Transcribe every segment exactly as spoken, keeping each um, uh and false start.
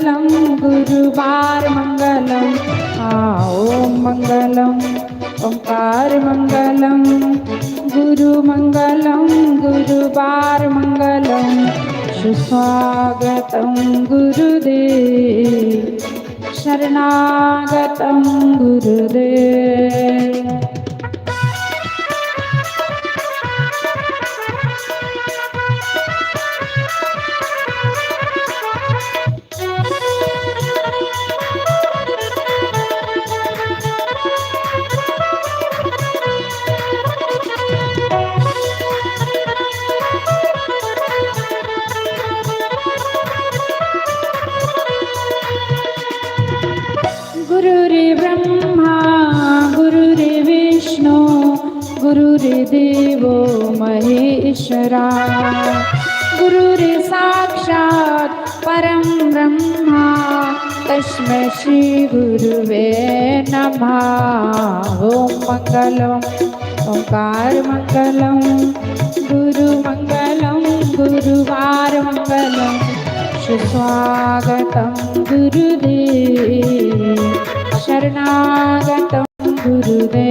मंगलम गुरुवार मंगलम। आ, ओम मंगलम ओंकार मंगलम गुरु मंगलम गुरुवार मंगलम। सुस्वागतम गुरुदेव शरणागतम गुरुदेव। गुरुर्ब्रह्मा गुरुर्विष्णु गुरुर्देवो महेश्वरा। गुरुर्साक्षात् परं ब्रह्मा तस्मै श्री गुरुवे नमः। ओम मंगलम ओंकार मंगलम गुरु मंगलम गुरुवार मंगलम। सुस्वागतम गुरुदेव शरणागतम गुरुदेव।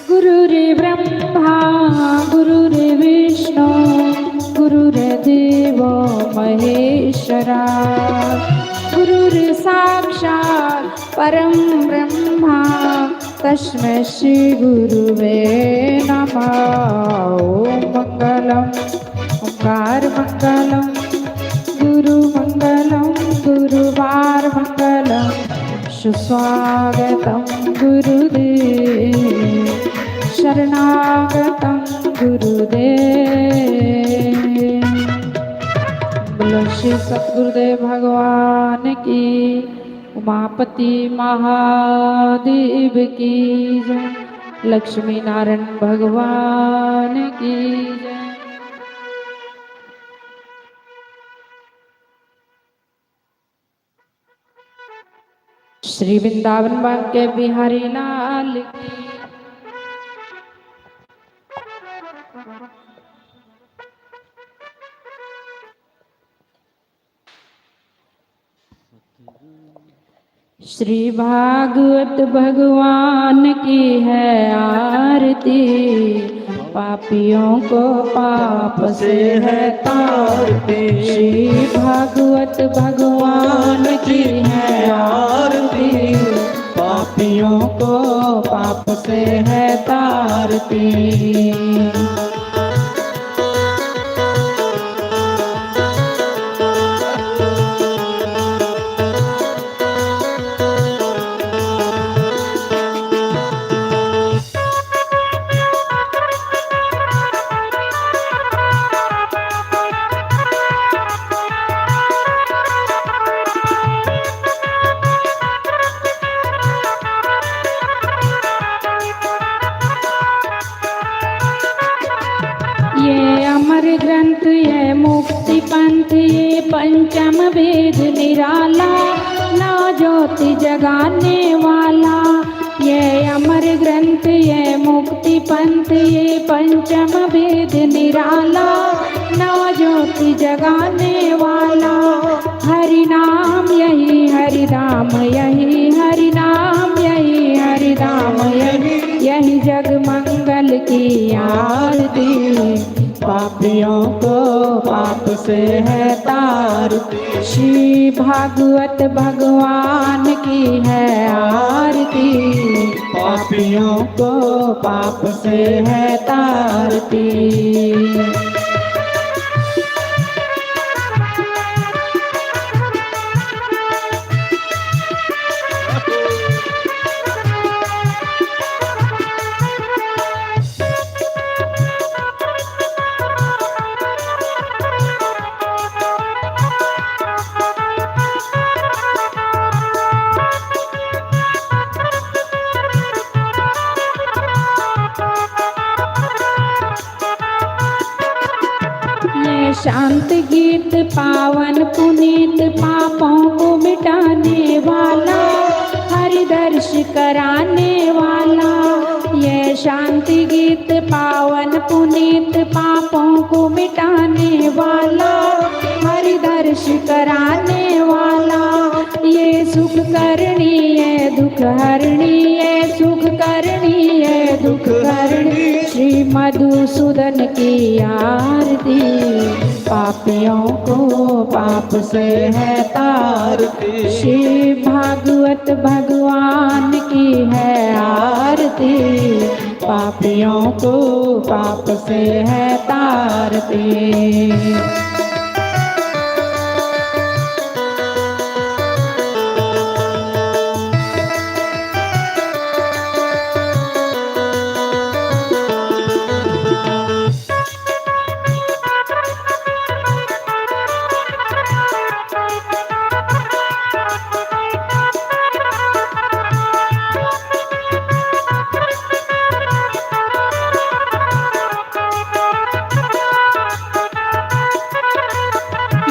गुरुर्ब्रह्मा गुरुर्विष्णु गुरुर्देवो महेश्वरा। गुरुर्साक्षात् परं ब्रह्मा तस्मै श्री गुरुवे नमः। ओम मंगलम ओंकार मंगलम गुरु मंगलम गुरुवार मंगलम। सुस्वागतम गुरुदेव शरणागतम गुरुदेव। बोलो श्री सतगुरुदेव भगवान की, उमापति महादेव की जय, लक्ष्मी नारायण भगवान की जय। श्री वृंदावन बांके बिहारी लाल की। श्री भागवत भगवान की है आरती, पापियों को पाप से है तारती। श्री भागवत भगवान की है आरती, पापियों को पाप से है तारती। ये अमर ग्रंथ, ये मुक्ति पंथ, ये पंचम वेद निराला, नौ ज्योति जगाने वाला। ये अमर ग्रंथ, ये मुक्ति पंथ, ये पंचम वेद निराला, नौ ज्योति जगाने वाला। हरि नाम यही हरि धाम, यही हरि नाम यही हरि धाम, यही, यही जग मंगल की आरती। पापियों को पाप से है तारती। श्री भागवत भगवान की है आरती, पापियों को पाप से है तारती। शांत गीत पावन पुनीत, पापों को मिटाने वाला, हरि दर्श कराने वाला। ये शांति गीत पावन पुनीत, पापों को मिटाने वाला, हरि दर्श कराने वाला। ये सुख करणी, ये दुख हरणी, ये सुख करणी, ये दुख हरणी। श्री मधुसूदन की आरती, पापियों को पाप से है तारती। श्री भागवत भगवान की है आरती, पापियों को पाप से है तारती।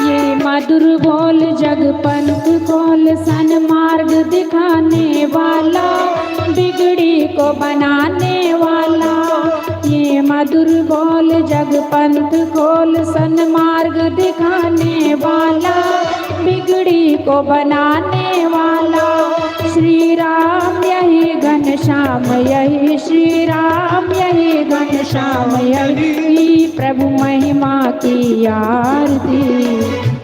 ये मधुर बोल जग पंथ खोल, सन्मार्ग दिखाने वाला, बिगड़ी को बनाने वाला। ये मधुर बोल जग पंथ खोल, सन्मार्ग दिखाने वाला, बिगड़ी को बनाने वाला। श्री राम यही घनश्याम यही, श्री राम यही घनश्याम यही, प्रभु महिमा की आरती।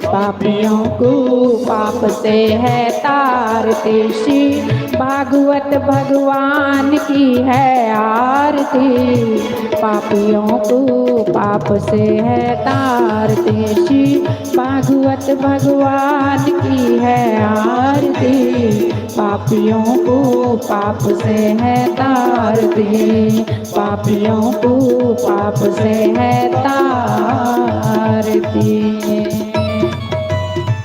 पापियों को पाप से है तारती, श्री भागवत भगवान की है आरती। पापियों को पाप से है तारती, श्री भागवत भगवान की है आरती। पापियों को पाप से है तारती, पापियों को पाप से है तारती।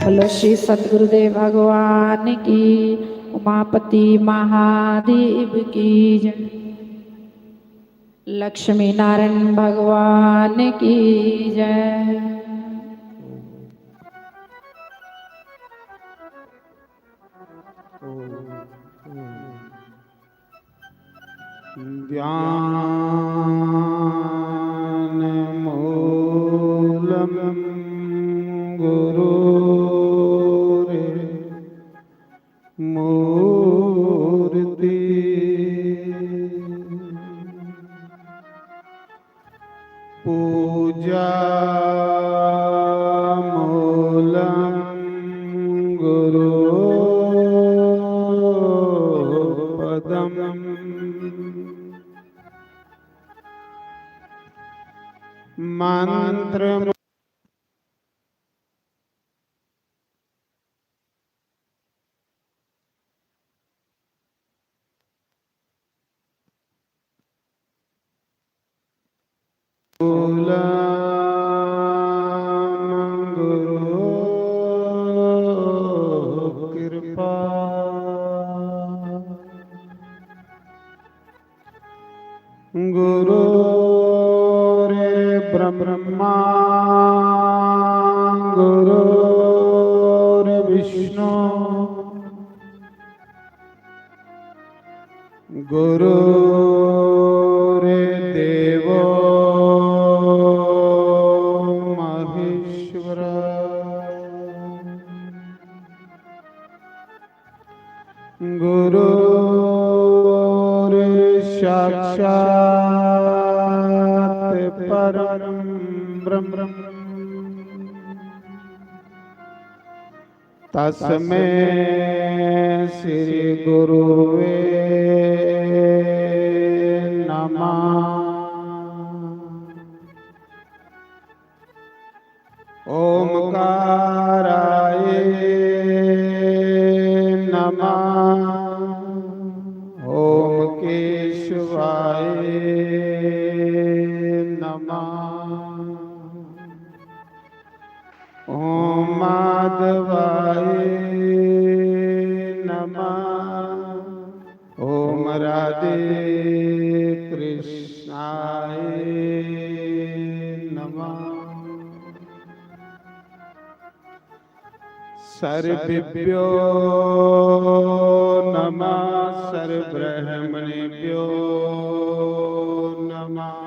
बोलो श्री सतगुरुदेव भगवान की, उमापति महादेव की जय, लक्ष्मी नारायण भगवान की जय। ध्यानमूलं गुरोरे मूर्ति। पूजा मूलं गुरु पदम। मंत्र गुरुर्ब्रह्मा गुरुर्विष्णु गुरुर्देवो महेश्वर। गुरुर्साक्षात् परं ब्रह्म। तस्मै श्री गुरुवे नमः। ओमकाराय नमः। ओम केशवाय नमः। ओम माधवाय नमः। ओम राधे कृष्णाय नमः। सर्वेभ्यो नमः, सर्वब्रह्मणेभ्यो नमः।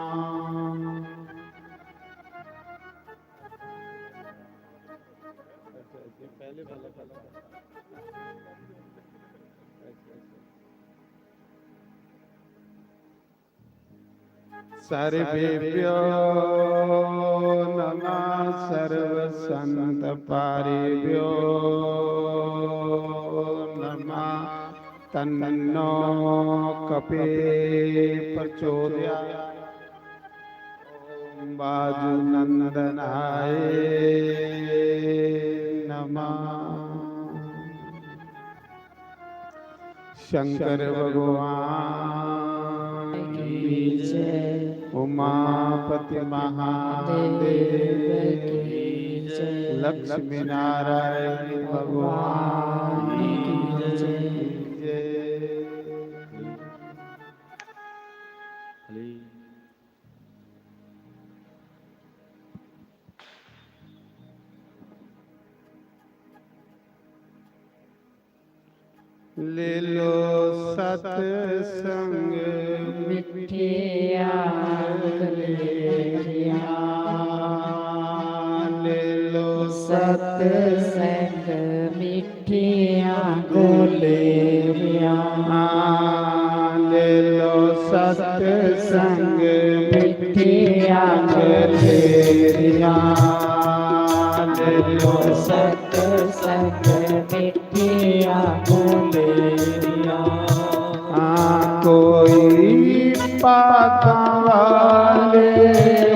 सर्वेभ्यो नमः, सर्व संत पारेभ्यो नमः। तन्नो कपे प्रचोदयात्। ॐ वायुनंदनाय नमः। शंकर भगवान की जय, उमापति महादेव की जय, लक्ष्मी नारायण भगवान की जय। ले लो सत्संग मिठिया गलेरिया, ले लो सत्संग मिठिया गलेरिया, ले लो सत्संग मिठिया गलेरिया, ले लो सत्संग मिठिया गलेरिया। हाँ, कोई पातां वाले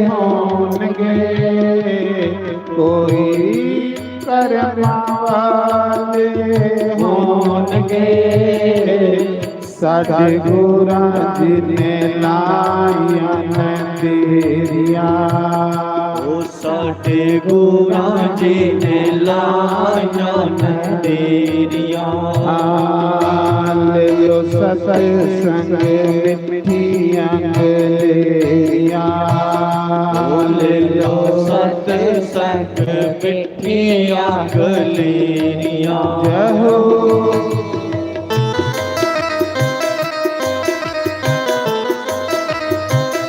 होणगे, कोई करमां वाले होणगे, सतगुरां जी ने लाइयां न देरियां। ओ सतगुरां जी ने लाइयां न देरियां। हाँ, ले लो सत्संग मिठियां गलेरियां। ओ ले लो सत्संग मिठियां गलेरियां। जय हो।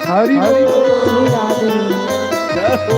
हरि बोल। श्री राधे। जय हो।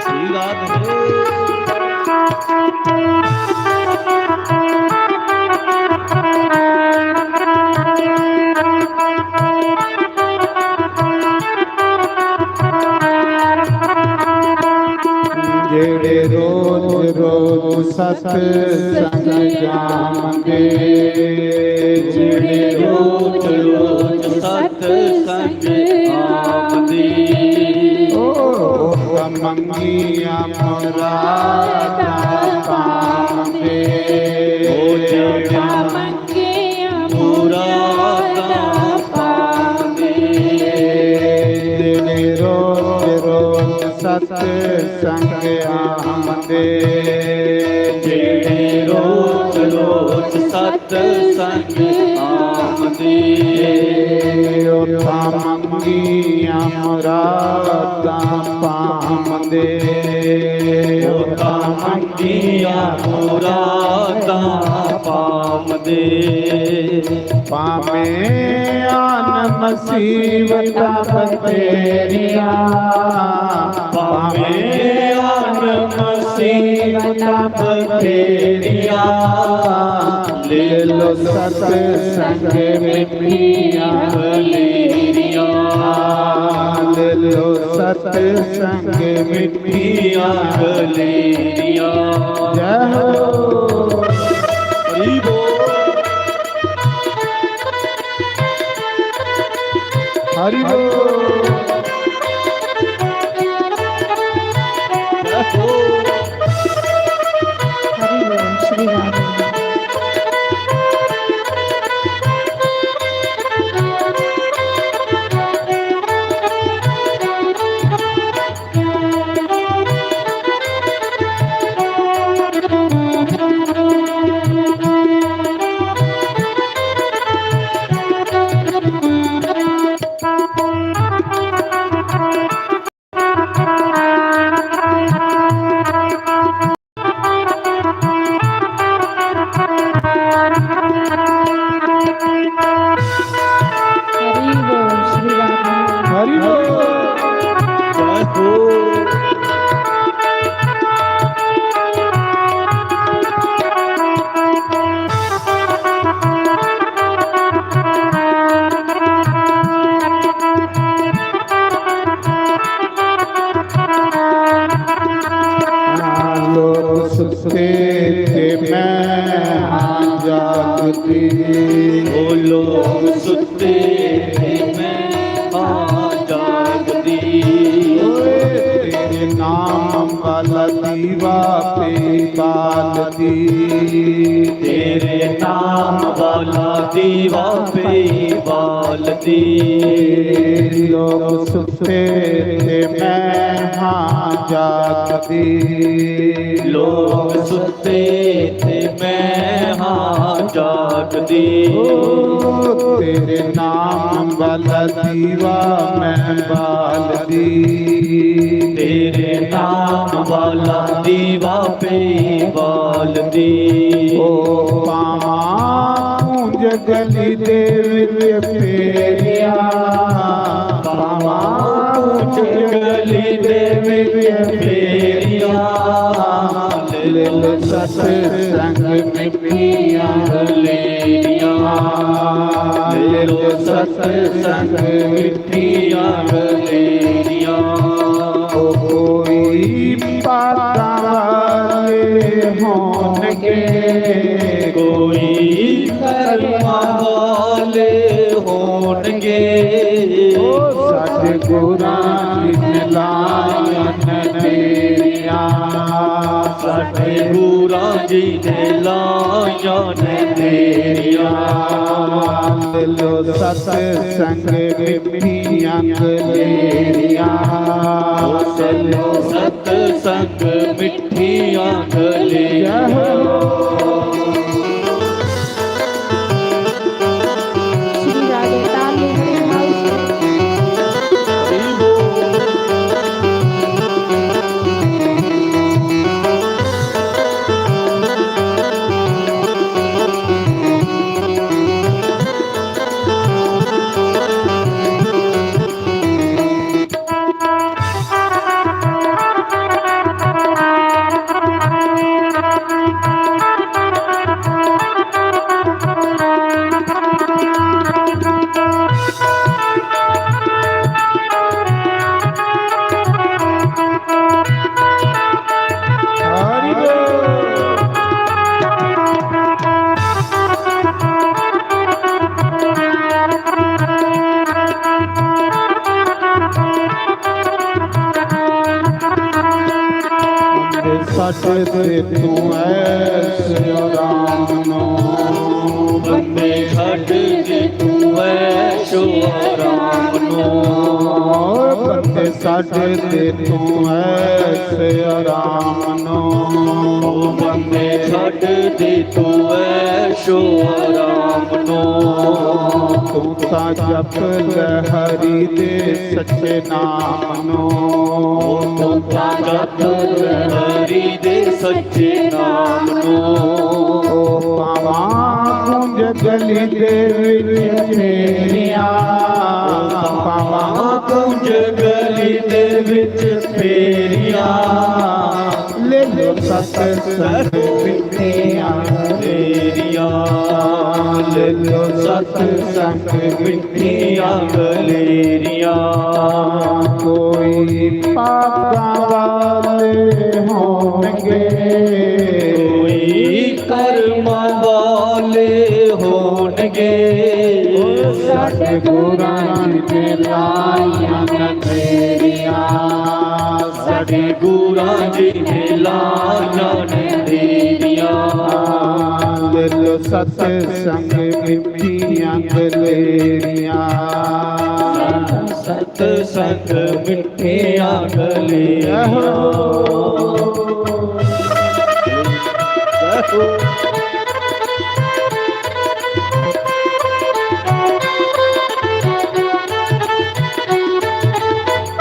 श्री राधे। जेड़े रोज रोज सत्संग जामदे, जेड़े रोज रोज सत्संग आमदे, ओ मंगिया मुरादां पामदे। ओ जेड़े मंगिया मुरादां पामदे। जेड़े रोज रोज सत्संग आमदे, जेड़े रोज रोज सत्संग आमदे, उतां मंगिया मुरादां पामदे, उतां मंगिया मुरादां पामदे। भावें आन मुसीबतां बथेरियां, भावें आन मुसीबतां बथेरियां, ले लो सत्संग मिठियां गलेरियां, ले लो सत्संग मिठियां गलेरियां। जय हो। हरि बोल। हरि बोल श्री राम। हरि बोल। जय हो। लोग सुते ते मैं हाँ जागती। ओ लोग सुते ते मैं हाँ जागती। ओए तेरे नाम वाला दीवा पे बालती। तेरे नाम वाला दीवा पे बालती। लोग सुते ते मैं हाँ जागती। लोग सुते ते मैं हाँ जागती। ओ तेरे नाम वाला दीवा मैं बालती। तेरे नाम वाला दीवा पे बालती। ओ पावां कूंज गली दे विच फेरिया। पावां कूंज गली दे विच फेरिया। ले लो सत्संग मिठियां गलेरियां। ले लो सत्संग मिठियां गलेरियां। ओ कोई पातां वाले होणगे। कोई कर्मां वाले होणगे। ओ सतगुरां जी ने लायां न देरियां। सतगुरां जी ने लायां न देरियां। लो सतसंग मिठियां गलेरियां। ओ चलो सतसंग मिठियां गलेरियां। बंदे छड्ड दे तू ऐश आराम नो। बंदे छड्ड दे तू ऐश आराम नो। बंदे छड्ड दे तू ऐश आराम नो। ओ बंदे छड्ड दे तू ऐश आराम नो। तू तां जप ले हरि दे सच्चे नाम नो। ओ तू तां जप ले हरि दे सच्चे नाम नो। ओ पावां कूंज गली दे विच फेरियां। पावां कूंज गली दे विच फेरियां। ले लो सतसंग मिठियां गलेरियां। ले लो सतसंग मिठियां गलेरियां। कोई पापां वाले होणगे। कोई कर्मां वाले होणगे। सतगुरां जी ने लाइयां न देरियां। सतगुरां जी ने लाइयां न देरियां। सत्संग मिट्ठियां गलेरियां। सत्संग मिट्ठियां गलेरियां।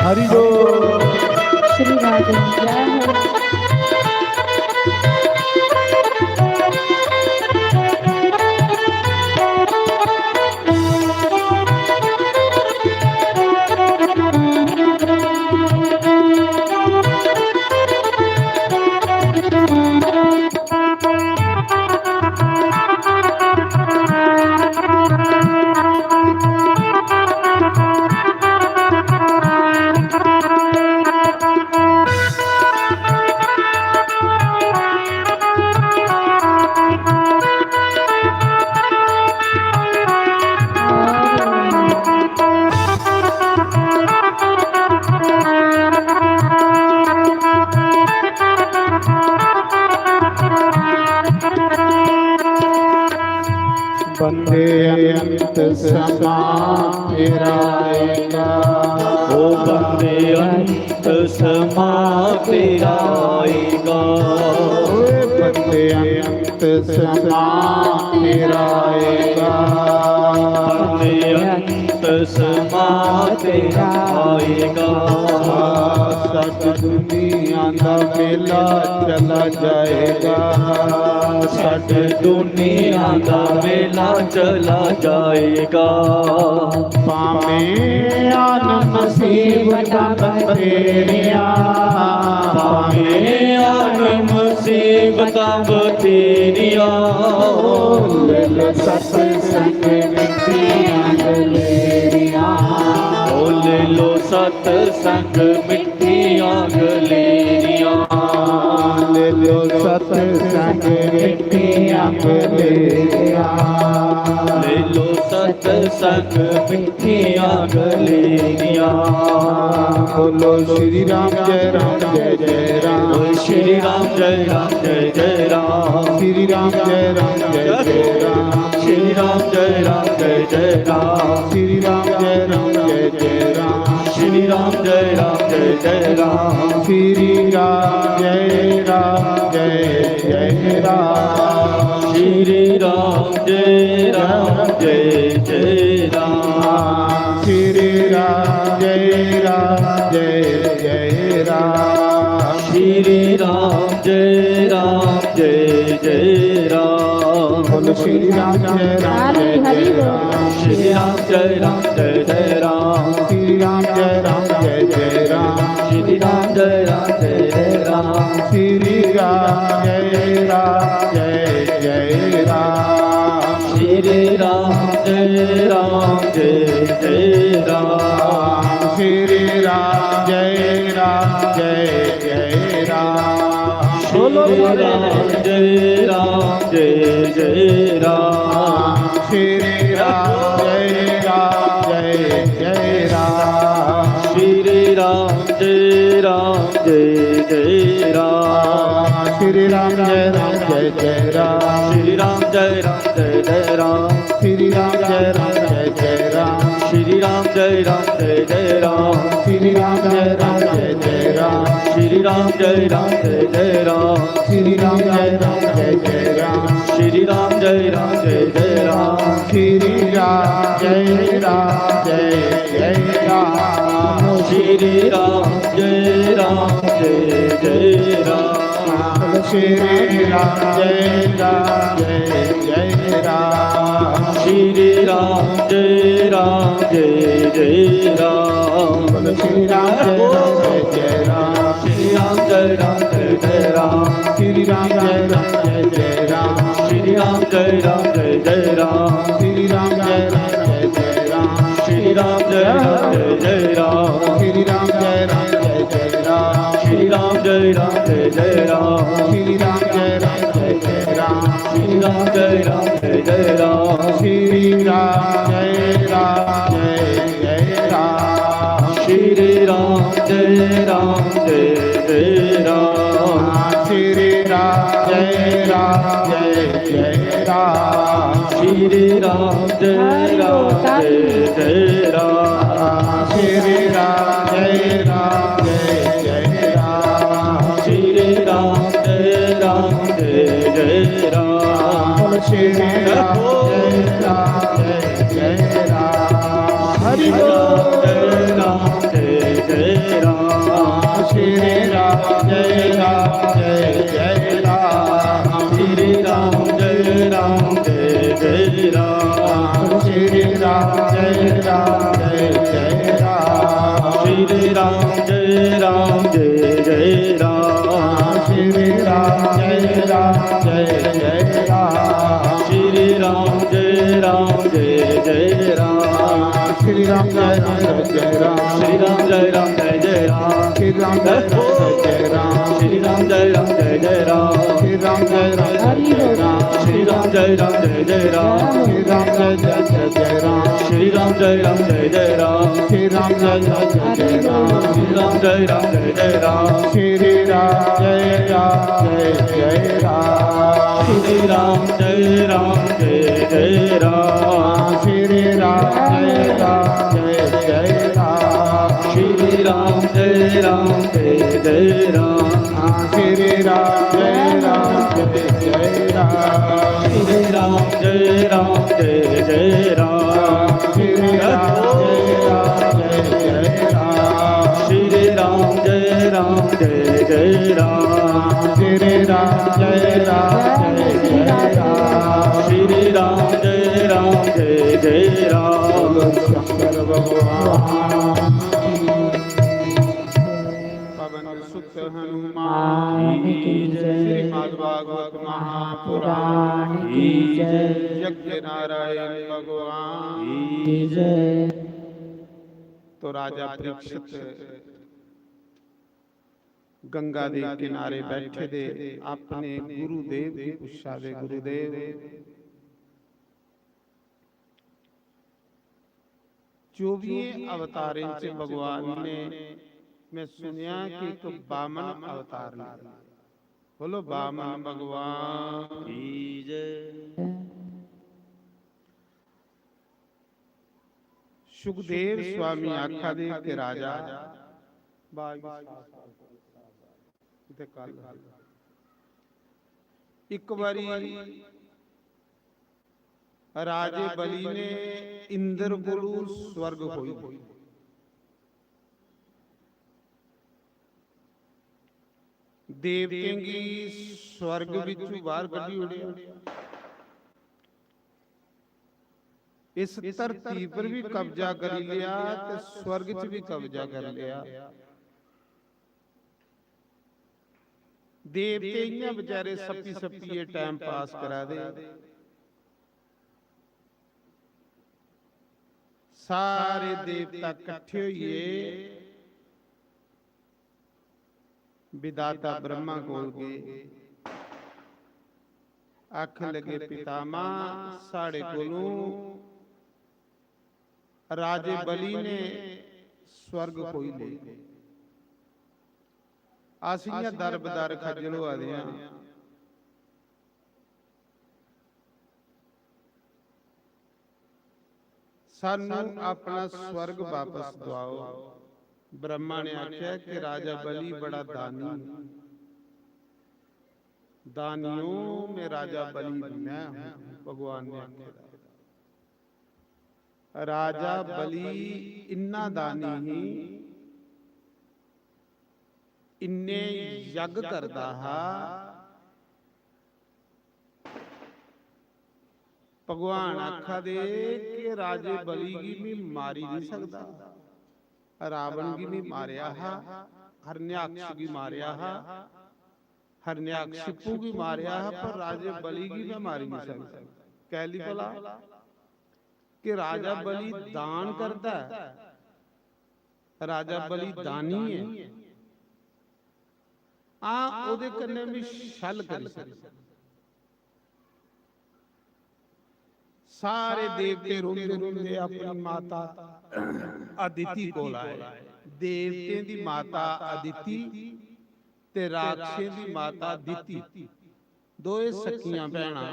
हरि बोल। श्री राधे। जय हो। वंदे अनंत समा तेरा आएगा। ओ वंदे अनंत समा तेरा आएगा। ओ वंदे अनंत समा तेरा आएगा। वंदे अनंत समा तेरा आएगा। सत दुनिया दा मेला चला जाएगा। सत दुनिया दा मेला चला जाएगा। भावें आन मुसीबतां बतेरियां। भावें आन मुसीबतां बतेरियां। ओ ले लो सत्संग मिट्ठियां गलेरियां। ओ ले लो सत्संग मिट्ठियां गलेरियां। ले लो सत्संग मिट्ठियां गलेरियां। ले लो सत्संग मिट्ठियां गलेरियां। बोलो श्री राम जय राम जय जय राम। श्री राम जय राम जय जय राम। श्री राम जय राम जय जय राम। श्री राम जय राम जय जय राम। श्री राम जय राम जय जय राम। श्री राम जय राम जय जय राम। श्री राम जय राम जय जय राम। श्री राम जय राम जय जय राम। श्री राम जय राम जय जय राम। श्री राम जय राम जय जय राम। बोलो श्री राम जय राम जय जय राम। श्री राम जय राम जय जय राम। श्री राम जय राम जय जय राम। श्री राम जय राम जय जय राम। श्री राम जय राम जय जय राम। श्री राम जय राम जय जय राम। श्री राम जय राम जय जय राम। बोलो श्री राम जय राम जय जय राम। श्री राम जय राम जय जय राम। श्री राम जय राम जय जय राम। श्री राम जय राम जय जय राम। श्री राम जय राम जय जय राम। श्री राम जय राम जय जय राम। श्री राम जय राम जय जय राम। श्री राम जय राम जय जय राम। श्री राम जय राम जय जय राम। श्री राम जय राम जय जय राम। श्री राम जय राम जय जय राम। श्री राम जय राम जय जय राम। श्री राम जय राम जय जय राम। श्री राम जय राम जय जय राम। श्री राम जय राम जय जय राम। बोलो श्री राम जय राम जय जय राम। श्री राम जय राम जय जय राम। श्री राम जय राम जय जय राम। श्री राम जय राम जय जय राम। श्री राम जय राम जय जय राम। श्री राम जय राम जय जय राम। श्री राम जय राम जय जय राम। श्री राम जय राम जय जय राम। श्री राम जय राम जय जय राम। श्री राम जय राम जय जय राम। श्री राम जय राम जय जय राम। श्री राम जय राम जय जय राम। श्री राम जय राम जय जय राम श्री राम जय राम जय जय राम श्री राम जय राम जय जय राम श्री राम जय राम जय जय राम श्री राम जय राम जय जय राम हरि बोल जय राम जय जय राम श्री राम जय राम जय जय राम श्री राम जय राम जय जय राम श्री राम जय राम जय जय राम श्री राम जय राम जय जय राम श्री राम जय राम जय जय राम श्री राम जय राम जय जय राम श्री राम जय राम जय जय राम श्री राम जय राम जय जय राम श्री राम जय राम जय जय राम श्री राम जय राम जय जय राम श्री राम जय राम जय जय राम श्री राम जय राम जय जय राम श्री राम जय जय जय जय राम श्री राम जय राम जय जय राम श्री राम जय राम जय जय राम श्री राम जय राम जय जय राम श्री राम जय राम जय जय राम श्री राम जय राम जय जय राम श्री राम जय राम जय जय राम श्री राम जय राम जय जय राम श्री राम जय राम जय जय राम श्री राम जय राम जय जय राम श्री राम जय राम जय जय राम श्री राम जय राम जय जय राम श्री राम जय राम जय जय राम श्री राम जय राम जय जय राम बोलो शंकर भगवान। पवन सुत हनुमान की जय। श्रीमद् भागवत महापुराण की जय। यज्ञ नारायण भगवान की जय। तो राजा परीक्षित गंगा दे किनारे बैठे दे अपने गुरुदेव की पुच्छा दे, गुरुदेव, चौबियें अवतारें च भगवान ने, मैं सुनेआ कि इक बामन अवतार लिया। बोलो, बामन भगवान की जय। सुखदेव स्वामी आखा दे कि राजा, इक बारी राजे बलि ने इंद्र कोलू स्वर्ग खोई, देवतें गी स्वर्ग बिचू बाहर कड्ढी ओड़ेआ। इस धरती पर भी कब्जा करी लेआ ते स्वर्ग च भी कब्जा करी लेआ। देवते इ'यां बेचारे सप्पी सप्पियै टाइम पास करा दे। सारे देवता कट्ठे होइयै विधाता ब्रह्मा कोल गे, आखन लगे, पितामह, साढ़े कोलों राजे बलि ने स्वर्ग खोई लेई। अस इ'यां दर बदर खज्जल होआ दे आं। सानू अपना स्वर्ग वापस दवाओ। ब्रह्मा ने आख्या कि राजा बलि बड़ा दानी है। दानियों में राजा बलि मैं हूं, भगवान ने आखे। राजा बलि इन्ना दानी ही, इन्ने यज्ञ करदा हा। भगवान आखा दे कि राजे बलि गी में मारी नहीं सकदा, रावण गी में मारेआ हा, हरण्याक्ष गी मारेआ हा, हरण्याक्षिपु गी मारेआ हा, पर राजे बलि गी में मारी नहीं सकदा। कैली भला? कि राजा बलि दान करदा है, राजा बलि दानी है। हां, ओदे कन्नै भी छल करी सकदा। सारे देवते रोंदे रोंदे अपनी माता अदिति कोल आए। देवतें दी माता अदिति ते राक्षसें दी माता दिति, दोए सक्कियां भैनां।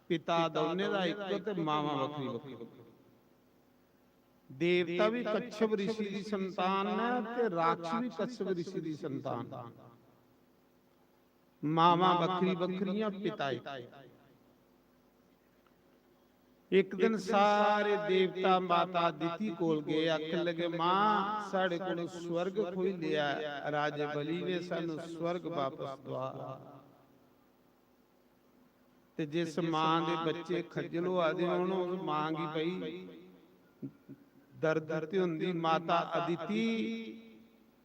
पिता दौनें दा इक ते मावां बक्खरी बक्खरी। देवता बी कच्छप ऋषि दी संतान न ते राक्षस बी कच्छप ऋषि दी संतान। मावां बक्खरी बक्खरियां, पिता इक। इक दिन सारे देवता माता अदिति कोल गए, आखन लगे, "मां, साढ़े कोलों स्वर्ग खोई लिया ऐ, राजे बलि ने सानू स्वर्ग वापस दुआ।" ते जिस मां दे बच्चे खज्जल होआ दे होन, उस मां गी पई दर्द ते होंदी। माता अदिति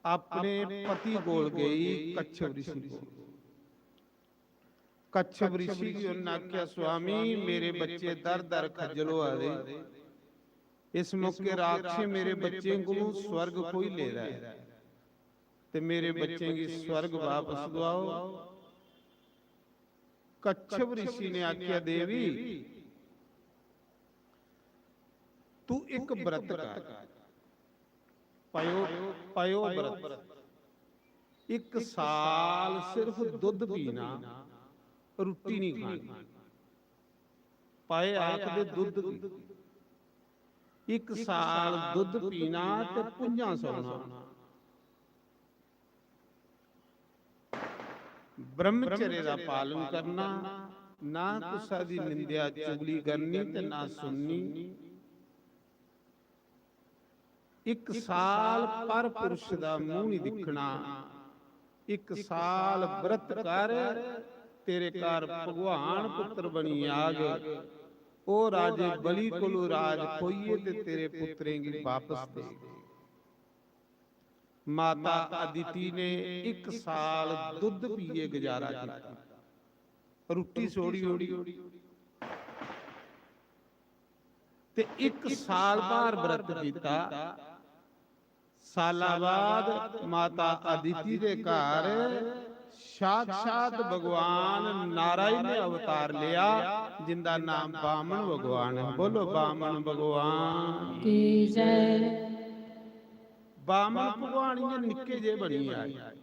अपने पति कोल गई, कच्छप ऋषि कोल। कच्छप ऋषि गी उन्नै आखेआ, "स्वामी, मेरे बच्चे दर दर खज्जल होआ दे। इस मौके राक्षसें मेरे बच्चें कोलों स्वर्ग खोई लेदा ऐ ते मेरे बच्चें गी स्वर्ग वापस दुआओ।" कच्छप ऋषि ने आखेआ, "देवी, तू इक व्रत कर, पयो, पयो व्रत। इक साल सिर्फ दुद्ध पीना, रुट्टी नहीं खानी।" पय आखदे दुद्ध गी। इक साल दुद्ध पीना ते भुंञां सौना। ब्रह्मचर्य दा पालन करना, ना कुसै दी निंदेआ चुगली करनी ते ना सुननी। इक साल पर पुरुष दा मूंह नहीं दिखना। इक साल व्रत कर, तेरे घर भगवान पुत्र बनी आग। ओ राजे बलि कोलू राज खोइये ते तेरे पुत्रें गी वापस दे। माता अदिति ने इक साल दुद्ध पीए गुजारा किया, रुट्टी छोड़ी ओड़ी। ते इक साल बार व्रत किया। साला बाद माता अदिति दे घर साक्षात भगवान नारायण ने अवतार लिया, जिंदा नाम बामन भगवान है। बोलो, बामन भगवान की जय। बामन भगवान इ'यां निक्के जे बनी आए,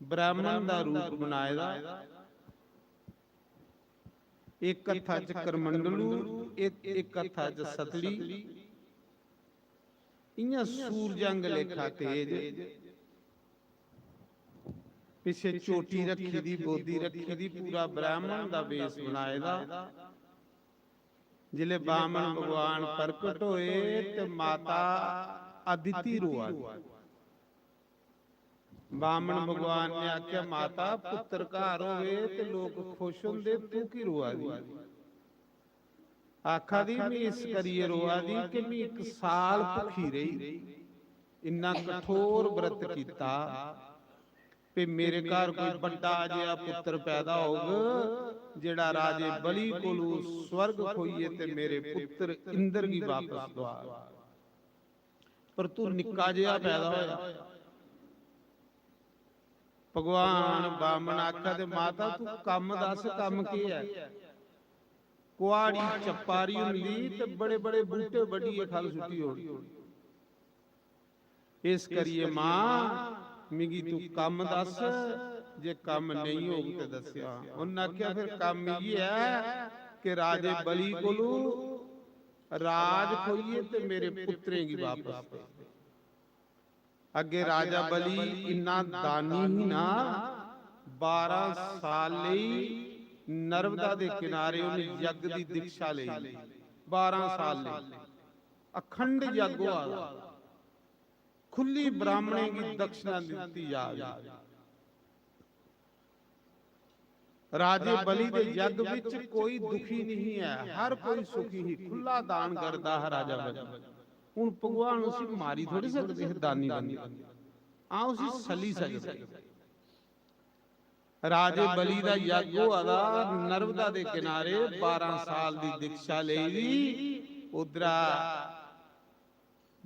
ब्राह्मण दा रूप बनाए दा। इक हत्था च करमंडलू, इक, इक हत्था च सतली, इ'यां सूरजंग लेखा तेज। पिच्छे चोटी रखी दी, बोदी रखी दी, पूरा ब्राह्मण दा वेश बनाए दा। जिसलै बामन भगवान प्रकट होए ते माता अदिति रोआ दी। बामन भगवान ने आखेआ, "माता, पुत्तर घर होवे ते लोक खुश होंदे, तू की रोआ दी?" आखा दी, "मी इस करियै रोआ दी कि मी इक साल भुक्खी रेही, इन्ना कठोर व्रत कीता, ते मेरे घर कोई बड्डा जेहा पुत्तर पैदा होग, जेह्ड़ा राजे बलि कोलू स्वर्ग खोइयै ते मेरे पुत्तर इंद्र गी वापस दुआ।" पर तू निक्का जेहा पैदा होया। भगवान बामन आखा दे, "माता, तू कम्म दस, कम्म केह् ऐ?" कुहाड़ी चप्पा री होंदी ते बड़े-बड़े बूह्टे बड्ढियै खल सुट्टी ओड़दी। इस करियै मां, मिगी तू कम्म दस, जे कम्म नेईं होग ते दस्सेआं। उन्न आखेआ, "फिर कम्म इ'यै ऐ कि राजे बलि कोलू राज खोइयै ते मेरे पुत्तरें गी वापस दे।" अग्गे राजा बलि इन्ना दानी ही ना, बारां साल लेई नर्मदा दे किनारे उन्हें यज्ञ दी दीक्षा लेई, बारां साल लेई अखंड यज्ञ होआ दा। खु'ल्ली ब्राह्मणें गी दक्षिणा दित्ती जा दी। राजे बलि दे यज्ञ विच कोई दुखी नहीं है, हर कोई सुखी ही, खु'ल्ला दान करदा हा राजा बलि। हुन भगवान उसी मारी थोड़ी सकदे हे, दानी बंदे। हां, उसी सली सकदे। राजे बलि दा यज्ञ होआ दा, नर्मदा दे किनारे बारां साल दी दीक्षा लेई दी। उद्धरा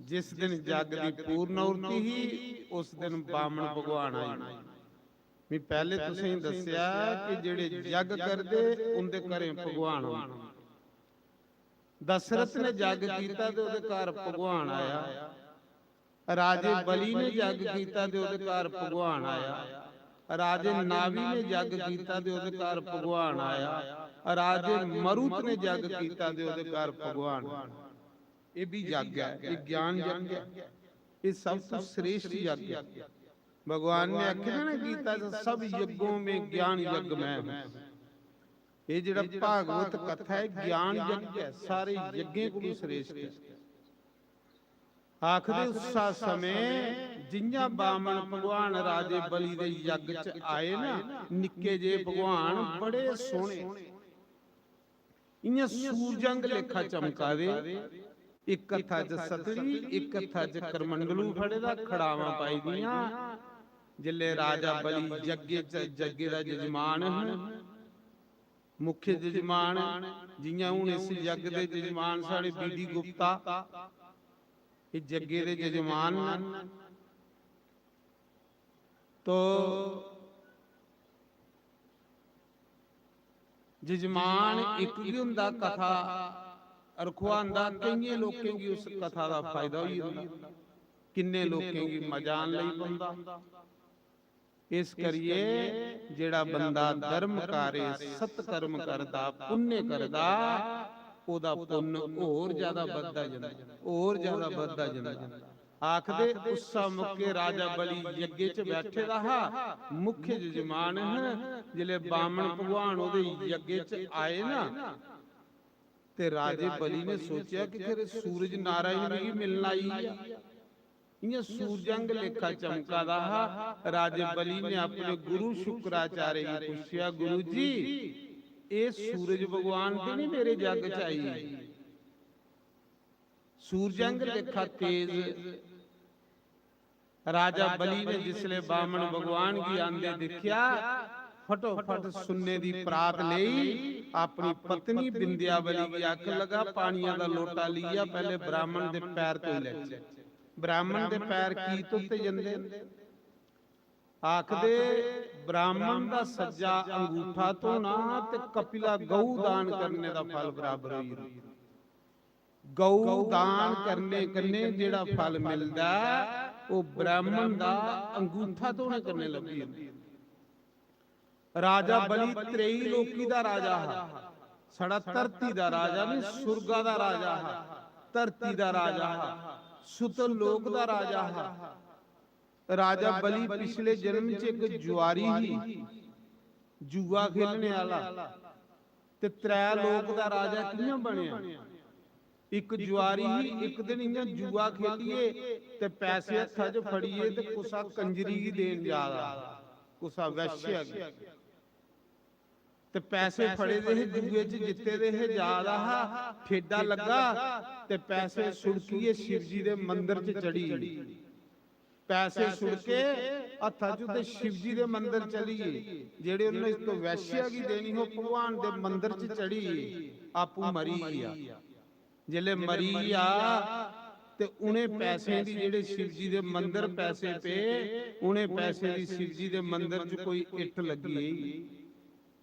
जिस दिन जग दी पूर्ण आहुति ही, उस दिन बामन भगवान आए। मैं पैहले तुसें गी दस्सेआ कि जेह्ड़े जग करदे, उंदे घरें भगवान औंदे। दशरथ ने जग कीता ते ओह्दे घर भगवान आया। राजे बलि ने जग कीता ते ओह्दे घर भगवान आया। राजे नाभि ने जग कीता ते ओह्दे घर भगवान आया। राजे मरुत ने जग कीता ते ओह्दे घर भगवान आया। एह् बी जग ऐ, एह् ज्ञान यज्ञ ऐ, एह् सब तो श्रेष्ठ यज्ञ ऐ। भगवान ने आखे ना गीता च, "सब यज्ञों में ज्ञान यज्ञ मैं हूं।" एह् जेह्ड़ा भागवत कथा ऐ, ज्ञान यज्ञ ऐ, सारे यज्ञें कोलू श्रेष्ठ ऐ। आखदे उस्सा समें जि'यां बामन भगवान राजे बलि दे यज्ञ च आए ना, निक्के जे भगवान बड़े सोह्ने, इ'यां सूरजंग लेखा चमका दे। इक हत्था च सतड़ी, इक हत्था च करमंडलू फड़े दा, खड़ावां पाई दियां। जिसलै राजा बलि यज्ञ च, यज्ञ दा जजमान हा, मुख्य जजमान, जि'यां हून इस यज्ञ दे जजमान साढ़े बी डी गुप्ता, एह् यज्ञ दे जजमान न। तो जजमान इक गै हुंदा, कथा रखवांदा, केइयें लोकें गी उस कथा दा फायदा होई जंदा, किन्ने लोकें गी मजा आन लगी पौंदा। इस करियै जेह्ड़ा बंदा धर्म कार्य, सत्कर्म करदा, पुण्य करदा, ओह्दा पुन्न होर ज्यादा बधदा जंदा, होर ज्यादा बधदा जंदा। आखदे उस्सा मौके राजा बलि यज्ञ च बैठे दा हा, मुख्य जजमान हा। जिसलै बामन भगवान ओह्दे यज्ञ च आए ना, ते राजे बलि ने सोचेआ कि खरे सूरज नारायण मिगी मिलन आई गेआ। इ'यां सूरजंग लेखा चमका दा हा। राजे बलि ने अपने गुरु शुक्राचार्य गी पुच्छेआ, "गुरु जी, एह् सूरज भगवान ते नहीं मेरे जग च आई?" सूरजंग लेखा तेज राजा बलि ने जिसले बामन भगवान गी आंदे दिक्खेआ, फटोफट सुन्ने दी परात लेई, अपनी पत्नी बिंदियावली गी आखन लगा, "पानिया दा लोटा लिया, पैह्ले ब्राह्मण दे पैर धोई लैचे।" ब्राह्मण दे पैर की धोते जंदे न? आखदे, ब्राह्मण दा सज्जा अंगूठा धोना ते कपिला गऊ दान करने दा फल बराबर होई जंदा। गऊ दान करने कन्नै जेह्ड़ा फल मिलदा ऐ, ओह् ब्राह्मण दा अंगूठा धोने कन्नै लब्भी जंदा। राजा बलि त्रेई लोकी दा राजा हा। साढ़ा धरती दा राजा नहीं, सुरगा दा राजा हा, धरती दा राजा हा, सुतल लोक दा राजा हा। राजा बलि पिछले जन्म च इक जुआरी ही, जुआ खेलने आह्ला। ते त्रै लोक दा राजा कि'यां बनेआ? इक जुआरी ही, इक दिन इ'यां जुआ खेलियै ते पैसे हत्था च फड़ियै ते कुसा कंजरी गी देन जा दा, कुसा वैश्या गी। ते पैसे फड़े दे हे, जुए च जित्ते दे हे, जा दा हा, ठेडा लग्गा ते पैसे सुड़कियै शिव जी दे मंदर च चढ़ी गे। पैसे सुड़के हत्था च ते शिव जी दे मंदर चली गे। जेह्ड़े उन्नै इस तो वैश्या गी देनी हो, भगवान दे मंदर च चढ़ी गे, आपूं मरी गेआ। जिसलै मरी गेआ ते उ'नें पैसें दी, जेह्ड़े शिव जी दे मंदर पैसे पे, उ'नें पैसें दी शिव जी दे मंदर च कोई इट्ट लग्गी गेई।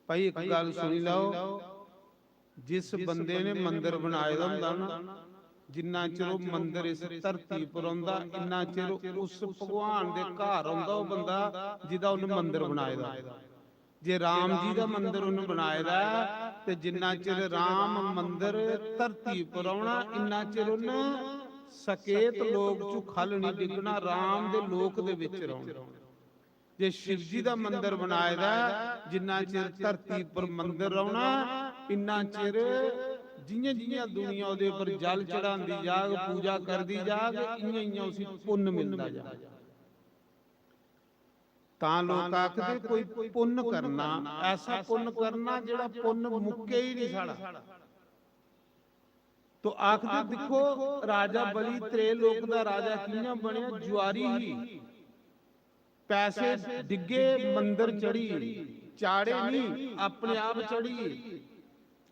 भाई, इक गल्ल सुनी लैओ, जिस बंदे ने मंदर बनाए दा होंदा ना, जिन्ना चिर ओह् मंदर इस धरती पर रौंह्दा, इन्ना चिर उस भगवान दे घर रौंह्दा ओह् बंदा, जिदा उन्न मंदर बनाए दा। जे राम जी दा मंदर उन्न बनाए दा ऐ, ते जिन्ना चिर राम मंदर धरती पर रौह्ना, इन्ना चिर उन्न सकेत लोक चों ख'ल्ल निं डिग्गना, राम दे लोक दे बिच रौह्ना। जे शिव जी दा मंदर बनाए दा ऐ, जिन्ना चिर धरती पर मंदर रौह्ना, इन्ना चिर जि'यां जि'यां दुनिया ओह्दे पर जल चढ़ांदी जाग, पूजा करदी जाग, इ'यां इ'यां उसी पुन्न मिलदा जाग। तां लोक आखदे कोई पुन्न करना, ऐसा पुन्न करना जेह्ड़ा पुन्न मुक्के ही निं साढ़ा। तो आखदे, दिक्खो, राजा बलि त्रै लोक दा राजा कि'यां बनेआ? जुआरी ही, पैसे डिग्गे, मंदर चढ़ी, चाढ़े नहीं, अपने आप चढ़ी,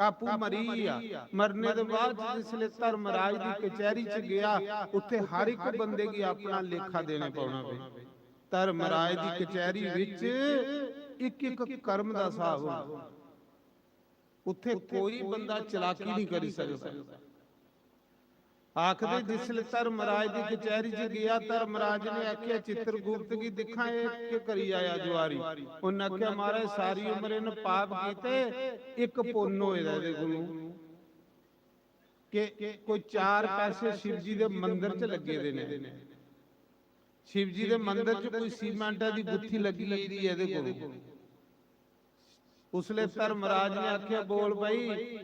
आपूं मरी गेआ। मरने दे बाद जिसलै धर्मराज दी कचैरी च गेआ, उत्थे हर इक बंदे गी अपना लेखा देने पौना पे। धर्मराज दी कचैरी विच इक इक कर्म दा स्हाब होंदा। उत्थे कोई बंदा चलाकी नहीं करी सकदा। आखदे जिसलै धर्मराज दी कचैहरी च गेआ, धर्मराज ने आखेआ, "चित्रगुप्त गी दिक्खां, एह् केह् करी आया जुआरी?" उन्न आखेआ, "महाराज, सारी उम्र इन्न पाप कीते, इक पुन्न होए दा एह्दे कोलू कि कोई चार पैसे शिव जी दे मंदर च लग्गे दे ने, शिव जी दे मंदर च कोई सीमेंटा दी गुत्थी लग्गी गेदी ऐ एह्दे कोलू।" उसलै धर्मराज ने आखेआ, "बोल भाई,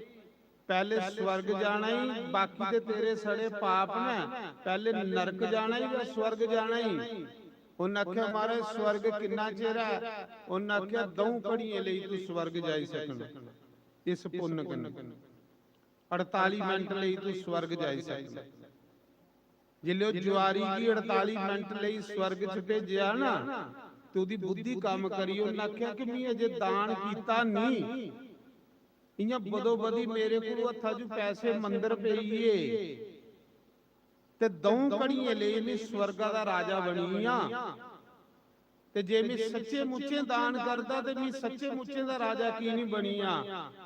पैह्ले स्वर्ग जाना ही, बाकी ते तेरे सड़े पाप न, पैह्ले नरक जाना ही जां स्वर्ग जाना ही?" उन्न आखेआ, "महाराज, स्वर्ग किन्ना चिर ऐ?" उन्न आखेआ, "द'ऊं घड़ियें लेई तू स्वर्ग जाई सकना इस पुन्न कन्नै, अड़ताली मिंट लेई तू स्वर्ग जाई सकना।" जिसलै ओह् जुआरी गी अड़ताली मिंट लेई स्वर्ग च भेजेआ ना, ते ओह्दी बुद्धि कम्म करी, उन्न आखेआ कि "में अजें दान कीता निं, इ'यां बदो बदी मेरे कोल हत्था च पैसे मंदर पेई गे, ते द'ऊं घड़ियें लेई में स्वर्गा दा राजा बनी गेआ, ते जे में सच्चे मुच्चे दान करदा, ते में सच्चे मुच्चे दा राजा की निं बनी गेआ?"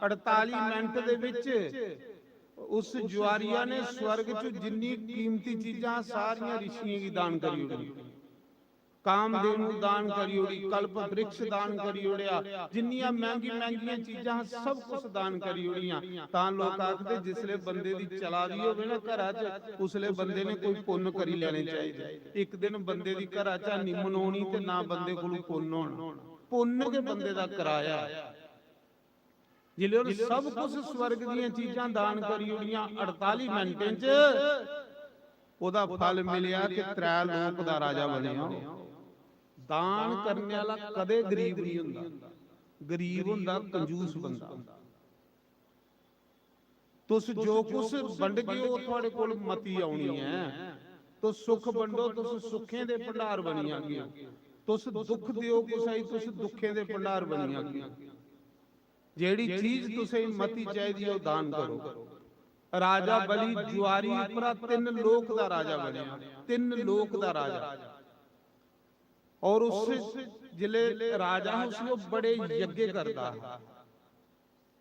अड़ताली मिंट दे बिच उस जुआरिया ने स्वर्ग च जिन्नी कीमती चीजां, सारियां रिशियें गी दान करी ओड़ी। कामधेनु दान करी ओड़ी, कल्प वृक्ष दान करी ओड़ेआ, जिन्नियां मैंह्गी मैंह्गियां चीजां, सब कुछ दान करी ओड़ियां। तां लोक आखदे, जिसले बंदे दी चला दी होवे ना घरा च, उसले बंदे ने कोई पुन्न करी लैने चाहिदे। इक दिन बंदे दी घरा च हानि मनोनी ते ना बंदे कोलू पुन्न होना। पुन्न गै बंदे दा कराया ऐ। जिसले उन्हें सब कुछ स्वर्ग दियां चीजां दान करी ओड़ियां, अड़ताली मिनटें च ओह्दा फल मिलेआ कि त्रै लोक दा राजा बनेआ। दान करने आह्ला कदें गरीब नहीं होंदा, गरीब होंदा कंजूस बंदा। तुस जो कुछ बंडगे ओ, थुआड़े कोल मती औनी ऐ। तुस सुख बंडो, तुस सुखें दे भंडार बनी जागे ओ। तुस दुख देओ कुसै गी, तुस दुखें दे भंडार बनी जागे ओ। जेह्ड़ी चीज तुसें मती चाहिदी, ओह् दान करो। राजा बलि जुआरी उप्परा तिन्न लोक दा राजा बनेआ, तिन्न लोक दा राजा। और उस जिले राजा हा, उसी ओह् बड़े यज्ञ करदा हा,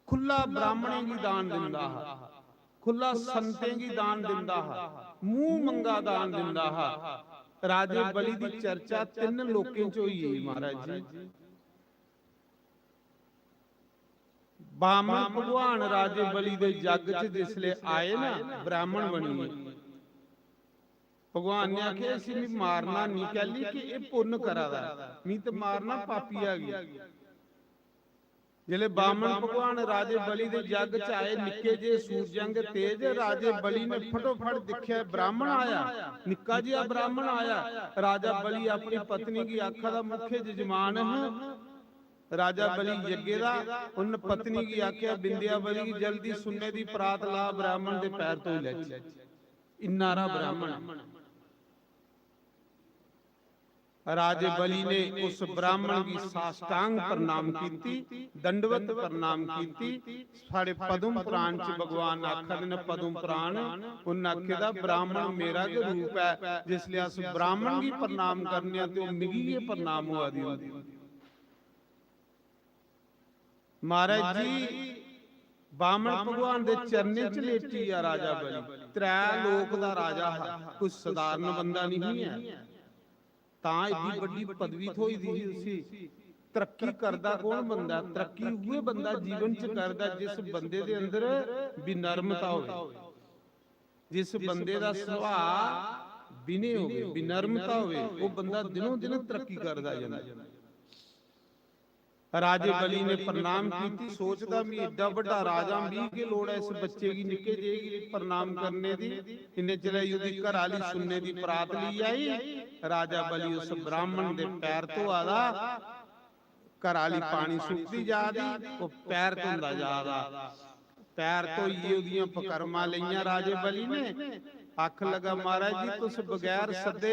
खु'ल्ला ब्राह्मणें गी दान दिंदा हा, खु'ल्ला संतें गी दान दिंदा हा, मूंह मंगा दान दिंदा हा। राजे बलि दी चर्चा तिन्न लोकें च होई गेई, महाराज जी। बामन भगवान राजे बलि दे जग च जिसले आए ना, ब्राह्मण बनियै, भगवान ने आखेआ, "इसी मी मारना निं, कैली कि एह् पुन्न करा दा ऐ, मी ते मारना पापिया गी।" जिसले बामन भगवान राजे बलि दे जग च आए, निक्के जे सूरजंग तेज, राजे बलि ने फटोफट दिक्खेआ, ब्राह्मण आया, निक्का जेहा ब्राह्मण आया। राजा बलि अपनी पत्नी गी आखा दा, मुख्य जजमान ह, राजा बलि यज्ञ दा, उन्न पत्नी गी आखेआ, "बिंदिया बलि गी जल्दी सुन्ने दी परात ला, ब्राह्मण दे पैर धोई लैचे।" इन्ना हारा ब्राह्मण। राजे बलि ने उस ब्राह्मण गी साष्टांग प्रणाम कीती, दंडवत प्रणाम कीती। साढ़े पद्म पुराण च भगवान आखा दे न, पद्म पुराण, उन्न आखे दा, "ब्राह्मण मेरा गै रूप ऐ।" जिसलै अस ब्राह्मण गी प्रणाम करने आं ते ओह् मिगी गै प्रणाम होआ दी होंदी। महाराज जी, बामन भगवान दे चरणें च लेटी आ राजा बलि। त्रै लोक दा राजा हा, कोई साधारण बंदा नहीं है। तां इतनी बड़ी पदवी थ्होई दी ही उसी। तरक्की करदा कौन बंदा? तरक्की उ'ऐ बंदा जीवन च करदा जिस बंदे दे अंदर विनम्रता होवे, जिस बंदे दा सुभाऽ विनय होवे, विनम्रता होवे, ओह् बंदा दिनों दिन तरक्की करदा जंदा। राजे बलि ने प्रणाम कीती, सोचदा, "मी एड्डा बड्डा राजा, मी केह् लोड़ ऐ इस बच्चे गी, निक्के जेह् गी प्रणाम करने दी?" इन्ने चिरै च ओह्दी घर आह्ली सुन्ने दी परात लेई आई। राजा बलि उस ब्राह्मण दे पैर धोआ दा, घर आह्ली पानी सुट्टदी जा दी, ओह् पैर धोंदा जा दा। पैर धोइयै ओह्दियां पकरमां लेइयां राजे बलि ने। आखन लगा, "महाराज जी, तुस बगैर सद्दे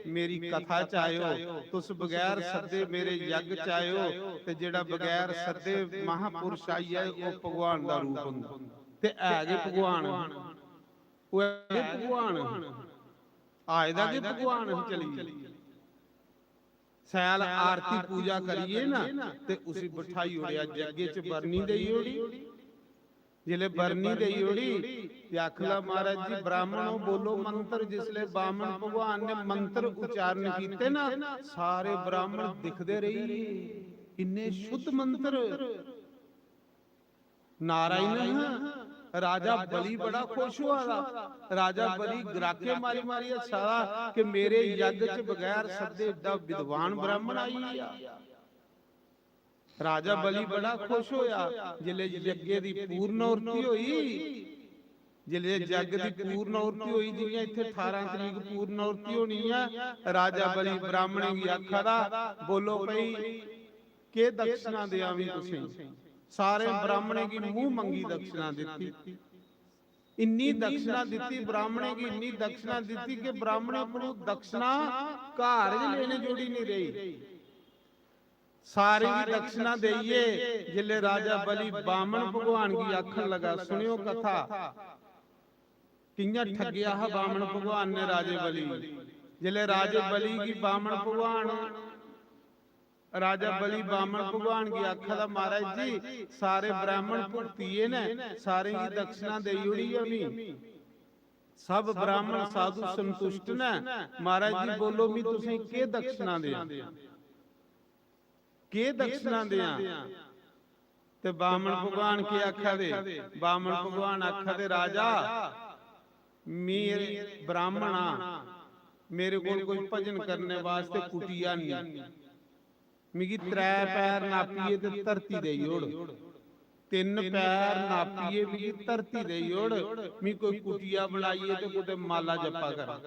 मेरी कथा च आए ओ, तुस बगैर सद्दे मेरे यज्ञ च आए ओ, ते जेह्ड़ा बगैर सद्दे महापुरुष आई जाए, ओह् भगवान दा रूप होंदा।" ते है गै भगवान, ओह् है गै भगवान, आए दा गै भगवान चली। शैल आरती पूजा करियै ना, ते उसी बठाई ओड़ेआ, यज्ञ च बरनी देई ओड़ी। जिसले बरनी देई ओड़ी ते आखला, महाराज जी, ब्राह्मणो, बोलो मंत्र। जिसले बामन भगवान ने मंत्र उच्चारण कीते ना, सारे ब्राह्मण दिखदे रेही गे। इन्ने शुद्ध मंत्र। नारायण, राजा बलि बड़ा खुश होआ दा। राजा बलि गड़ाके मारी मारी हस्सा दा कि मेरे यज्ञ च बगैर सद्दे एड्डा विद्वान ब्राह्मण आई गेआ। राजा बलि बड़ा खुश होया। जिसलै यज्ञ दी पूर्ण आहुति होई, जिसलै यज्ञ दी पूर्ण आहुति होई, जियां इत्थै ठारां तरीक पूर्ण आहुति होनी ऐ, राजा बलि ब्राह्मणें गी आखा दा, "बोलो भई, केह् दक्षिणा देआं में तुसें?" सारे ब्राह्मणें गी मूंह मंगी दक्षिणा दित्ती। इन्नी दक्षिणा दित्ती ब्राह्मणें गी, इन्नी दक्षिणा दित्ती कि ब्राह्मणें कोलों दक्षिणा घर गै लेने जोड़ी नहीं रेही। सारें गी दक्षिणा देइयै जिसलै राजा बलि बामन भगवान गी आखन लगा, सुनियो कथा, कियां ठगेआ हा बामन भगवान ने राजे बलि गी। जिसलै राजे बलि गी बामन भगवान, राजा बलि बामन भगवान गी आखा दा, महाराज जी, सारे ब्राह्मण भुगतिये ने, सारें गी दक्षिणा देई ओड़ी ऐ मी। सब ब्राह्मण साधु संतुष्ट ने। महाराज जी, बोलो, मी तुसें केह् दक्षिणा देआं? केह् दक्षिणा देआं? ते बामन भगवान केह् आखा दे? बामन भगवान आखा दे, राजा, मी ब्राह्मण आं, मेरे कोल कोई भजन करने वास्ते कुटिया नहीं। मिगी त्रै पैर नापियै ते धरती देई ओड़, तिन्न पैर नापियै मिगी धरती देई ओड़, मी कोई कुटिया बनाइयै ते कुतै माला जप्पा करां।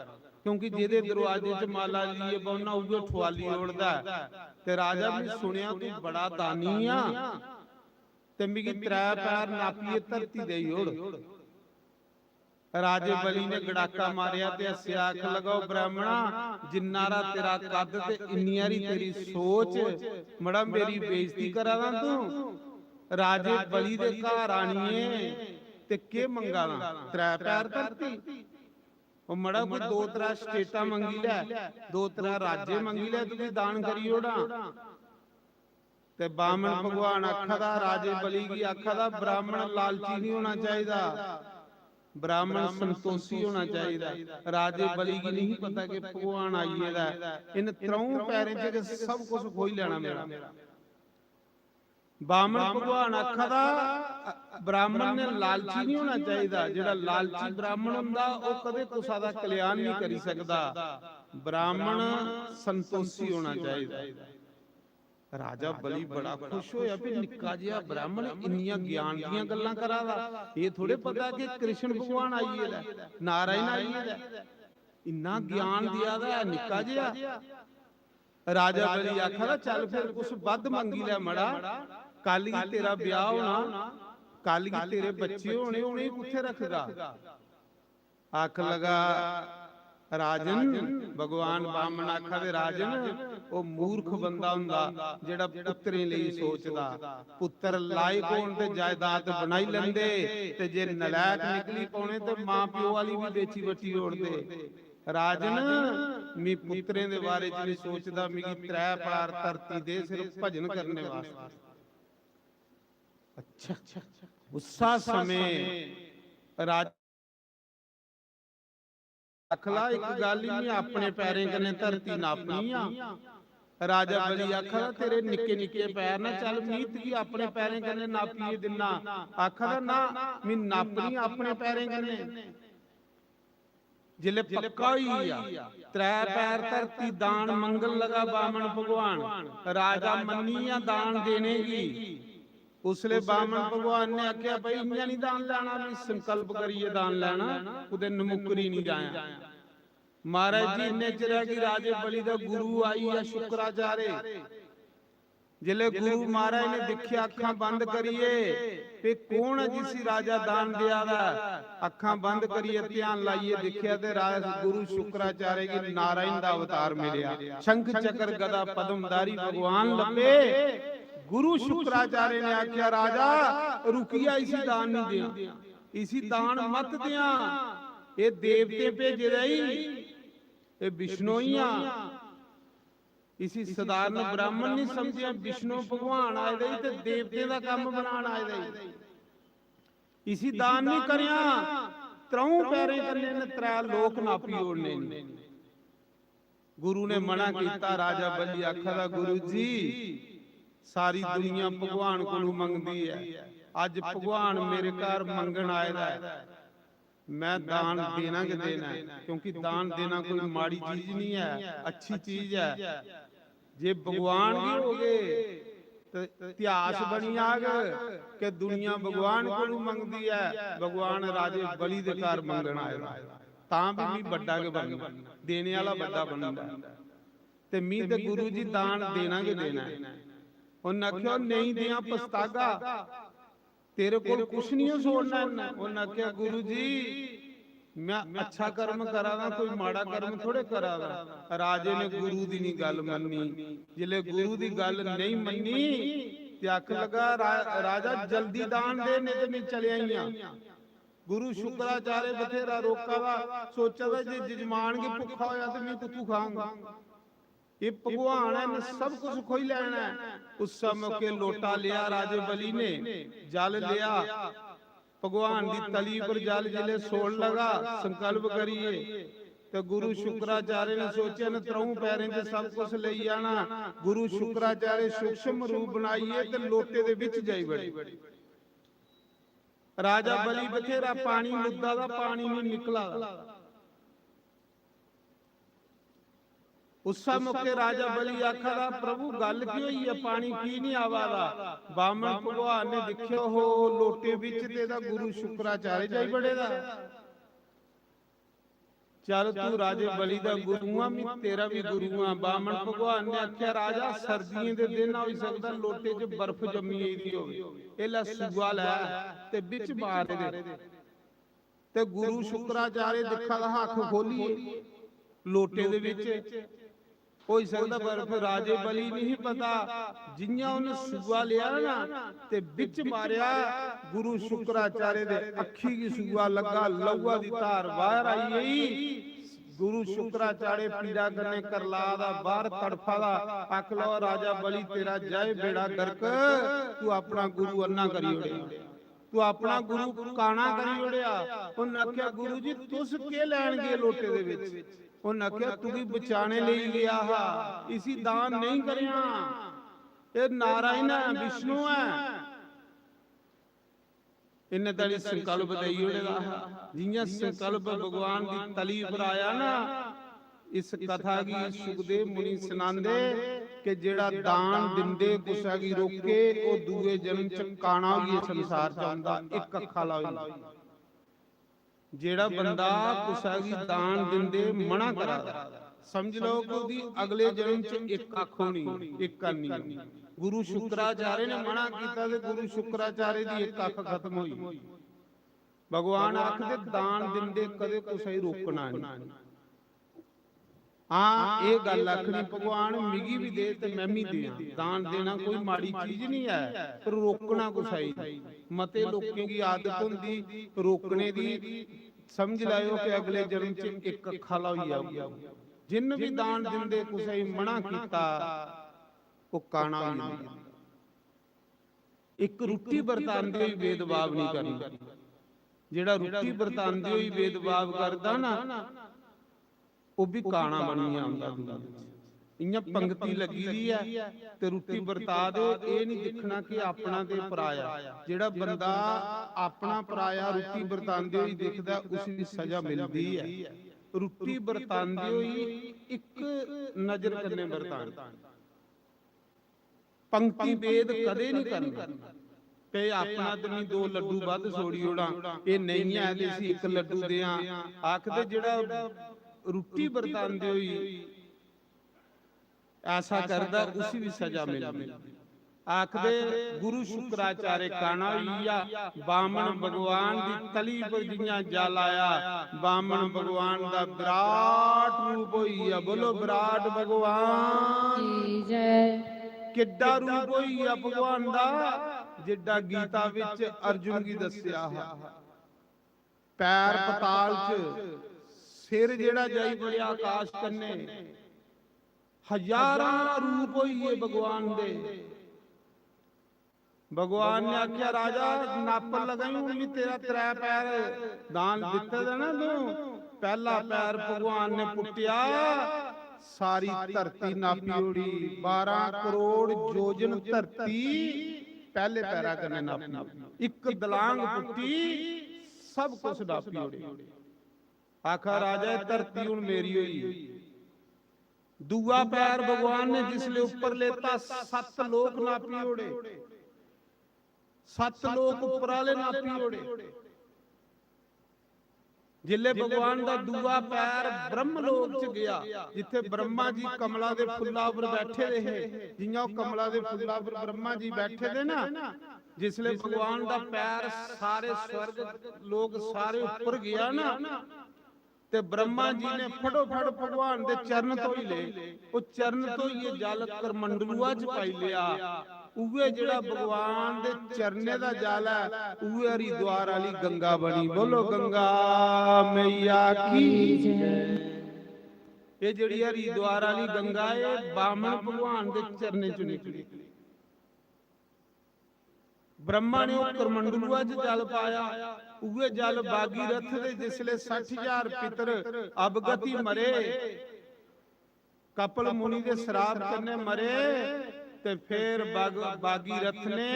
क्योंकि जेह्दे दरोआजे च माला लेइयै बौह्ना, उ'ऐ ठुआली ओड़दा ऐ। ते राजा, में सुनेआ तूं बड़ा दानी आ, ते मिगी त्रै पैर नापियै धरती देई ओड़। राजे बलि ने गड़ाका मारेआ ते हस्सेआ, आखन लगा, "ओ ब्राह्मणा, जिन्ना हारा तेरा कद ते इन्नी हारी तेरी सोच, मड़ा, मेरी बेइज्जती करा दा तूं। राजे बलि दे घर आनियै ते केह् मंगा दा? त्रै पैर धरती?" ओ मड़ा, कोई दो त्रै स्टेटां मंगी लै, दो त्रै राज्य मंगी लै, तुगी दान करी ओड़ां। ते बामन भगवान आखा दा, राजे बलि गी आखा दा, ब्राह्मण लालची नहीं होना चाहिदा, ब्राह्मण संतोषी होना चाहिदा। राजे बलि गी नहीं पता कि भगवान आई गेदा ऐ, इन त्रऊं पैरें च गै सब कुछ खोई लैना मेरा। बामन भगवान आखा दा, ब्राह्मण ने लालची नहीं होना चाहिदा। जेह्ड़ा लालची ब्राह्मण होंदा, ओह् कदें कुसा दा कल्याण नहीं करी सकदा। ब्राह्मण संतोषी होना चाहिदा। राजा बलि बड़ा खुश होया, भी निक्का जेहा ब्राह्मण इन्नियां ज्ञान दियां गल्लां करा दा। एह् थोड़े पता कि कृष्ण भगवान आई गेदा ऐ, नारायण आई गेदा ऐ। इन्ना ज्ञान दिया दा ऐ निक्का जेहा। राजा बलि आखा दा, "चल फिर कुछ बद्ध मंगी लै मड़ा, कल गी तेरा ब्याह होना, कल गी तेरे बच्चे होने, उ'नेंगी कुत्थै रखगा?" आख लगा, "राजन, भगवान बामन आखा दे, राजन, ओह् मूर्ख बंदा होंदा जेह्ड़ा पुत्तरें लेई सोचदा। पुत्तर लायक होन ते जायदाद बनाई लैंदे, ते जे नलायक निकली पौने ते मां प्यो आह्ली बी बेची बट्टी ओड़दे। राजन, मी पुत्तरें दे बारे च नहीं सोचदा, मिगी त्रै पैर धरती दे, सिर्फ भजन करने वास्ते।" अच्छा, उस्सा समें राजा आखला, "इक गल्ल ही, में अपने पैरें कन्नै धरती नापनी आ।" राजा बलि आखा दा, "तेरे निक्के निक्के पैर ना, चल, मी तुगी अपने पैरें कन्नै नापियै दिन्ना।" आखा दा, "ना, मी नापनी अपने पैरें कन्नै।" जिसलै पक्का होई गेआ, त्रै पैर धरती दान मंगन लगा बामन भगवान, राजा मन्नी गेआ दान देने गी। उसलै बामन भगवान ने आखेआ, "भाई, इ'यां निं दान लैना, मी संकल्प करियै दान लैना, कुतै नमुकरी निं जायां।" महाराज जी, इन्ने चिरै गी राजे बलि दा गुरु आई गेआ शुक्राचार्य। जिसलै गुरु महाराज ने दिक्खेआ अक्खां बंद करियै, ते कौन ऐ जिसी राजा दान देआ दा ऐ? अक्खां बंद करियै ध्यान लाइयै दिक्खेआ ते राज गुरु शुक्राचार्य गी नारायण दा अवतार मिलेआ। शंख चक्र गदा पद्मधारी भगवान लब्भे। गुरु शुक्राचार्य ने आखेआ, "राजा, रुकी जा, इसी दान नहीं देआं, इसी दान मत देआं, एह् देवतें भेजे दा ही, एह् बिश्नोई आ।" इसी साधारण ब्राह्मण नहीं समझेआ, विष्णु भगवान आए दे ते देवतें दा कम्म बनान आए दे। इसी दान नहीं करेआं, त्र'ऊं पैरें कन्नै इ'न्न त्रै लोक नापी ओड़ने न। गुरु ने मना कीता। राजा बलि आखा दा, गुरु जी, सारी दुनिया भगवान कोलू मंगदी ऐ, अज्ज भगवान मेरे घर मंगन आए दा ऐ, मैं दान देना गै देना ऐ, क्योंकि दान देना कोई माड़ी चीज नहीं ऐ, अच्छी चीज ऐ। जे भगवान गी होगे ते इतिहास बनी जाग कि दुनिया भगवान कोलू मंगदी ऐ, भगवान राजे बलि दे घर मंगन आए दा, तां भी मी बड्डा गै बनना, देने आह्ला बड्डा बनदा ऐ। ते मी ते गुरु जी दान देना गै देना ऐ। उन्न आखेआ, "नेईं देआं, पछतागा, तेरे कोल कुछ नहीं छोड़ना इन्नै।" उन्न आखेआ, "गुरु जी, मैं अच्छा कर्म करा दा, कोई माड़ा कर्म थोड़े करा दा।" राजे ने गुरु दी नहीं गल्ल मन्नी। जिसलै गुरु दी गल्ल नहीं मन्नी ते आखन लगा, "रा-, राजा, जल्दी दान दे, नहीं ते मैं चले आई आं।" गुरु शुक्राचार्य बथेरा रोका दा, सोचा दा, "जे जजमान गी भुक्खा होया ते मैं कुत्थू खांग?" ये भगवान है, इन्नै सब कुछ खोई लैना है। उस मौके लोटा लिया राजे बलि ने, जल लिया, भगवान दी तली पर जल जिले सोड़ लगा, संकल्प करिए, तो गुरु शुक्राचार्य ने सोचेआ, "न त्र'ऊं पैरें च सब कुछ लेई जाना।" गुरु शुक्राचार्य सूक्ष्म रूप बनाइए ते लोटे दे विच जाई बड़े। राजा बलि बथेरा पानी मुद्दा दा, पानी नहीं निकला दा। उस्सै मौके राजा बलि आखा दा, "प्रभु, गल्ल की होई ऐ? पानी की नहीं आवा दा?" बामन भगवान ने दिक्खेआ, "हो, लोटे बिच ते एदा गुरु शुक्राचार्य जाई बड़े दा। चल, तू राजे बलि दा गुरु आ, मैं तेरा भी गुरु आ।" बामन भगवान ने आख्या, "राजा, सर्दियें दे दिन होई सकदा लोटे च बर्फ जम्मी गेदी होवे, एल्लै सूआ लै ते बिच मार दे।" ते गुरु शुक्राचार्य दिक्खा दा हा अक्ख खोलियै लोटे दे बिच। होई सकदा बर्फ, राजे बलि नहीं पता, जियां उन्हें सूआ लिया ना ते बिच मारेआ, गुरु शुक्राचार्य दे अक्खी गी सूआ लग्गा, लहूआ दी धार बाहर आई गई। गुरु शुक्राचार्य पीड़ा कन्नै करला दा, बाहर तड़फा दा, आख लो, "राजा बलि, तेरा जय बेड़ा गर्क, तू अपना गुरु अन्ना करी ओड़े।" तू अपना गुरु काना करी ओड़ेआ। उन्न आखेआ, "गुरु जी, तुस केह् लैन गे लोटे दे बिच?" उन्न आखेआ, "तुगी बचाने लेई गेआ हा, इसी दान नेईं करेआं। एह् नारायण ऐ, विष्णु ऐ।" इन्ने धड़ी संकल्प देई ओड़े दा हा। जि'यां संकल्प भगवान दी तली पर आया ना, इस कथा गी सुखदेव मुनि सनांदे कि जेह्ड़ा दान दिंदे कुसै गी रोके, ओह् दूए जन्म च काना होइयै संसार च औंदा, इक अक्ख आह्ला होई जंदा। जेह्ड़ा बंदा कुसै गी दान दिंदे मना करा दा, समझ लैओ कि ओह्दी अगले जन्म च इक अक्ख होनी, इक कन्न होनी। गुरु शुक्राचार्य ने मना कीता ते गुरु शुक्राचार्य दी इक अक्ख खत्म होई। भगवान आखदे, दान दिंदे कदें कुसै गी रोकना नहीं। हां, एह् गल्ल आखनी, "भगवान, मिगी बी दे ते मैं बी देआं।" दान देना कोई माड़ी चीज नहीं ऐ, पर रोकना कुसै गी नहीं। मते लोकें गी आदत होंदी रोकने दी, समझ लैओ कि अगले जन्म च इक अक्ख आह्ला होई जाओ। जिन्न बी दान दिंदे कुसै गी मना कीता, ओह् काना होई जंदा। इक रुट्टी बरतांदे होई भेदभाव नहीं करना। जेह्ड़ा रुट्टी बरतांदे होई भेदभाव करदा ना, ओह् भी काना बनियै औंदा दुनिया च। इ'यां पंगती लग्गी दी ऐ ते रुट्टी बरता दे, एह् नहीं दिक्खना कि अपना ते पराया। जेह्ड़ा बंदा अपना पराया रुट्टी बरतांदे होई दिखदा, उसी सजा मिलदी ऐ। रुट्टी बरतांदे होई इक नजर कन्नै बरताना। पंगती भेद कदें नहीं करना। ते अपना ते मैं दो लड्डू बद्ध छोड़ी ओड़ां, एह् नेईं ऐ ते इसी इक लड्डू देआं। आखदे जेह्ड़ा रुट्टी बरतांदे होई ऐसा करदा, उसी भी सजा मिलदी। आखदे गुरु शुक्राचार्य काना होई गेआ, बामन भगवान दी तली पर जियां जल आया, बामन भगवान दा विराट रूप होई गेआ। बोलो विराट भगवान की जय। किड्डा रूप होई गेआ भगवान दा, जिड्डा गीता विच अर्जुन गी दस्सेआ हा। पैर पताल च, सिर जेह्ड़ा जाई बड़ेआ आकाश कन्नै। हजारां रूप होई गे भगवान दे। भगवान ने आख्या, "राजा, नापन लगाई, हून भी तेरा त्रै पैर दान दित्ते दे ना तूं।" पैह्ला पैर भगवान ने पुट्टेआ, सारी धरती नापी ओड़ी, बारां करोड़ योजन धरती पैह्ले पैरा कन्नै नापी ओड़ी। इक दलांग पुट्टी, सब कुछ नापी ओड़ी। आखा, "राजा, एह् धरती हून मेरी होई गेई।" दूआ पैर भगवान ने जिसले उप्पर लेता, सत्त लोक नापी ओड़े, सत्त लोक उप्पर आले नापी ओड़े। जिसले भगवान दा दूआ पैर ब्रह्म लोक च गया, जिथे ब्रह्मा जी कमला दे फुल्ला पर बैठे दे हे, जियां ओह कमला दे फुल्ला पर ब्रह्मा जी बैठे दे ना, जिसले भगवान दा पैर सारे स्वर्ग लोक सारे उप्पर गया ना, ते ब्रह्मा जी ने फटोफट भगवान दे चरण धोई ले। ओह चरण धोइयै जल करमंडलुआ च पाई लेआ। उ'ऐ जेह्ड़ा भगवान दे चरणें दा जल ऐ, उ'ऐ हरिद्वार आह्ली गंगा बनी। बोलो, गंगा मैया की जय। एह् जेह्ड़ी हरिद्वार आह्ली गंगा, एह् बामन भगवान दे चरणें च निकली। ब्रह्मा ने ओह करमंडलुआ च जल पाया, उ'ऐ जल भागीरथ दे जिसले सट्ठ हजार पितर अवगति मरे, कपिल मुनि दे श्राप कन्नै मरे, ते फिर बाग-, भागीरथ ने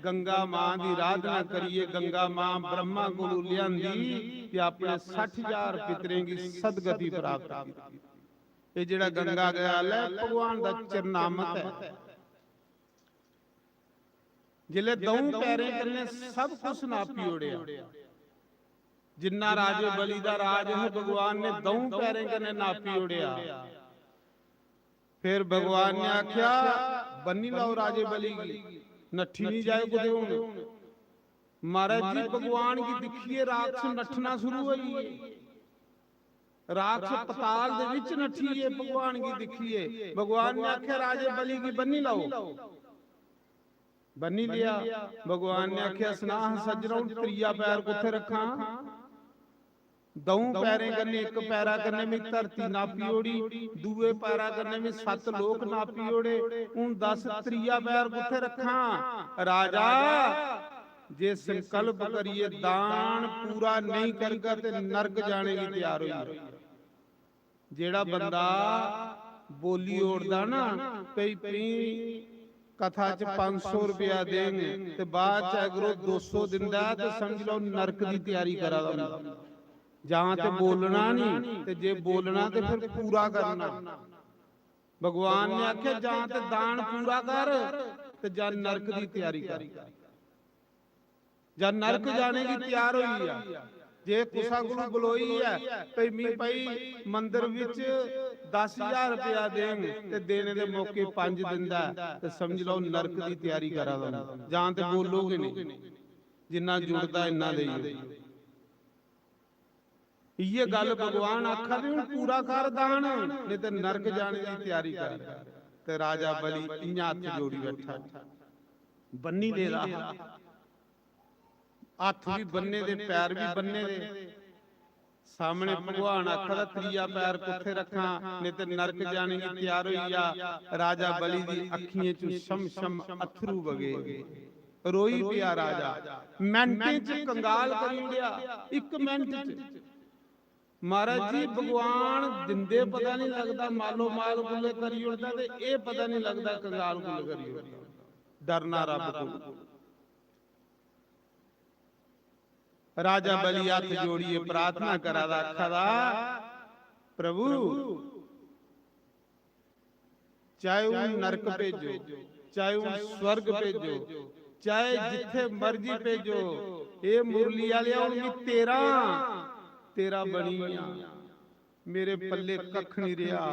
गंगा मां दी आराधना करियै गंगा मां ब्रह्मा कोलू लियांदी ते अपने सट्ठ हजार पितरें गी सदगति प्राप्त कीती। एह जेह्ड़ा गंगा गया है, भगवान दा चरणामत है। जिसलै द'ऊं पैरें कन्नै सब कुछ नापी ओड़ेआ, जिन्ना राजे बलि दा राज है, भगवान ने द'ऊं पैरें कन्नै नापी ओड़ेआ। फिर भगवान ने आख्या, "बन्नी लाओ राजे बलि गी, नट्ठी निं जाए कुतै हून।" महाराज जी, भगवान गी दिक्खियै राक्षस नट्ठना शुरू होई गे। राक्षस पताल दे विच नट्ठी गे भगवान गी दिक्खियै। भगवान ने आख्या, "राजे बलि गी बन्नी लाओ।" बन्नी लिया। भगवान ने आख्या, "सनाह सज्जनों, त्रिया पैर कुत्थे रखां?" द'ऊं पैरें कन्नै, इक पैरा कन्नै में धरती नापी ओड़ी, दूए पैरा कन्नै में सत्त लोक नापी ओड़े। हून दस, त्रिया पैर कुत्थे रखां? राजा, जे संकल्प करियै दान पूरा नेईं करगा ते नरक जाने गी त्यार होई जा। जेह्ड़ा बंदा बोली ओड़दा ना, भई, भई कथा च पंज सौ रपेआ देंग ते बाद च अगर ओह दो सौ दिंदा ऐ ते समझ लैओ नरक दी त्यारी करा दा होंदा। जां ते बोलना नहीं, ते जे बोलना ते फिर पूरा करना। भगवान ने आख्या, "जां ते दान पूरा कर ते जां नरक दी त्यारी कर।" जां नरक जाने गी त्यार होई गेआ। जे कुसा कोलू बलोई ऐ, भई, "मी भाई मंदर विच दस हजार रपेआ देंग," ते देने दे मौके पंज दिंदा ऐ, ते समझ लैओ नरक दी त्यारी करा दा होंदा। जां ते बोलो गै नहीं, जिन्ना जुड़दा इन्ना देई ओड़ो। इ'यै गल्ल भगवान आखा दे, "हून पूरा कर दान, नेईं ते नरक जाने दी त्यारी कर।" ते राजा बलि इ'यां हत्थ जोड़ी बैठा, बन्नी लेदा हा। हत्थ भी बन्ने दे, पैर भी बन्ने दे। सामने भगवान आखा दा, "त्रिया पैर कुत्थे रखां, नेईं ते नरक जाने गी त्यार होई जा।" राजा बलि दी अखियें चों छम छम अथरू बगे। रोई पिया राजा, मिंटें च कंगाल करी ओड़ेआ, इक मिंट च। महाराज जी, भगवान दिंदे पता नहीं लगदा, मालो माल कुल्ले करी ओड़दा ते एह पता नहीं लगदा कंगाल कुल्ले करी ओड़दा। डरना रब कोलू। राजा बलि हत्थ जोड़ियै प्रार्थना करा दा, आखा दा, "प्रभु, चाहे हून नरक भेजो, चाहे हून स्वर्ग भेजो, चाहे जित्थे मर्जी भेजो, ए मुरली आलेआ, हून मी तेरा, तेरा बनी गेआ, मेरे पल्ले कक्ख नहीं रेहा।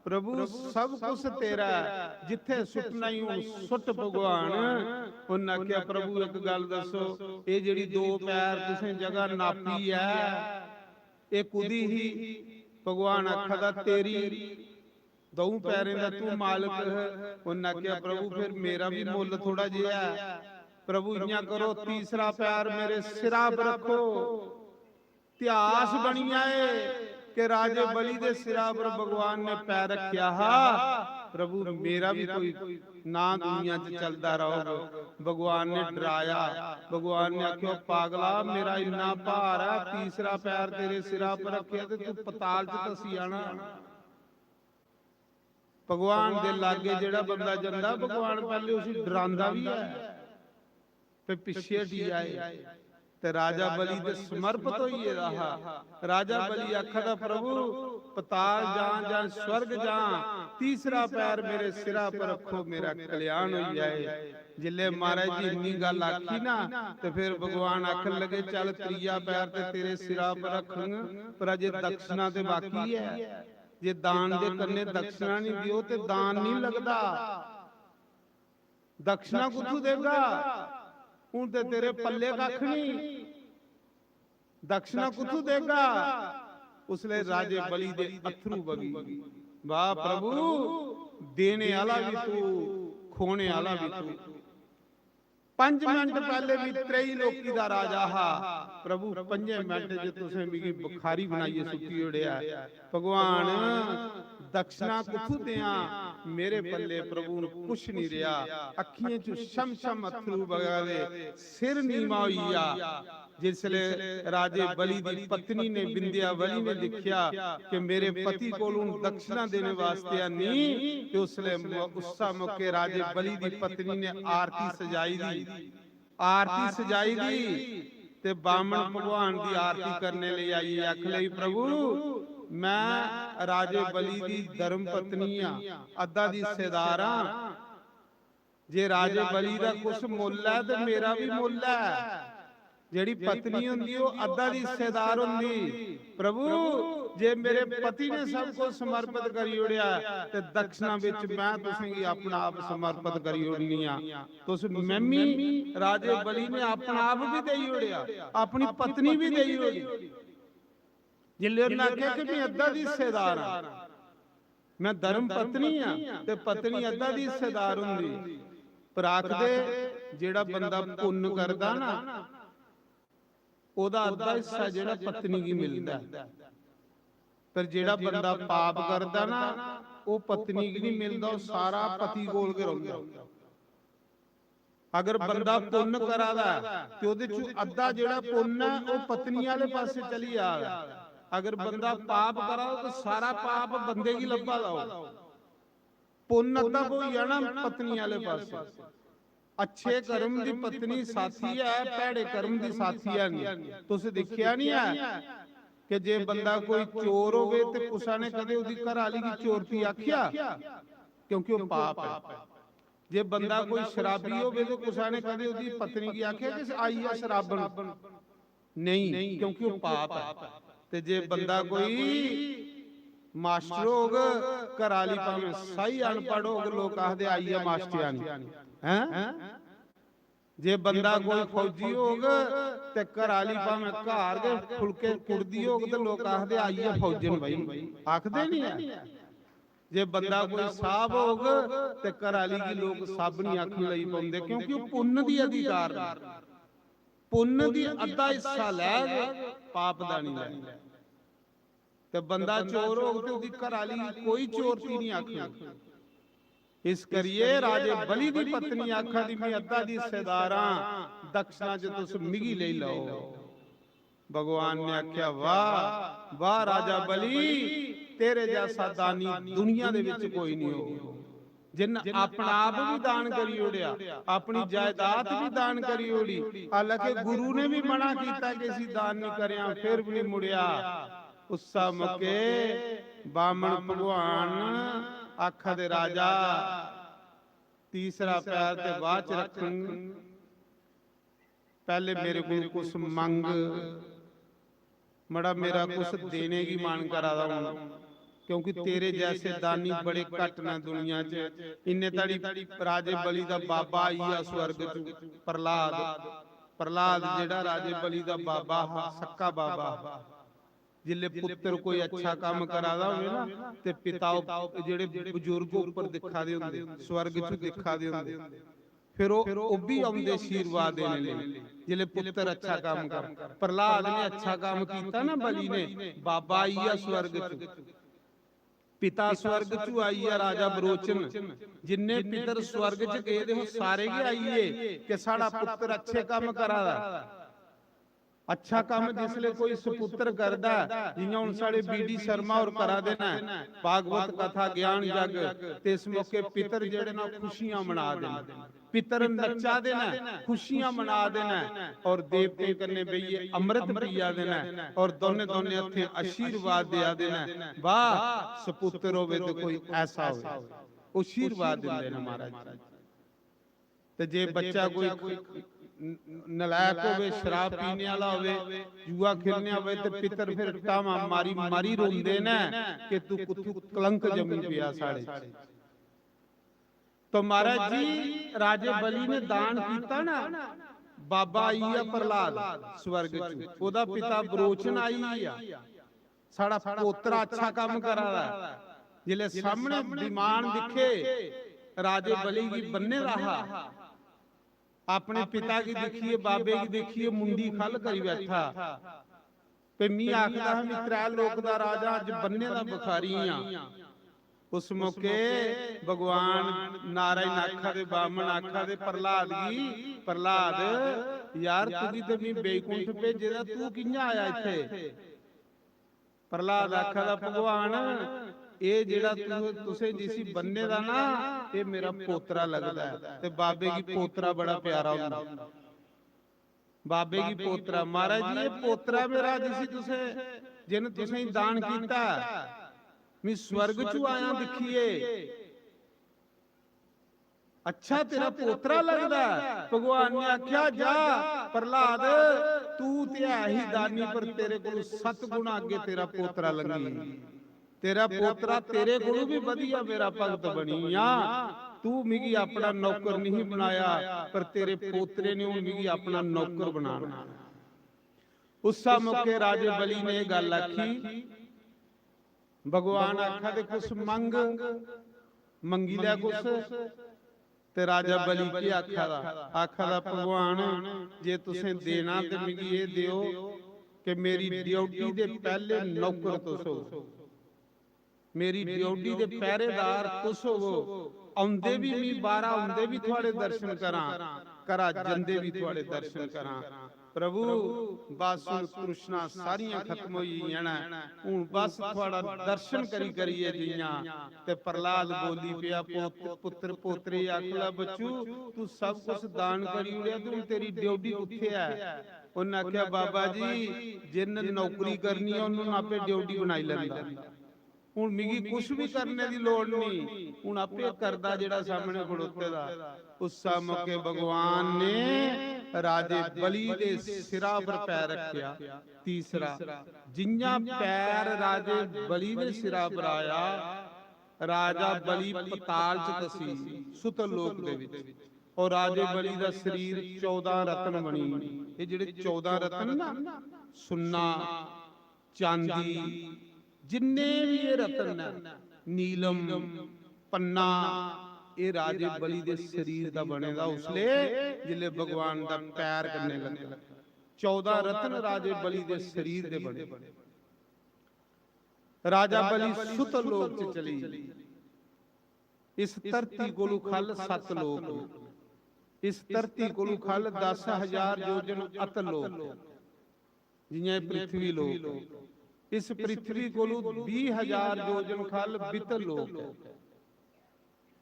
प्रभु, सब कुछ तेरा ऐ, जित्थे सुट्टना ही हून सुट्ट भगवान।" उन्नै आखेआ, "प्रभु, इक गल्ल दस्सो, ए जेह्ड़ी दो पैर तुसें जगह नापी ऐ, ए कुदी ही?" भगवान आखा दा, "तेरी।" द'ऊं पैरें दा तू मालक है। उन्नै आखेआ, "प्रभु, फिर मेरा भी मुल्ल थोड़ा जेहा है। प्रभु, इ'यां करो, तीसरा पैर मेरे सिरा पर रखो।" इतिहास बनी जाए कि राजे बलि दे सिरा पर भगवान ने पैर रखेआ हा, प्रभु, मेरा भी कोई ना दुनिया च चलदा रहोग। भगवान ने डराया, भगवान ने आखेआ, "पागला, मेरा इन्ना भार ऐ, तीसरा पैर तेरे सिरा पर रखेआ ते तू पताल च धसी जाना।" भगवान दे लागे जेड़ा बंदा जंदा, भगवान पैहले उसी डरांदा भी ऐ। ते पिच्छे हटी आए ते राजा बलि ते समर्पित होई गेदा हा। राजा बलि आखा दा, "प्रभु, पताल जां, जां स्वर्ग जां, तीसरा पैर मेरे सिरा पर रखो, मेरा कल्याण होई जाए।" जिल्ले महाराज जी इन्नी गल्ल आखी ना, ते फिर भगवान आखन लगे, "चल, त्रीया पैर ते तेरे सिरा पर रखंग, पर अजे दक्षिणा ते बाकी ऐ। जे दान दे कन्ने दक्षिणा नहीं दियो, ते दान नहीं लगदा।" दक्षिणा कुत्थू देगा? हूं ते तेरे पल्ले कख नहीं। दक्षिणा कुत्थू देगा? उसले राजे बलि दे अथरू बगी। वाह प्रभु, देने आला भी तू, खोने आला भी तू। पंज मिनट पहले भी त्रैलोकी दा राजा हा। प्रभु, पंजे मिनट च तुसें मिगी भिखारी बनाइयै सुट्टी ओड़ेआ। भगवान, दक्षिणा कुत्थू देआं? मेरे पल्ले प्रभु हून कुछ नहीं रहा। अखियें च छम छम अथरू बगा दे, सिर नीवा होई गेआ। जिसले राजे बलि दी पत्नी ने, विंध्यावली ने दिखया कि मेरे पति कोल हून दक्षिणा देने वास्ते है नहीं, ते उसले म-, उस्सा मौके राजे बलि दी पत्नी ने आरती सजाई दी। आरती सजाई दी ते बामन भगवान दी आरती करने लेई आई, आख लई, "प्रभु, मैं राजे बलि दी धर्म पत्नी आं, अद्धा दी हिस्सेदार आं। जे राजे बलि दा कुछ मुल्ल ऐ ते मेरा भी मुल्ल ऐ।" जेड़ी पत्नी होंदी, ओह अद्धा दी हिस्सेदार होंदी। "प्रभु, जे मेरे पति ने सब कुछ समर्पित करी ओड़ेआ, ते दक्षिणा विच मैं तुसेंगी अपना आप समर्पित करी ओड़नी आं।" तुस मैमी राजे बलि ने अपना आप भी देई ओड़ेआ, अपनी पत्नी भी देई ओड़ी। जिल्ले उन्हें आखेआ कि मैं अद्धा दी हिस्सेदार हां, मैं धर्म पत्नी हां, ते पत्नी अद्धा दी हिस्सेदार हुंदी। पर आखदे, जेड़ा बंदा पुन्न करदा ना, ओहदा अद्धा हिस्सा जेड़ा पत्नी गी मिलदा ऐ, पर जेड़ा बंदा पाप करदा ना, ओह पत्नी गी नहीं मिलदा, ओह सारा पति कोल गै रौंहदा। अगर बंदा पुन्न करा दा ऐ ते ओहदे च अद्धा जेड़ा पुन्न ऐ, ओह पत्नी आले पासे चली जा। अगर बंदा पाप करा दा, तो सारा पाप बंदे गी लब्भा दा होग। पुन्न अद्धा होई जाना पत्नी आले पासे। अच्छे कर्म दी पत्नी साथी ऐ, भैड़े कर्म दी साथी ऐ नहीं। तुस दिक्खेआ नहीं ऐ कि जे बंदा कोई चोर होवे ते कुसा ने कदे ओहदी घर आली गी चोरती आखिया, क्योंकि ओह पाप ऐ। जे बंदा कोई शराबी होवे ते कुसा ने कदे ओहदी पत्नी गी आखिया कि आई जा शराबन, नहीं, क्योंकि ओह पाप ऐ। ते जे बंदा कोई मास्टर होग, घर आली भावें सही अनपढ़ होग, लोक आखदे, "आई ऐ मास्टरियानी।" हैं? जे बंदा कोई फौजी होग ते घर आली भावें घर गै फुलके कुड़दी होग, ते लोक आखदे, "आई ऐ फौजन भाई।" आखदे नहीं ऐ? जे बंदा कोई साहब होग ते घर आली गी लोक साबनी आखन लगी पौंदे, क्योंकि ओह पुन्न दी अधिकार ऐ। पुन्न दी अद्धा हिस्सा लैग, पाप दा नहीं लैग। ते बंदा चोर होग ते ओहदी घर आली गी कोई चोरती नहीं आखग। इस करिए राजे बलि दी पत्नी आखा दी, "मैं अद्धा दी हिस्सेदार हां, दक्षिणा च तुस मिगी लेई लैओ।" भगवान ने आख्या, "वाह, वाह राजा बलि, तेरे जैसा दानी दुनिया दे विच कोई नहीं हो।" जिन अपना आप भी दान करी ओड़िया, अपनी जायदाद भी दान करी ओड़ी। हालांकि गुरु ने भी मना किया कि इसी दान नहीं करें, फिर भी नहीं मुड़िया। उस मौके बामन भगवान आखा दे, "राजा, तीसरा पैर ते बाद च रखंग, पहले मेरे को कुछ मंग, मड़ा मेरा कुछ देने की मन करा दा हूं, क्योंकि तेरे जैसे दानी बड़े घट न दुनिया च।" इन्ने धड़ी राजे बलि दा बाबा आई गया स्वर्ग च, प्रहलाद। प्रहलाद जेड़ा राजे बलि दा बाबा हा, सक्का बाबा हा, जिल्ले पुत्र कोई अच्छा काम करा दा होवे ना, ते पिता उप-, जेड़े बजुर्ग उप्पर दिखा दे होंदे, स्वर्ग च दिखा दे होंदे, फिर ओह, ओह भी औंदे आशीर्वाद देने लेई। जिल्ले पुत्र अच्छा काम कर, प्रहलाद ने अच्छा काम कीता ना बलि ने, बाबा आई गया स्वर्ग च। पिता स्वर्ग चू आई गेआ राजा बरोचन, जिन्ने पितर स्वर्ग च गेदे हो सारे गै आई गे कि साढ़ा पुत्र अच्छे कम्म करा दा। अच्छा कम्म जिसले कोई सपुत्र करदा ऐ, जियां हुन साढ़े बी डी शर्मा होर करा दे न, भागवत कथा ज्ञान यज्ञ, ते इस मौके पितर जेह्ड़े न खुशियां मना दे न, पितर नच्चा दे न, खुशियां मना दे न, और देवतें कन्नै बेहियै अमृत पिया दे न, और दोने दोने हत्थें आशीर्वाद देआ दे न। वाह, सपुत्र होवे ते कोई ऐसा होवे, आशीर्वाद दिंदे न महाराज जी। ते जे बच्चा कोई ख-, न-, नलायक होवे, शराब पीने आह्ला होवे, जुआ खेलने होवे, ते पितर फिर टामा मारी मारी रोंदे न कि तू कुत्थू कलंक जमी पिया साढ़े च। तो महाराज जी, राजे बलि ने दान कीता ना, बाबा आई गेआ प्रहलाद स्वर्ग च, ओदा पिता बरोचन आई गेआ, साढ़ा पोतरा अच्छा कम्म करा दा ऐ। जिसलै सामने विमान दिक्खे, राजे बलि गी बन्ने दा हा, अपने पिता गी दिक्खियै, बाबे गी दिक्खियै मुंडी खल करी बैठा। ते मी आखदा हा, "मी त्रै लोक दा राजा, अज्ज बन्ने दा बखारी आं।" उस मौके भगवान नारायण आखा दे, बामन आखा दे प्रहलाद गी, "प्रहलाद, यार, तुगी ते मी बैकुंठ भेजे दा, तू कि'यां आया इत्थै?" प्रहलाद आखा दा, "भगवान, एह् जेह्ड़ा तू, तुसें जिसी बन्ने दा ना, एह् मेरा पोतरा लगदा ऐ।" ते बाबे गी पोतरा बड़ा प्यारा होंदा। बाबे गी पोतरा, महाराज जी, एह् पोतरा मेरा जिसी तुसें, जिन तुसें दान कीता, मैं स्वर्ग चू आया दिक्खिए। अच्छा, तेरा पोतरा लगदा ऐ। भगवान ने आख्या, "जा प्रहलाद, तू ते है ही दानी, पर तेरे कोल सत्त गुणा अग्गे तेरा पोतरा लंघी। तेरा पोतरा तेरे कोलू भी वधिया मेरा भगत बनी आ। तू मिगी अपना नौकर नहीं बनाया, पर तेरे पोतरे ने हून मिगी अपना नौकर बनाना।" उस्सा मौके राजे बलि ने एह् गल्ल आखी। भगवान आखा दे, "कुछ मंग, मंगी लै कुछ।" ते राजा बलि केह् आखा दा? आखा दा, "भगवान, जे तुसें देना ते मिगी एह् देओ कि मेरी ड्यूटी दे पैह्ले नौकर तुस हो, मेरी ड्यूटी दे पैह्रेदार तुस होवो, औंदे बी मी बाह्रा औंदे बी थुआड़े दर्शन करां, घरा जंदे बी थुआड़े दर्शन करां।" प्रभु, बस हुन तृष्णा सारियां खत्म होई गेइयां न, हुन बस थुआड़ा दर्शन करी करियै जियां। ते प्रहलाद बोली पेआ, "पोत-, पुत्र पोतरे आखला, बच्चू, तू सब कुछ दान करी ओड़ेआ, ते हुन तेरी ड्यूटी कुत्थे ऐ?" उन्नै आखेआ, "बाबा जी, जिन्न नौकरी करनी ऐ, उन्नू आपे ड्यूटी बनाई लैंदा।" हुन मिगी कुछ भी करने दी लोड़ नहीं, हुन आपे करदा जेड़ा सामने खड़ोते दा। उस मौके भगवान ने राजे बलि दे सिरा पर पैर रखिया। तीसरा, जियां पैर राजे बलि दे सिरा पर आया, राजा बलि पताल च तसी, सुतल लोक दे विच। और राजे बलि दा शरीर चौदां रत्न बनी। ये जेड़े चौदां रत्न ना, सुन्ना, चांदी, जिन्ने भी ये रत्न न, नीलम, पन्ना, ये राजे बलि दे शरीर दा बने दा। उसले जिसले भगवान दा पैर कन्ने लग्गे, चौदां रत्न राजे बलि दे शरीर दे बने। राजा बलि सुत लोक च चली। इस धरती कोलू खल सत लोक न। इस धरती कोलू खल दस हजार योजन अत लोक, जियां एह् पृथ्वी लोक। इस पृथ्वी कोलू बीह हजार योजन खल बितल लोक,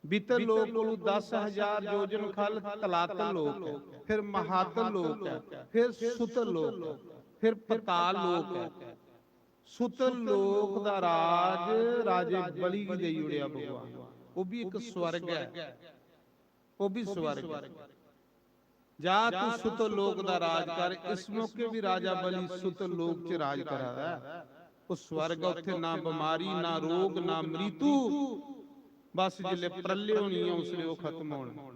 बितल लोक कोलू दस हजार योजन खल तलातल लोक, फिर महातल लोक, फिर सुतल लोक, फिर पताल लोक। सुतल लोक दा राज राजे बलि गी देई ओड़ेआ भगवान। ओह् भी इक स्वर्ग ऐ, ओह् भी स्वर्ग ऐ। जा तू सुतल लोक दा राज कर। इस मौके भी राजा बलि सुतल लोक च राज करा दा ऐ। ओह् स्वर्ग ऐ, उत्थे ना बमारी, ना रोग, ना मृत्यु। बस जिसले प्रलय होनी ऐ, उसले ओह् खत्म होना।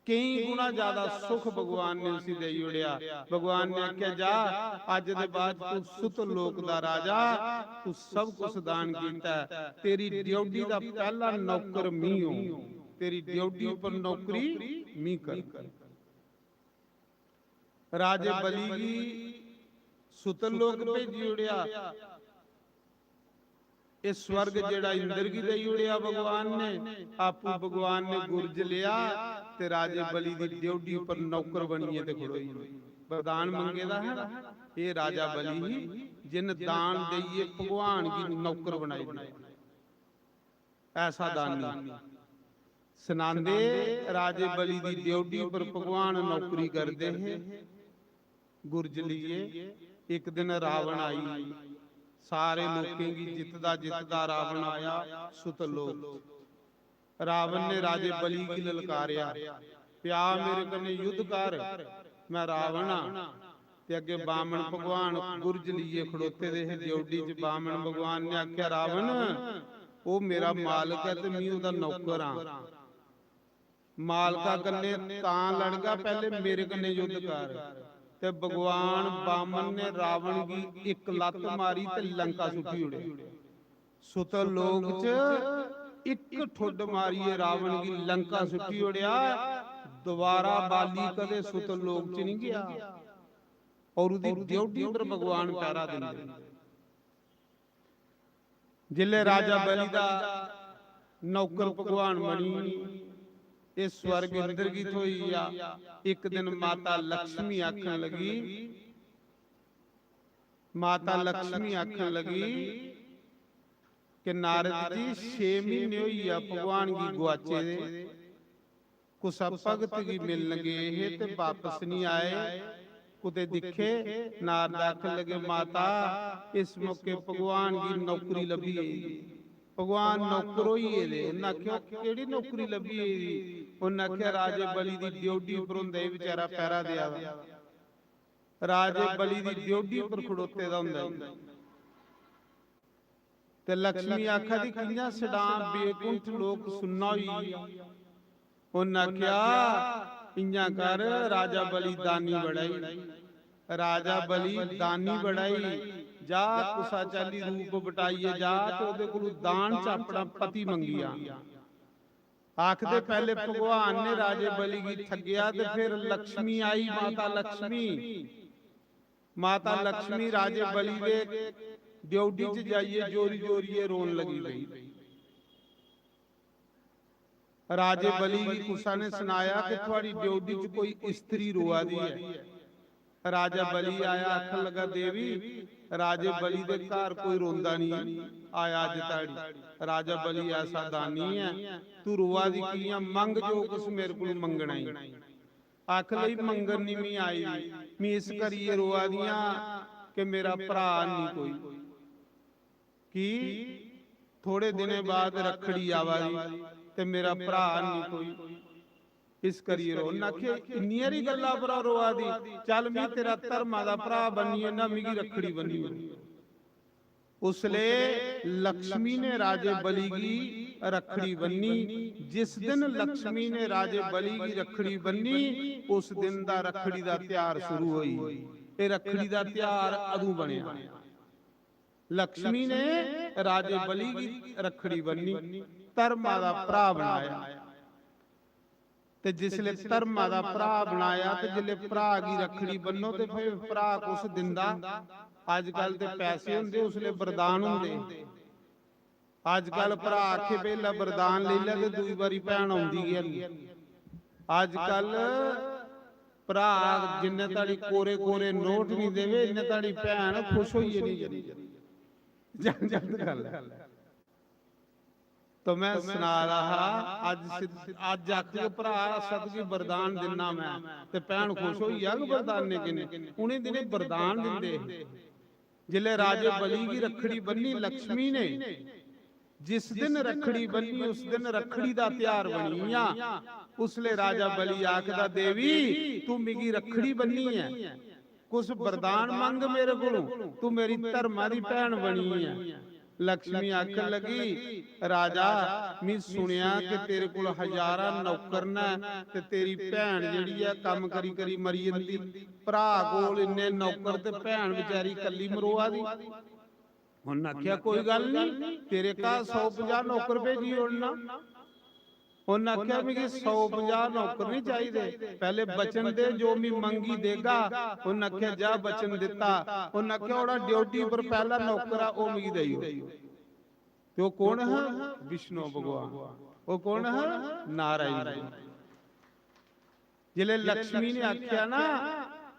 केई गुणा ज्यादा सुख भगवान ने उसी देई ओड़ेआ। भगवान ने आखेआ, "जा, अज्ज दे बाद तू सुत लोक दा राजा, तू सब कुछ दान कीता ऐ, तेरी ड्यूटी दा पैह्ला नौकर मी हूं, तेरी ड्यूटी पर नौकरी मी कर।" राजे बलि गी सुतल लोक भेजी ओड़ेआ। एह् स्वर्ग जेह्ड़ा इंद्र गी देई ओड़ेआ भगवान ने, आपूं भगवान ने गुरज लेआ ते राजे बलि दी ड्योढ़ी उप्पर नौकर बनियै ते खड़ोई गे। वरदान मंगे दा हा ना, एह् राजा बलि ही, जिन दान देइयै भगवान गी नौकर बनाई दित्ता। ऐसा दानी। सनांदे, राजे बलि दी ड्योढ़ी उप्पर भगवान नौकरी करदे हे, गुरज लेइयै। इक दिन रावण आई, सारे लोकें गी जितदा जितदा रावण आया सुतलोक च। रावण ने राजे बलि गी ललकारेआ, "प्या, मेरे कन्नै युद्ध कर, मैं रावण आं।" ते अग्गे बामन भगवान गुरज लेइयै खड़ोते दे हे ड्योढ़ी च। बामन भगवान ने आखेआ, "रावण, ओह् मेरा मालक ऐ ते मी ओह्दा नौकर आं। मालका कन्नै तां लड़गा, पैह्ले मेरे कन्नै युद्ध कर।" ते भगवान बामन ने रावण गी इक लत्त मारी ते लंका सुट्टी ओड़ेआ। सुतलोक च इक ठुड्ड मारियै रावण गी लंका सुट्टी ओड़ेआ। दोबारा बाली कदे सुतलोक च नहीं गया। और उदी ड्योढ़ी पर भगवान पैरा दिंदे। जिसलै राजा बलि दा नौकर भगवान बनी, एह् स्वर्ग इंद्र गी थ्होई गेआ। इक दिन माता लक्ष्मी आखन लगी, माता लक्ष्मी आखन लगी कि नारद जी, छे म्हीने होई गेआ भगवान गी गुआचे दे, कुसै भगत गी मिलन गे हे ते बापस निं आए। कुतै दिक्खे, नारद आखन लगे, "माता, इस मौके भगवान गी नौकरी लब्भी गेई, भगवान नौकर होई गेदे।" उन्नै आखेआ, "केह्ड़ी नौकरी लब्भी गेई?" उन्नै आखेआ, "राजे बलि दी ड्योढ़ी उप्पर होंदे ही बेचारा पैरा देआ दा, राजे बलि दी ड्योढ़ी उप्पर खड़ोते दा होंदा ही।" ते लक्ष्मी आखा दी, "कि'यां सडां, बेकुंठ लोक सुन्ना होई गेआ।" उन्न आखेआ, "इ'यां कर, राजा बलि दानी बड़ा ई, राजा बलि दानी बड़ा ई, जा कुसा चाल्ली रूप बटाइयै जा ते ओह्दे कोलू दान च अपना पति मंगी आ।" आखदे पैह्ले भगवान ने राजे बलि गी ठग्गेआ ते फिर लक्ष्मी आई, माता लक्ष्मी। माता लक्ष्मी राजे बलि दे ड्योढ़ी च जाइयै जोरी जोरियै रोन लगी पेई। राजे बलि गी कुसा ने सनाया कि थुआड़ी ड्योढ़ी च कोई स्त्री रोआ दी ऐ। राजा बलि आया, आखन लगा, "देवी, राजे बलि दे घर कोई रोंदा नहीं आया अज्ज धोड़ी। राजा बलि ऐसा दानी ऐ, तू रोआ दी कियां? मंग जो कुछ मेरे कोल मंगना ई।" आख लई, "मंगन नहीं मी आई दी, मी इस करियै रोआ दियां कि मेरा भ्राऽ नहीं कोई।" की? थोड़े दिनें बाद रक्खड़ी आवा दी ते मेरा भ्राऽ नहीं कोई, इस करियै रो। उन्नै आखेआ, "इन्नी हारी गल्ला पर रोआ दी? चल, मी तेरा धर्मा दा भ्राऽ बनियै ना मिगी रक्खड़ी बन्नी ओड़।" उसले लक्ष्मी ने राजे बलि गी रक्खड़ी बन्नी। जिस दिन लक्ष्मी ने राजे बलि गी रक्खड़ी बन्नी, उस दिन दा रक्खड़ी दा ध्यार शुरू होई। एह् रक्खड़ी दा ध्यार अदूं बनेआ। लक्ष्मी ने राजे बलि गी रक्खड़ी बन्नी, धर्मा दा भ्राऽ बनाया। ते जिसले धर्मा दा भ्राऽ बनाया ते जिसले भ्राऽ गी रक्खड़ी बन्नो ते फिर भ्राऽ कुछ दिंदा। अजकल ते पैसे होंदे, उसले वरदान होंदे। अजकल भ्राऽ आखे, "बेल्ला वरदान लेई लै," ते दूई बारी भैन औंदी गै निं। अजकल भ्राऽ जिन्ने धड़ी कोरे कोरे नोट निं देवे, इन्ने धड़ी भैन खुश होइयै निं जंदी। जंद गल्ल ऐ। तो मैं सना रहा हा, अज्ज सिद्ध-, अज्ज आखगे, "भ्राऽ, अस तुगी वरदान दिन्ना मैं," ते भैन खुश होई जाग वरदानै कन्नै। उ'नें दिनें वरदान दिंदे हे। जिसलै राजे बलि गी रक्खड़ी बन्नी लक्ष्मी ने, जिस दिन रक्खड़ी बन्नी, उस दिन रक्खड़ी दा ध्यार बनी गेआ। उसलै राजा बलि आखदा, "देवी, तू मिगी रक्खड़ी बन्नी ऐ, कुछ वरदान मंग मेरे कोलों, तू मेरी धर्मा दी भैन बनी ऐ।" लक्ष्मी आखन लगी, "राजा, मी सुनेआ कि तेरे कोल हजारां नौकर न ते तेरी भैन जेह्ड़ी ऐ, कम्म करी करी मरी जंदी। भ्राऽ कोल इन्ने नौकर ते भैन बेचारी कल्ली मरोआ दी।" उन्न आखेआ, "कोई गल्ल निं, तेरे घर सौ पंजाह् नौकर भेजी ओड़ना।" उन्न आखेआ, "मिगी सौ पंजाह् नौकर निं चाहिदे, पैह्ले वचन दे, जो मी मंगी देगा।" उन्न आखेआ, "जा, वचन दित्ता।" उन्न आखेआ, "ओह्ड़ा ड्योढ़ी पर पैह्ला नौकर आ, ओह् मिगी देई ओड़।" ते ओह् कौन हा? विष्णु भगवान। ओह् कौन हा? नारायण भगवान। जिसलै लक्ष्मी ने आखेआ ना,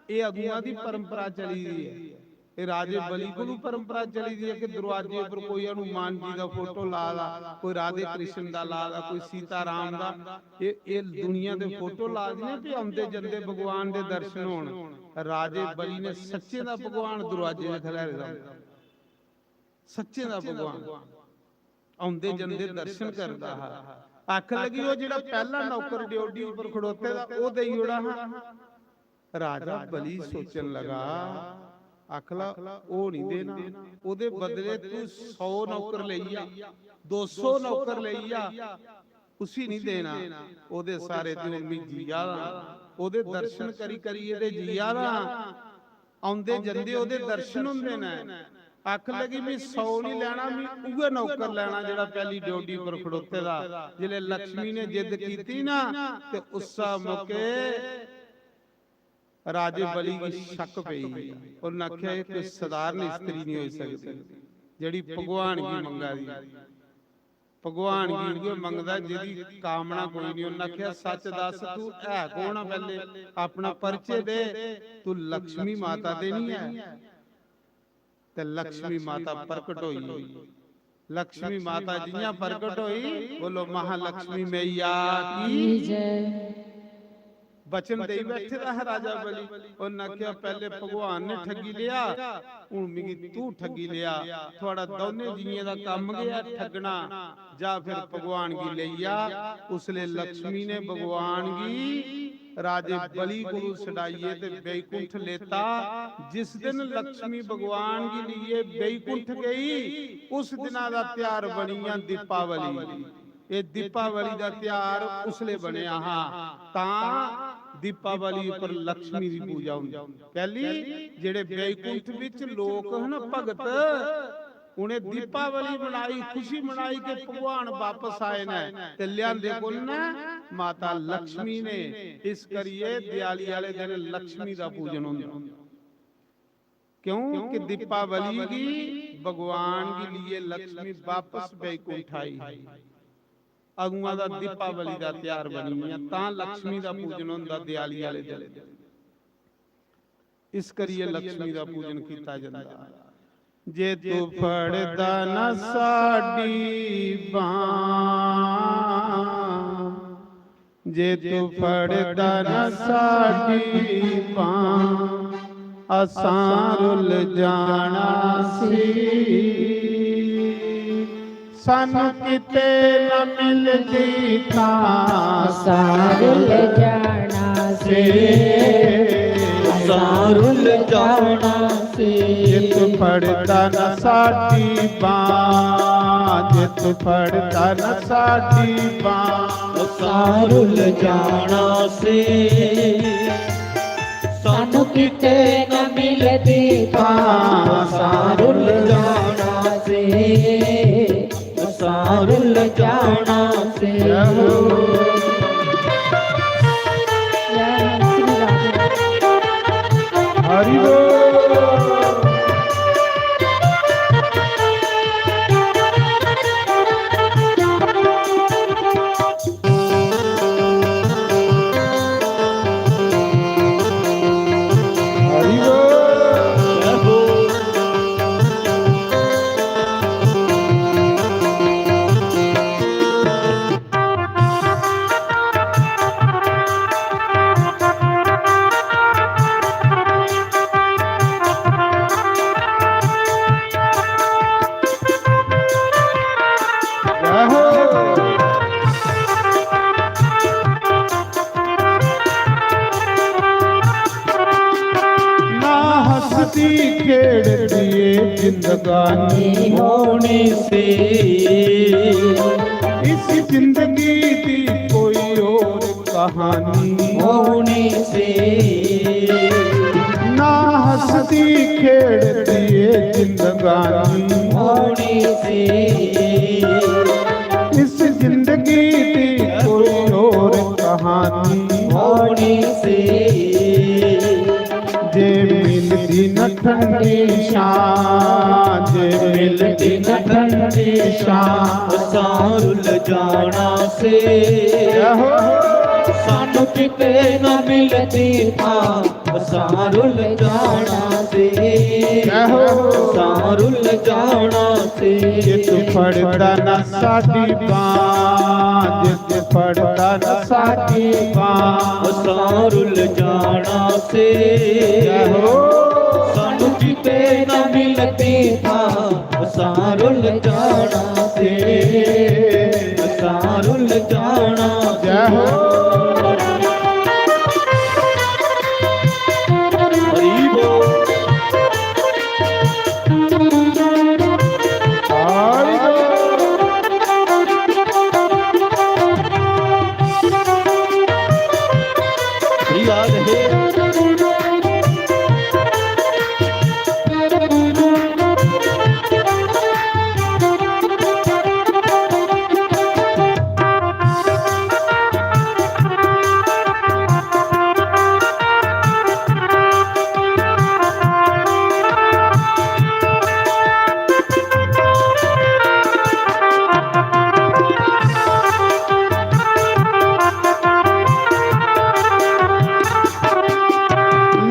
एह् अगुआं दी परंपरा चली दी ऐ, एह् राजे बलि कोलू परंपरा चली दी ऐ कि दरोआजे उप्पर कोई हनुमान जी दा फोटो ला दा, कोई राधे कृष्ण दा ला दा, कोई सीता राम दा। एह् एह् दुनिया दे फोटो ला दियां भी औंदे जंदे भगवान दे दर्शन होन। राजे बलि ने सच्चे दा भगवान दरोआजे दे खलैरे दा, सच्चे दा भगवान औंदे जंदे दर्शन करदा हा। आखन लगी, "ओह् जेह्ड़ा पैह्ला नौकर ड्योढ़ी उप्पर खड़ोते दा, ओह् देई ओड़ा हा।" राजा बलि सोचन लगा, आखला, "ओह् नहीं देना, ओह्दे बदले तू सौ नौकर लेई आ, दो सौ नौकर लेई आ, उसी नहीं देना, ओह्दे सारे ते हून मी जिया दा, ओह्दे दर्शन करी करियै ते जिया दा, औंदे जंदे ओह्दे दर्शन होंदे न।" आखन लगी, "मी सौ नहीं लैना, मी उ'ऐ नौकर लैना जेह्ड़ा पैह्ली ड्योढ़ी पर खड़ोते दा।" जिसलै लक्ष्मी ने जिद्द कीती ना, ते उस्सै मौके राजे बलि गी शक पेई। उन्नै आखेआ, "एह् कोई सधारण स्त्री नहीं होई सकदी, जेह्ड़ी भगवान गी मंगा दी।" भगवान गी उ'ऐ मंगदा जेह्दी कामना कोई नहीं। उन्नै आखेआ, "सच्च दस, तू है कौन आ? पैह्ले अपना परिचय दे, तू लक्ष्मी माता ते नहीं है?" ते लक्ष्मी माता प्रकट होई। लक्ष्मी माता जियां प्रकट होई, बोलो, महालक्ष्मी मैया की जय। वचन देई बैठे दा हा राजा बलि। उन्नै आखेआ, "पैह्ले भगवान ने ठगी लेआ, हून मिगी तू ठगी लेआ। थुआड़ा दौनें जियें दा कम्म गै ऐ ठगना, जा फिर भगवान गी लेई आ।" उसलै लक्ष्मी ने भगवान गी राजे बलि कोलू छडाइयै ते बैकुंठ लेता। जिस दिन लक्ष्मी भगवान गी लेइयै बैकुंठ गई, उस दिना दा ध्यार बनी गेआ दीपावली। एह् दीपावली दा ध्यार उसलै बनेआ हा, तां दीपावली उप्पर लक्ष्मी दी पूजा होंदी। कैली? जेह्ड़े बैकुंठ बिच लोक न भगत, उ'नें दीपावली मनाई, खुशी मनाई कि भगवान बापस आए न, ते लिआंदे कु'न न? माता लक्ष्मी ने। इस करियै देआली आह्ले दिन लक्ष्मी दा पूजन होंदा। क्योंकि दीपावली गी भगवान गी लिए लक्ष्मी बापस बैकुंठ आई। अगुआं दा दीपावली दा ध्यार बनी गेआ, तां लक्ष्मी दा पूजन होंदा देआली आह्ले दिन। इस करियै लक्ष्मी दा पूजन कीता जंदा। जे तू फड़दा ना साडी बांह, जे तू फड़दा ना साडी बांह, असां रुल जाना सी। सानू किते न मिलदी थां, असां रुल जाना सी। असां रुल जाना सी। जे तू फड़दा ना साडी बांह, जे तू फड़दा ना साडी बांह, असां रुल जाना सी। सानू किते न मिलदी थां, असां रुल जाना सी। असां रुल जाना सी। जय हो। हरि बोल। ना हंसदी खेड़दी ए जिंदगानी होनी सी। इस जिंदगी दी कोई और कहानी होनी सी। ना हंसदी खेड़दी ए जिंदगानी होनी सी। इस जिंदगी दी कोई और कहानी होनी सी। जे मिलदी न ठंडी छां, जे मिलदी न ठंडी छां। असां रुल जाना से। आहो। सानू किते ना मिलदी थां। असां रुल जाना से। आहो। असां रुल जाना से। जे तू फड़दा ना साडी बांह, जे तू फड़दा ना साडी बांह। असां रुल जाना से। आहो। सानू किते ना मिलदी थां। असां रुल जाना से। असां रुल जाना से। जय हो। हरी बोल।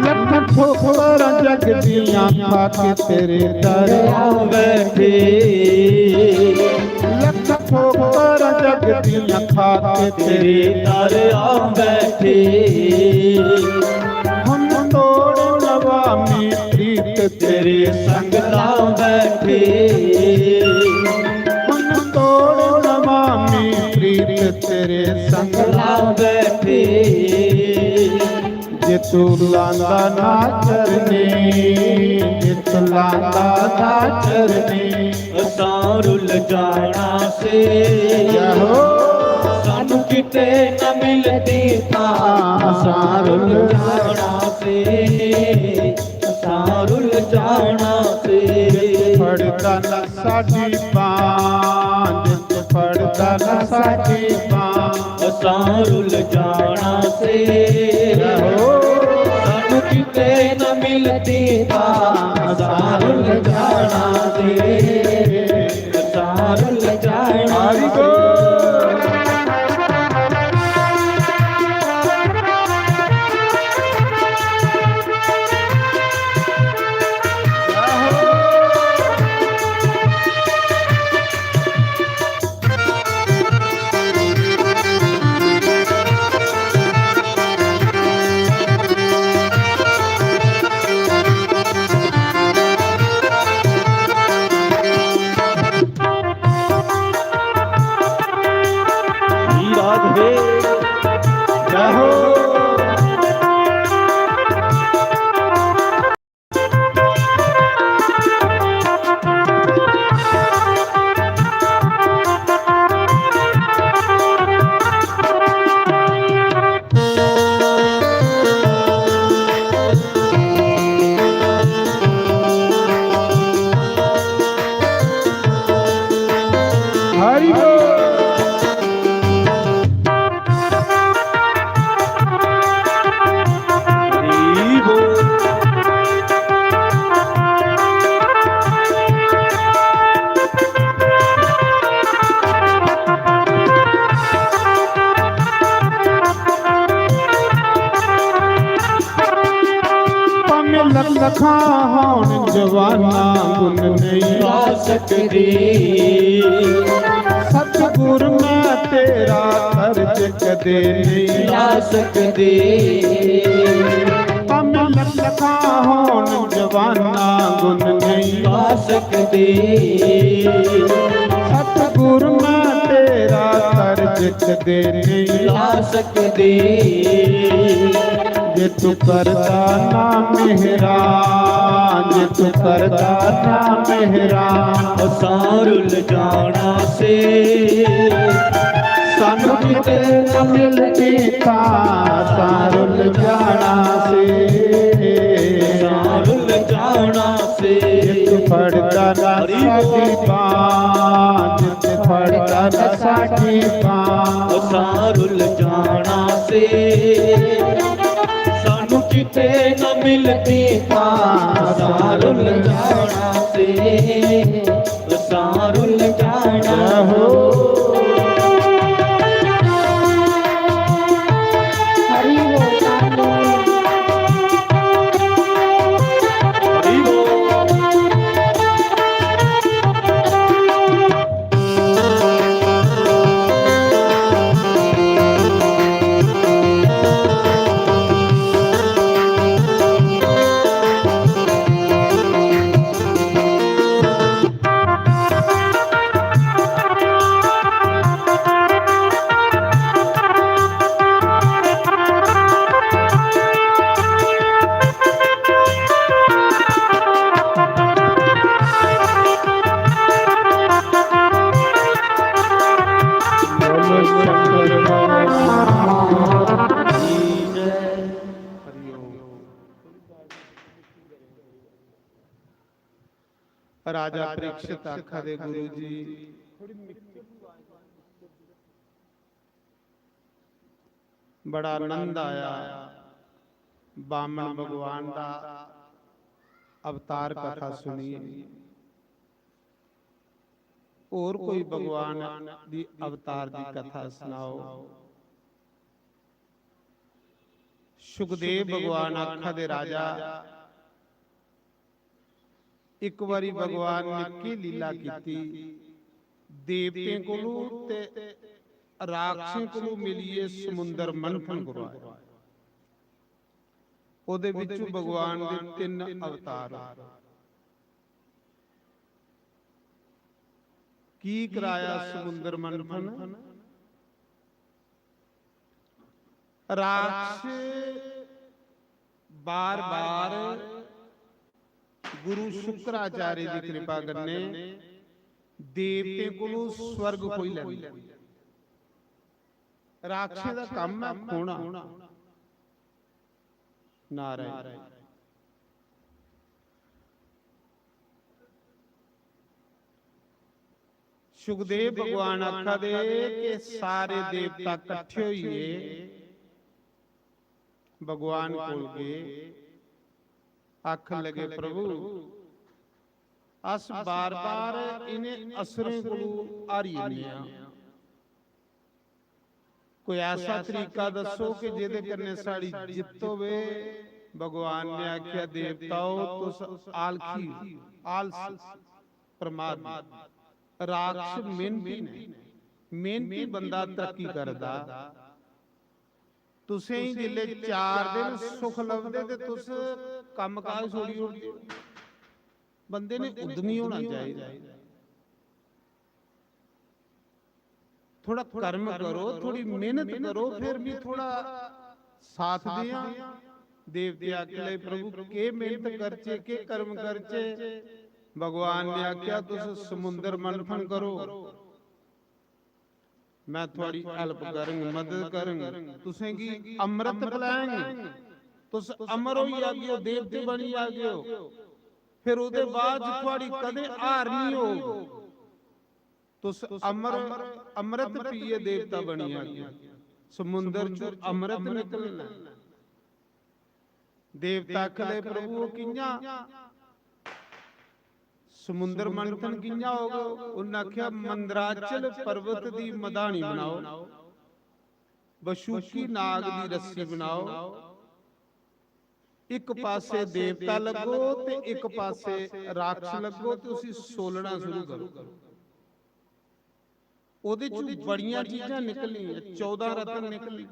लख ठोकर जग दियां खा के तेरे दर आ बैठे। लख ठोकर जग दियां खा के तेरे दर आ बैठे। हम तोड़ नवामी प्रीत तेरे संग ला बैठे। हम तोड़ नवामी प्रीत तेरे संग ला बैठे। जे तू लांदा ना चरनी, जे तू लांदा ना चरनी। असां रुल जाना से। आहो। सानू किते ना मिलदी थां। असां रुल जाना से। असां रुल जाना से। फड़दा ना साडी बांह, जे तू फड़दा ना साडी बांह। असां रुल जाना से। आहो। सानू किते ना मिलदी थां। असां रुल जाना से। असां रुल जाना से। हरि बोल। भावें लख लखां होन जवाना गुण नहीं ला सकदी। सतगुर मैं तेरा कर्ज कदे नहीं ला सकदी। भावें लख लखां होन जवाना गुण नहीं ला सकदी। सतगुर मैं तेरा कर्ज कदे नहीं ला सकदी। जे तू करदा ना मेहरा, जे तू करदा ना मेहरा, असां रुल जाना से। सानू किते ना मिलदी थां, असां रुल जाना से। असां रुल जाना से। जे तू फड़दा ना हरि बोल। साडी बांह, जे तू फड़दा ना साडी बांह, असां रुल जाना से। सानू किते न मिलती था, सारुल जाना से, सारुल जाना हो। हरि बोल। राजा परीक्षित आखा दे, गुरु जी, बड़ा आनंद आया बामन भगवान दा अवतार कथा सुनिए। और कोई भगवान दी अवतार दी कथा सुनाओ। सुखदेव भगवान आखा दे, राजा, इक बारी भगवान ने केह् लीला कीती, देवतें कोलू ते राक्षसें कोलू मिलियै समुंदर मंथन करवाया। ओदे बिचू भगवान दे तिन्न अवतार होए। की कराया समुंदर मंथन? राक्षस बार-बार गुरु शुक्राचार्य दी कृपा कन्नै देवतें कोलू स्वर्ग खोई लैंदे। राक्षसें दा कम्म ऐ खोना। नारायण। सुखदेव भगवान आखा दे कि सारे देवता कट्ठे होइयै भगवान कोल गे, आखन लगे, "प्रभु, अस बार-बार इ'नें असुरें कोलू हारी जन्ने आं।" कोई ऐसा तरीका दस्सो कि जेह्दे कन्नै साढ़ी जित्त होवे। भगवान ने आखेआ, "देवताओ, तुस आलखी, आलसी, प्रमादी, राक्षस मेहनती ने, मेहनती बंदा तरक्की करदा। तुसें गी जिसलै चार दिन सुख लभदे ते तुस कम्म काज छोड़ी ओड़दे ओ।" बंदे ने उद्यमी होना चाहिदा। थोड़ा कर्म करो, थोड़ी मेहनत करो, फिर भी थोड़ा साथ देआं। देवते आखन लगे, "प्रभु, केह् मेहनत करचे, केह् कर्म करचे?" भगवान ने आखेआ, "तुस समुंदर मंथन करो, मैं थुआड़ी help करंग, मदद करंग, तुसेंगी अमृत पलैंग, तुस अमर होई जागेओ, देवते बनी जागेओ, फिर ओह्दे बाद च थुआड़ी कदें हार नहीं होग।" तुस अमर, अमृत पीए देवता बनी जागे। समुंदर चू अमृत निकलना। देवता आखन लगे, "प्रभु, ओह् कि'यां? समुंदर मंथन कि'यां होग?" उन्नै आखेआ, "मंदराचल पर्वत दी मधानी बनाओ, बशुकी नाग दी रस्सी बनाओ, इक पासे देवता लग्गो ते इक पासे राक्षस लग्गो ते उसी सोलना शुरू करो।" ओह्दे च बड़ियां चीजां निकलनियां, चौदां रत्न निकलने।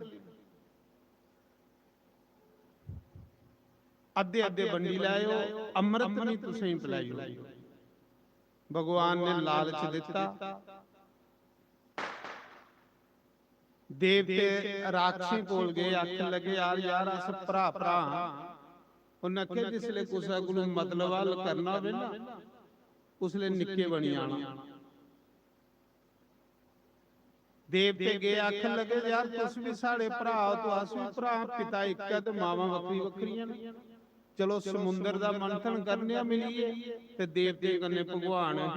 अद्धे अद्धे बंडी लैओ, अमृत भी तुसेंगी पलैओ। भगवान ने लालच दित्ता। देवते राक्षसें कोल गे, आखन लगे, "यार, यार, अस भ्रा भ्रा आं।" उन्नै आखेआ, "जिसलै कुसै कोलू मतलब हल करना होवे ना, उसलै निक्के बनी जाना।" देवते गे, आखन लगे, "यार, तुस बी साढ़े भ्रा ओ, तो अस बी भ्रा आं, पिता इक ऐ ते मावां बक्खरी बक्खरियां न। चलो, समुंदर दा मंथन करने आं मिलियै ते देवतें कन्नै भगवान ऐ।"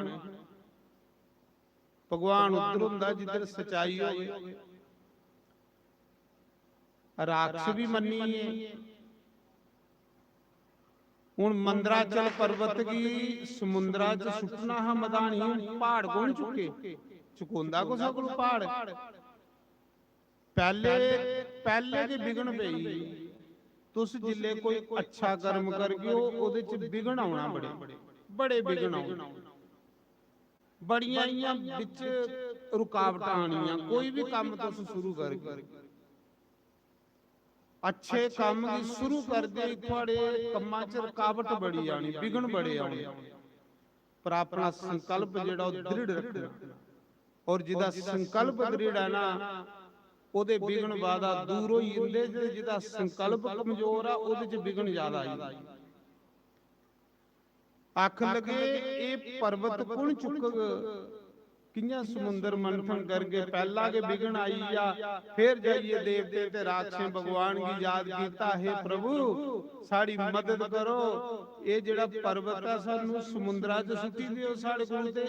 भगवान उद्धर होंदा जिद्धर सचाई होवे। राक्षस भी मन्नियै, हुन मंदराचल पर्वत गी समुंदरा च सुट्टना हा मधानी, हुन प्हाड़ कु'न चुक्के? चुकोंदा कुसै कोलू प्हाड़? पैह्ले, पैह्ले गै बिघ्न पेई। तुस जिल्ले कोई अच्छा कर्म करगे ओ, ओह्दे च बिघ्न औना, बड़े, बड़े बिघ्न औने। बड़ियां इ'यां बिच रुकावटां आनियां, कोई बी कम्म तुस शुरू करगे। अच्छे कम्म गी शुरू करदे ही थुआड़े कम्मा च रुकावट बड़ी आनी, बिघ्न बड़े आने, पर अपना संकल्प जेह्ड़ा ओह् दृढ़ रखना। और जिदा संकल्प दृढ़ है ना, ओह्दे बिघ्न बाधा दूर होई जंदे, ते जिदा संकल्प कमजोर आ, ओह्दे च बिघ्न ज्यादा आई जंदे। आखन लगे, "एह् पर्वत कु'न चुकग? कि'यां समुंदर मंथन करगे? पैह्ला गै बिघ्न आई गेआ।" फिर जाइयै देवतें ते राक्षसें भगवान गी याद कीता, "हे प्रभु, साढ़ी मदद करो, एह् जेह्ड़ा पर्वत ऐ, सानू समुंदरा च सुट्टी देओ, साढ़े कोल ते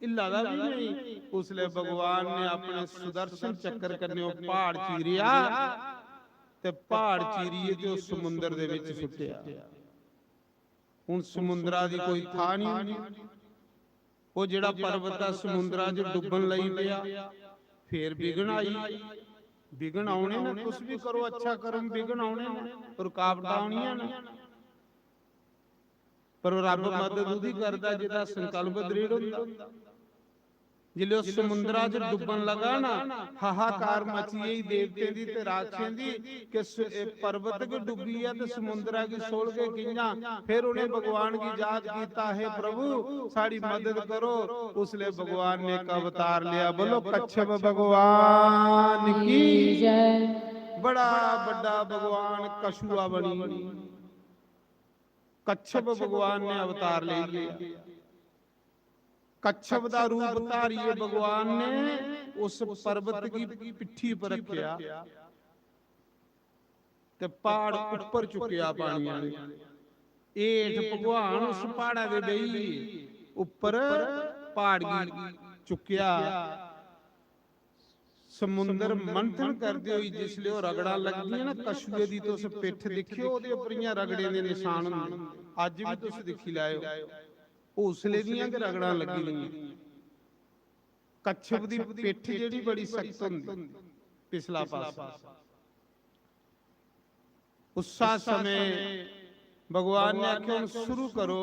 हिल्ला दा बी नेईं।" उसलै भगवान ने अपने सुदर्शन चक्कर कन्नै ओह् प्हाड़ चीरेआ ते प्हाड़ चीरियै ते ओह् समुंदर दे बिच सुट्टेआ। हुन समुंदरा दी कोई थाह नहीं होंदी। ओह् जेह्ड़ा पर्वत ऐ समुंदरा च डुब्बन लगी पेआ, फिर बिघ्न आई। बिघ्न औने न, कुछ भी करो अच्छा कर्म, बिघ्न औने न, रुकावटां औनियां न। पर रब मदद उदी करदा जेह्दा संकल्प दृढ़ होंदा। जिसलै ओह् समुंदरा च डुब्बन लगा ना, हाहाकार मची गेई देवतें दी ते राक्षसें दी कि स-, एह् पर्वत गै डुब्बी गेआ ते समुंदरा गी सोलगे कि'यां? फिर उ'नें भगवान गी याद कीता, "हे प्रभु, साढ़ी मदद करो।" उसले भगवान ने इक अवतार लिया। बोलो, कच्छप भगवान की जय। बड़ा बड्डा भगवान कछुआ बनी, कच्छप भगवान ने अवतार ले लिया। कच्छप दा रूप धारिये भगवान ने उस पर्वत की पिट्ठी पर रखेआ ते प्हाड़ उप्पर चुकेआ पानी आह्ले। हेठ भगवान उस प्हाड़ा दे बेही गे, उप्पर प्हाड़ गी चुकेआ। समुंदर मंथन करदे होई जिसले ओह् रगड़ां लगदियां ना कछुए दी, तुस पिट्ठ दिक्खेओ, ओह्दे उप्पर इ'यां रगड़ें दे नशान होंदे। अज्ज बी तुस दिक्खी लैएओ, उसले दियां गै रगड़ां लग्गी दियां। कच्छप दी पिट्ठ जेह्ड़ी बड़ी सख्त होंदी, पिछला पासा। उस्सा समें भगवान ने आखेआ, "हुन शुरू करो।"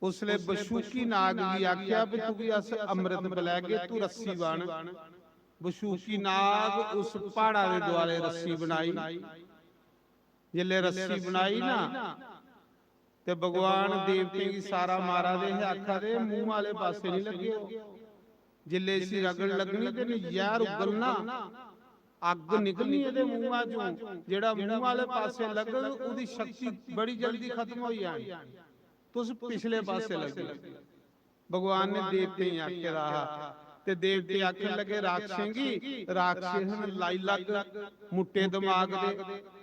उसले बशूकी नाग गी आखेआ, "भी तुगी अस अमृत पलैगे, तू रस्सी बन।" बशूकी नाग उस प्हाड़ा दे दुआले रस्सी बनाई। जिसले रस्सी बनाई ना, ते भगवान देवतें गी सारा मारा दे हे, आखा दे, "मूंह आह्ले पासे निं लग्गेओ।" जिसले इसी रगड़ लग्गनी ते जैह्र उगलना, अग्ग निकलनी एह्दे मूंहा चों, जेह्ड़ा मूंह आह्ले पासे लग्गग, ओह्दी शक्ति बड़ी जल्दी खत्म होई जानी। तुस पिछले पासे लग्गेओ। भगवान ने देवतें गी आखे दा हा, ते देवते आखन लगे राक्षसें गी, "राक्षस न लाई लग, मुट्टे दमाग दे।"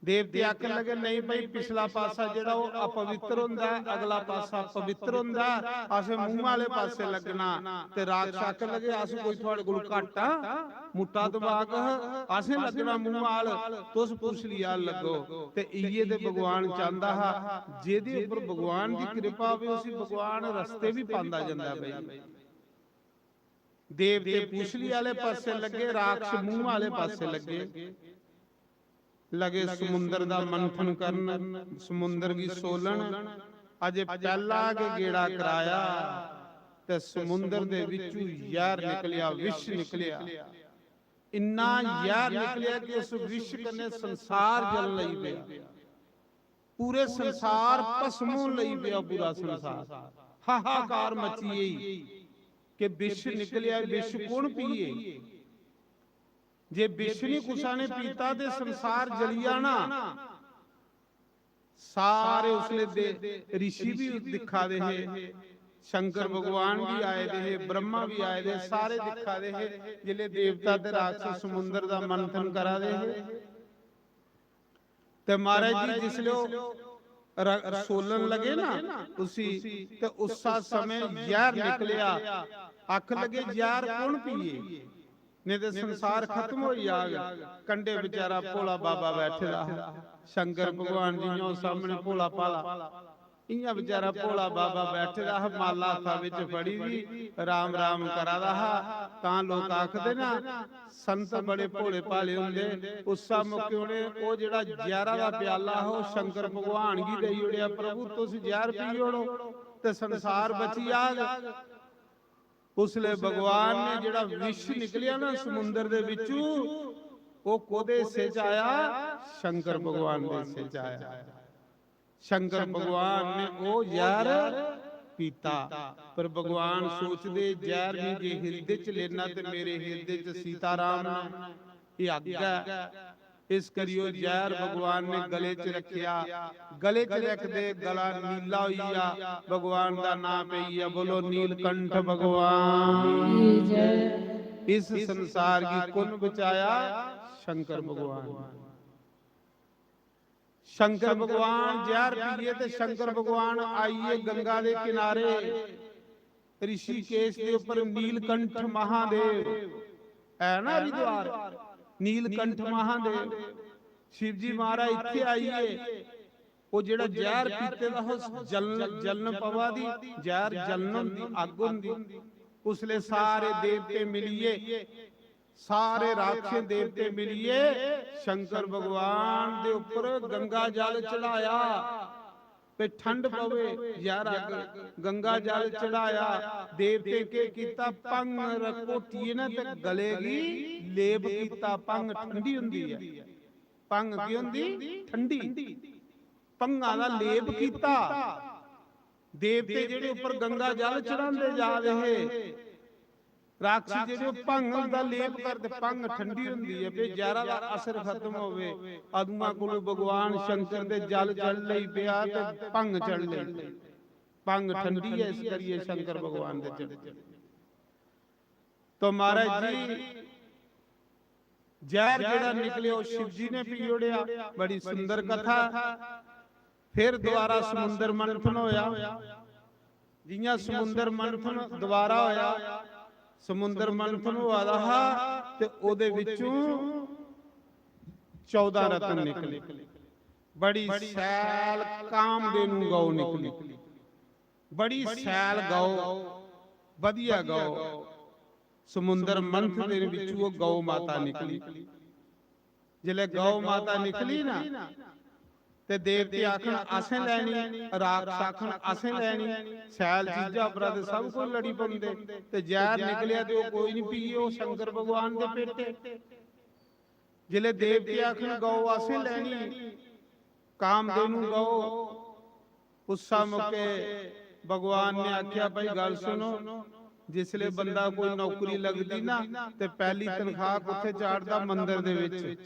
देवते आखन लगे, "नहीं भाई, पिछला पासा जेह्ड़ा ओह् अपवित्र होंदा ऐ, अगला पासा पवित्र होंदा ऐ, असें मूंह आह्ले पासे लग्गना।" ते राक्षस आखन लगे, "अस कोई थुआड़े कोल घट्ट आं? मुट्टा दमाग, असें लग्गना मूंह आह्ल, तुस पुछली आह्ल लग्गो।" ते इ'यै ते भगवान चांह्दा हा, जेह्दे उप्पर भगवान दी कृपा होवे, उसी भगवान रस्ते बी पांदा जंदा ऐ भाई। देवते पुछली आह्ले पासे लग्गे, राक्षस मूंह आह्ले पासे लग्गे। लगे समुंदर दा मंथन करन, समुंदर गी सोलन। अजे पैह्ला गै गेड़ा कराया ते समुंदर दे बिच्चू जैह्र निकलेआ, विष निकलेआ। इन्ना जैह्र निकलेआ कि उस विष कन्नै संसार जलन लगी पेआ। पूरे संसार भस्म होन लगी पेआ, पूरा संसार। हाहाकार मची गेई कि विष निकलेआ, विष कु'न पिए? जे विष निं कुसै ने पीता ते संसार जली जाना। सारे उसले दे ऋषि बी दिक्खा दे हे, शंकर भगवान बी आए दे हे, ब्रह्मा बी आए दे हे, सारे दिक्खा दे हे। जिसले देवता ते राक्षस समुंदर दा मंथन करा दे हे, ते महाराज जी जिसले ओह् र-, रसोलन लगे ना उसी, ते उस्सा समें जैह्र निकलेआ। आखन लगे, "जैह्र कु'न पिए?" नेईं ते संसार खत्म होई जाग। कंढे बेचारा भोला बाबा बैठे दा हा। शंकर भगवान जि'यां ओह् सामने भोला भाला, इ'यां बेचारा भोला बाबा बैठे दा हा, माला हत्था बिच फड़ी दी, राम राम करा दा हा। तां लोक आखदे ना, संत बड़े भोले भाले होंदे। उस्सा मौके उ'नें ओह् जेह्ड़ा जैह्रा दा प्याला हा, ओह् शंकर भगवान गी देई ओड़ेआ, "प्रभु, तुस जैह्र पी ओड़ो ते संसार बची जाग।" उसलै भगवान ने जेह्ड़ा विष निकलेआ ना समुंदर दे बिच्चू, ओह् कोह्दे हिस्से च आया? शंकर भगवान दे हिस्से च आया। शंकर भगवान ने ओह् जैह्र पीता। पर भगवान सोचदे, जैह्र गी जे हिरदे च लेना ते मेरे हिरदे च सीताराम न, एह् अग्ग ऐ। इस करी ओह् जैह्र भगवान ने गले च रक्खेआ। गले च रखदे गला नीला होई गेआ, भगवान दा नां पेई गेआ। बोलो, नीलकंठ भगवान। इस संसार गी कु'न बचाया? शंकर भगवान। शंकर भगवान जैह्र पीए ते शंकर भगवान आइए गंगा दे किनारे, ऋषिकेश दे उप्पर नीलकंठ महादेव है ना, हरिद्वार नीलकंठ महादेव। शिव जी महाराज इत्थै आइए, ओह् जेह्ड़ा जैह्र पीते दा हा, जलन, जलन पवा दी, जैह्र जलन होंदी, अग्ग होंदी। उसलै सारे देवते मिलिए, सारे राक्षस देवते मिलिए शंकर भगवान दे उप्पर गंगा जल चढ़ाया, ते ठंड पवे, जैह्र अग्ग, गंगा जल चढ़ाया। देवते केह् कीता? भंग र-, घोटिए ना ते गले गी लेप कीता। भंग ठंडी होंदी ऐ। भंग केह् होंदी? ठंडी। भंगा दा लेप कीता। देवते जेह्ड़े उप्पर गंगा जल चढ़ांदे जा दे हे, राक्षस जेह्ड़े, ओह् भंग दा लेप करदे, भंग ठंडी होंदी ऐ, भई जैह्रा दा असर खत्म होवे। अदुआं कोलू भगवान शंकर दे जल चढ़ लेई पेआ ते भंग चढ़ लेई। भंग ठंडी ऐ, इस करियै शंकर भगवान दे चढ़। तो महाराज जी, जैह्र जेह्ड़ा निकलेआ, ओह् शिव जी ने पी ओड़ेआ। बड़ी सुंदर कथा। फिर दोबारा समुंदर मंथन होया। जि'यां समुंदर मंथन दोबारा होया, समुंदर मंथन होआ दा हा ते ओह्दे बिच्चों चौदां रत्न निकले। बड़ी शैल कामधेनु गौ निकली, बड़ी शैल गौ, बधिया गौ। समुंदर मंथन दे बिच्चों ओह् गौ माता निकली। जिसलै गौ माता निकली ना, ते देवते आखन, "असें लैनी," राक्षस आखन, "असें लैनी।" शैल चीजा उप्परा ते सब कोई लड़ी पौंदे। ते जैह्र निकलेआ ते ओह् कोई निं पिए, ओह् शंकर भगवान दे पेटे। जिसलै देवते आखन, "गौ असें लैनी," कामधेनु गौ, उस्सा मौके भगवान ने आखेआ, "भाई, गल्ल सुनो, जिसलै बंदा कोई नौकरी लगदी ना, ते पैह्ली तनखाह कुत्थै चाढ़दा? मंदर दे बिच,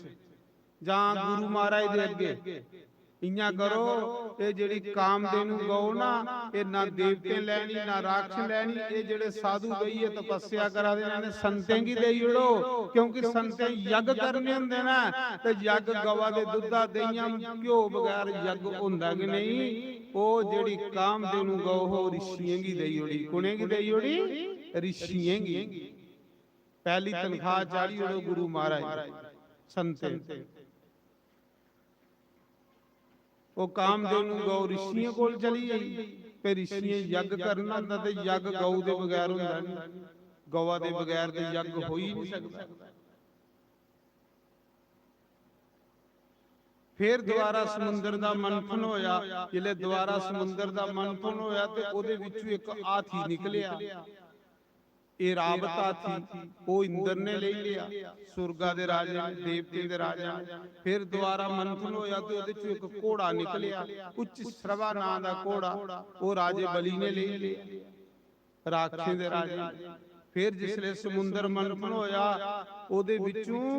जां गुरु महाराज दे अग्गे। इ'यां करो, एह् जेह्ड़ी कामधेनु गौ ना, एह् ना देवतें लैनी, ना राक्षस लैनी, एह् जेह्ड़े साधु बेहियै तपस्या करा दे न, इ'नें संतें गी देई ओड़ो, क्योंकि संतें यज्ञ करने होंदे न, ते यज्ञ गवा दे दुद्धा, देहियां, घ्यो बगैर यज्ञ होंदा गै नेईं।" ओह् जेह्ड़ी कामधेनु गौ हो, ऋषियें गी देई ओड़ी। कु'नें गी देई ओड़ी? ऋषियें गी। पैह्ली तनखाह चाढ़ी ओड़ो गुरु महाराज, संतें। ओह् कामधेनु गौ ऋषियें कोल चली गेई। ते ऋषियें यज्ञ करना होंदा ते यज्ञ गौ दे बगैर होंदा निं। गवा दे बगैर ते यज्ञ होई निं सकदा। फिर दोबारा समुंदर दा मंथन होया। जिसलै दोबारा समुंदर दा मंथन होया ते ओह्दे बिच्चों इक हाथी निकलेआ। एह् रावत हाथी, ओह् इंद्र ने लेई लेआ, सुरगा दे राजे ने, देवतें दे राजे ने। फिर दोबारा मंथन होया ते ओह्दे चों इक घोड़ा निकलेआ, उच्च श्रवा नां दा घोड़ा, ओह् राजे बलि ने लेई लेआ, राक्षसें दे राजे ने। फिर जिसलै समुंदर मंथन होया, ओह्दे बिच्चों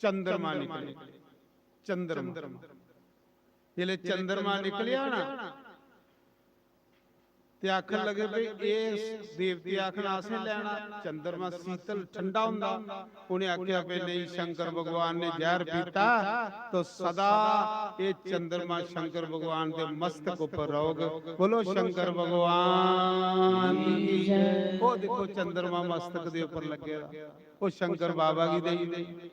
चंद्रमा निकले। चंद्रमा, जिसलै चंद्रमा निकलेआ ना, ते आखन लगे, "भाई, एह् देवते आखन असें लैना, चंद्रमा शीतल ठंडा होंदा।" उ'नें आखेआ, "भाई नेईं, शंकर भगवान ने जैह्र पीता, तो सदा एह् चंद्रमा शंकर भगवान दे मस्तक उप्पर रौह्ग।" बोलो शंकर भगवान की जय। ओह् दिक्खो, चंद्रमा मस्तक दे उप्पर लग्गे दा, ओह् शंकर बाबा गी देई देई।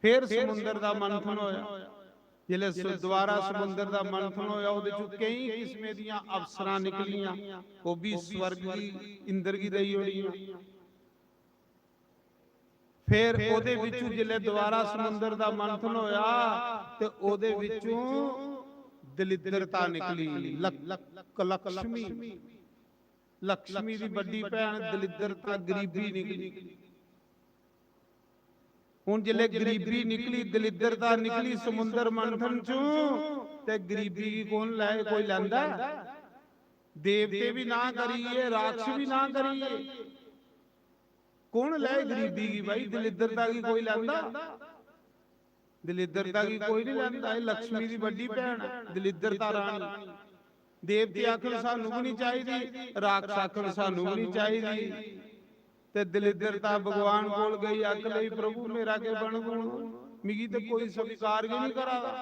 फिर समुंदर दा मंथन होया। जिसलै सु-, दोबारा समुंदर दा मंथन होया, ओह्दे चों केई किस्में दियां अप्सरां निकलियां, ओह् बी स्वर्ग गी, इंद्र गी देई ओड़ियां। फिर ओह्दे बिच्चों जिसलै दोबारा समुंदर दा मंथन होया, ते ओह्दे बिच्चों दलिद्रता निकली, लक-, लक-, लक्ष्मी, लक्ष्मी दी बड्डी भैन दलिद्रता, गरीबी निकली। हुन जिसलै गरीबी निकली, दलिद्रता निकली समुंदर मंथन चों, ते गरीबी गी कौन लै, कोई लैंदा? देवते भी ना करिए, राक्षस भी ना करिए। कौन लै गरीबी गी भाई? दलिद्रता गी कोई लैंदा? दलिद्रता गी कोई नहीं लैंदा। एह् लक्ष्मी दी बड्डी भैन ऐ, दलिद्रता रानी। देवते आखन, "सानू भी नहीं चाहिदी," राक्षस आखन, "सानू भी नहीं चाहिदी।" ते दलिद्रता भगवान कोल गई, आख लई, "प्रभु, मेरा के बनग हुन? मिगी ते कोई स्वीकार गै नहीं करा दा।"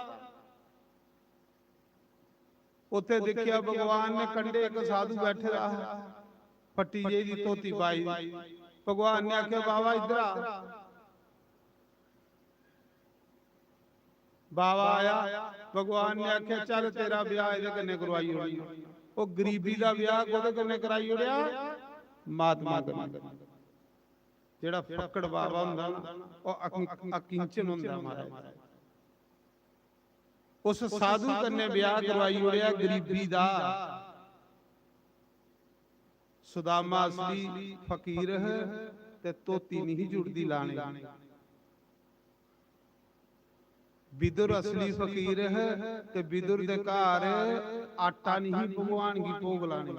उत्थे दिक्खेआ, भगवान ने कंढे इक साधु बैठे दा हा, फट्टी जेही दी धोती पाई दी। भगवान ने आखेआ, "बाबा, इद्धर आ।" बाबा आया, भगवान ने आखेआ, "चल, तेरा ब्याह एह्दे कन्नै करवाई ओड़नी।" ओह् गरीबी दा ब्याह कोह्दे कन्नै कराई ओड़ेआ? महात्मा कन्नै। जेह्ड़ा फक्कड़ बाबा होंदा ना, ओह् अकि-, अकिंचन होंदा महाराज। उस साधु कन्नै ब्याह करवाई ओड़ेआ गरीबी दा। सुदामा असली फकीर है ते धोती नहीं जुड़दी लाने। विदुर असली फकीर है ते विदुर दे घर आटा नहीं भगवान गी भोग लाने।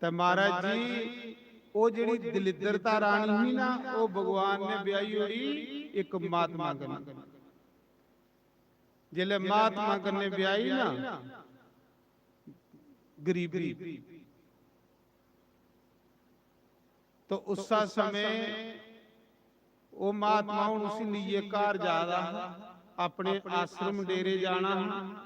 ते महाराज जी, ओह् जेह्ड़ी दलिद्रता रानी ही ना, ओह् भगवान ने ब्याही ओड़ी इक महात्मा कन्नै। जिसलै महात्मा कन्नै ब्याही ना गरीबी, तो उस्सा समें ओह् महात्मा हुन उसी लेइयै घर जा दा हा, अपने आश्रम डेरे जाना हा।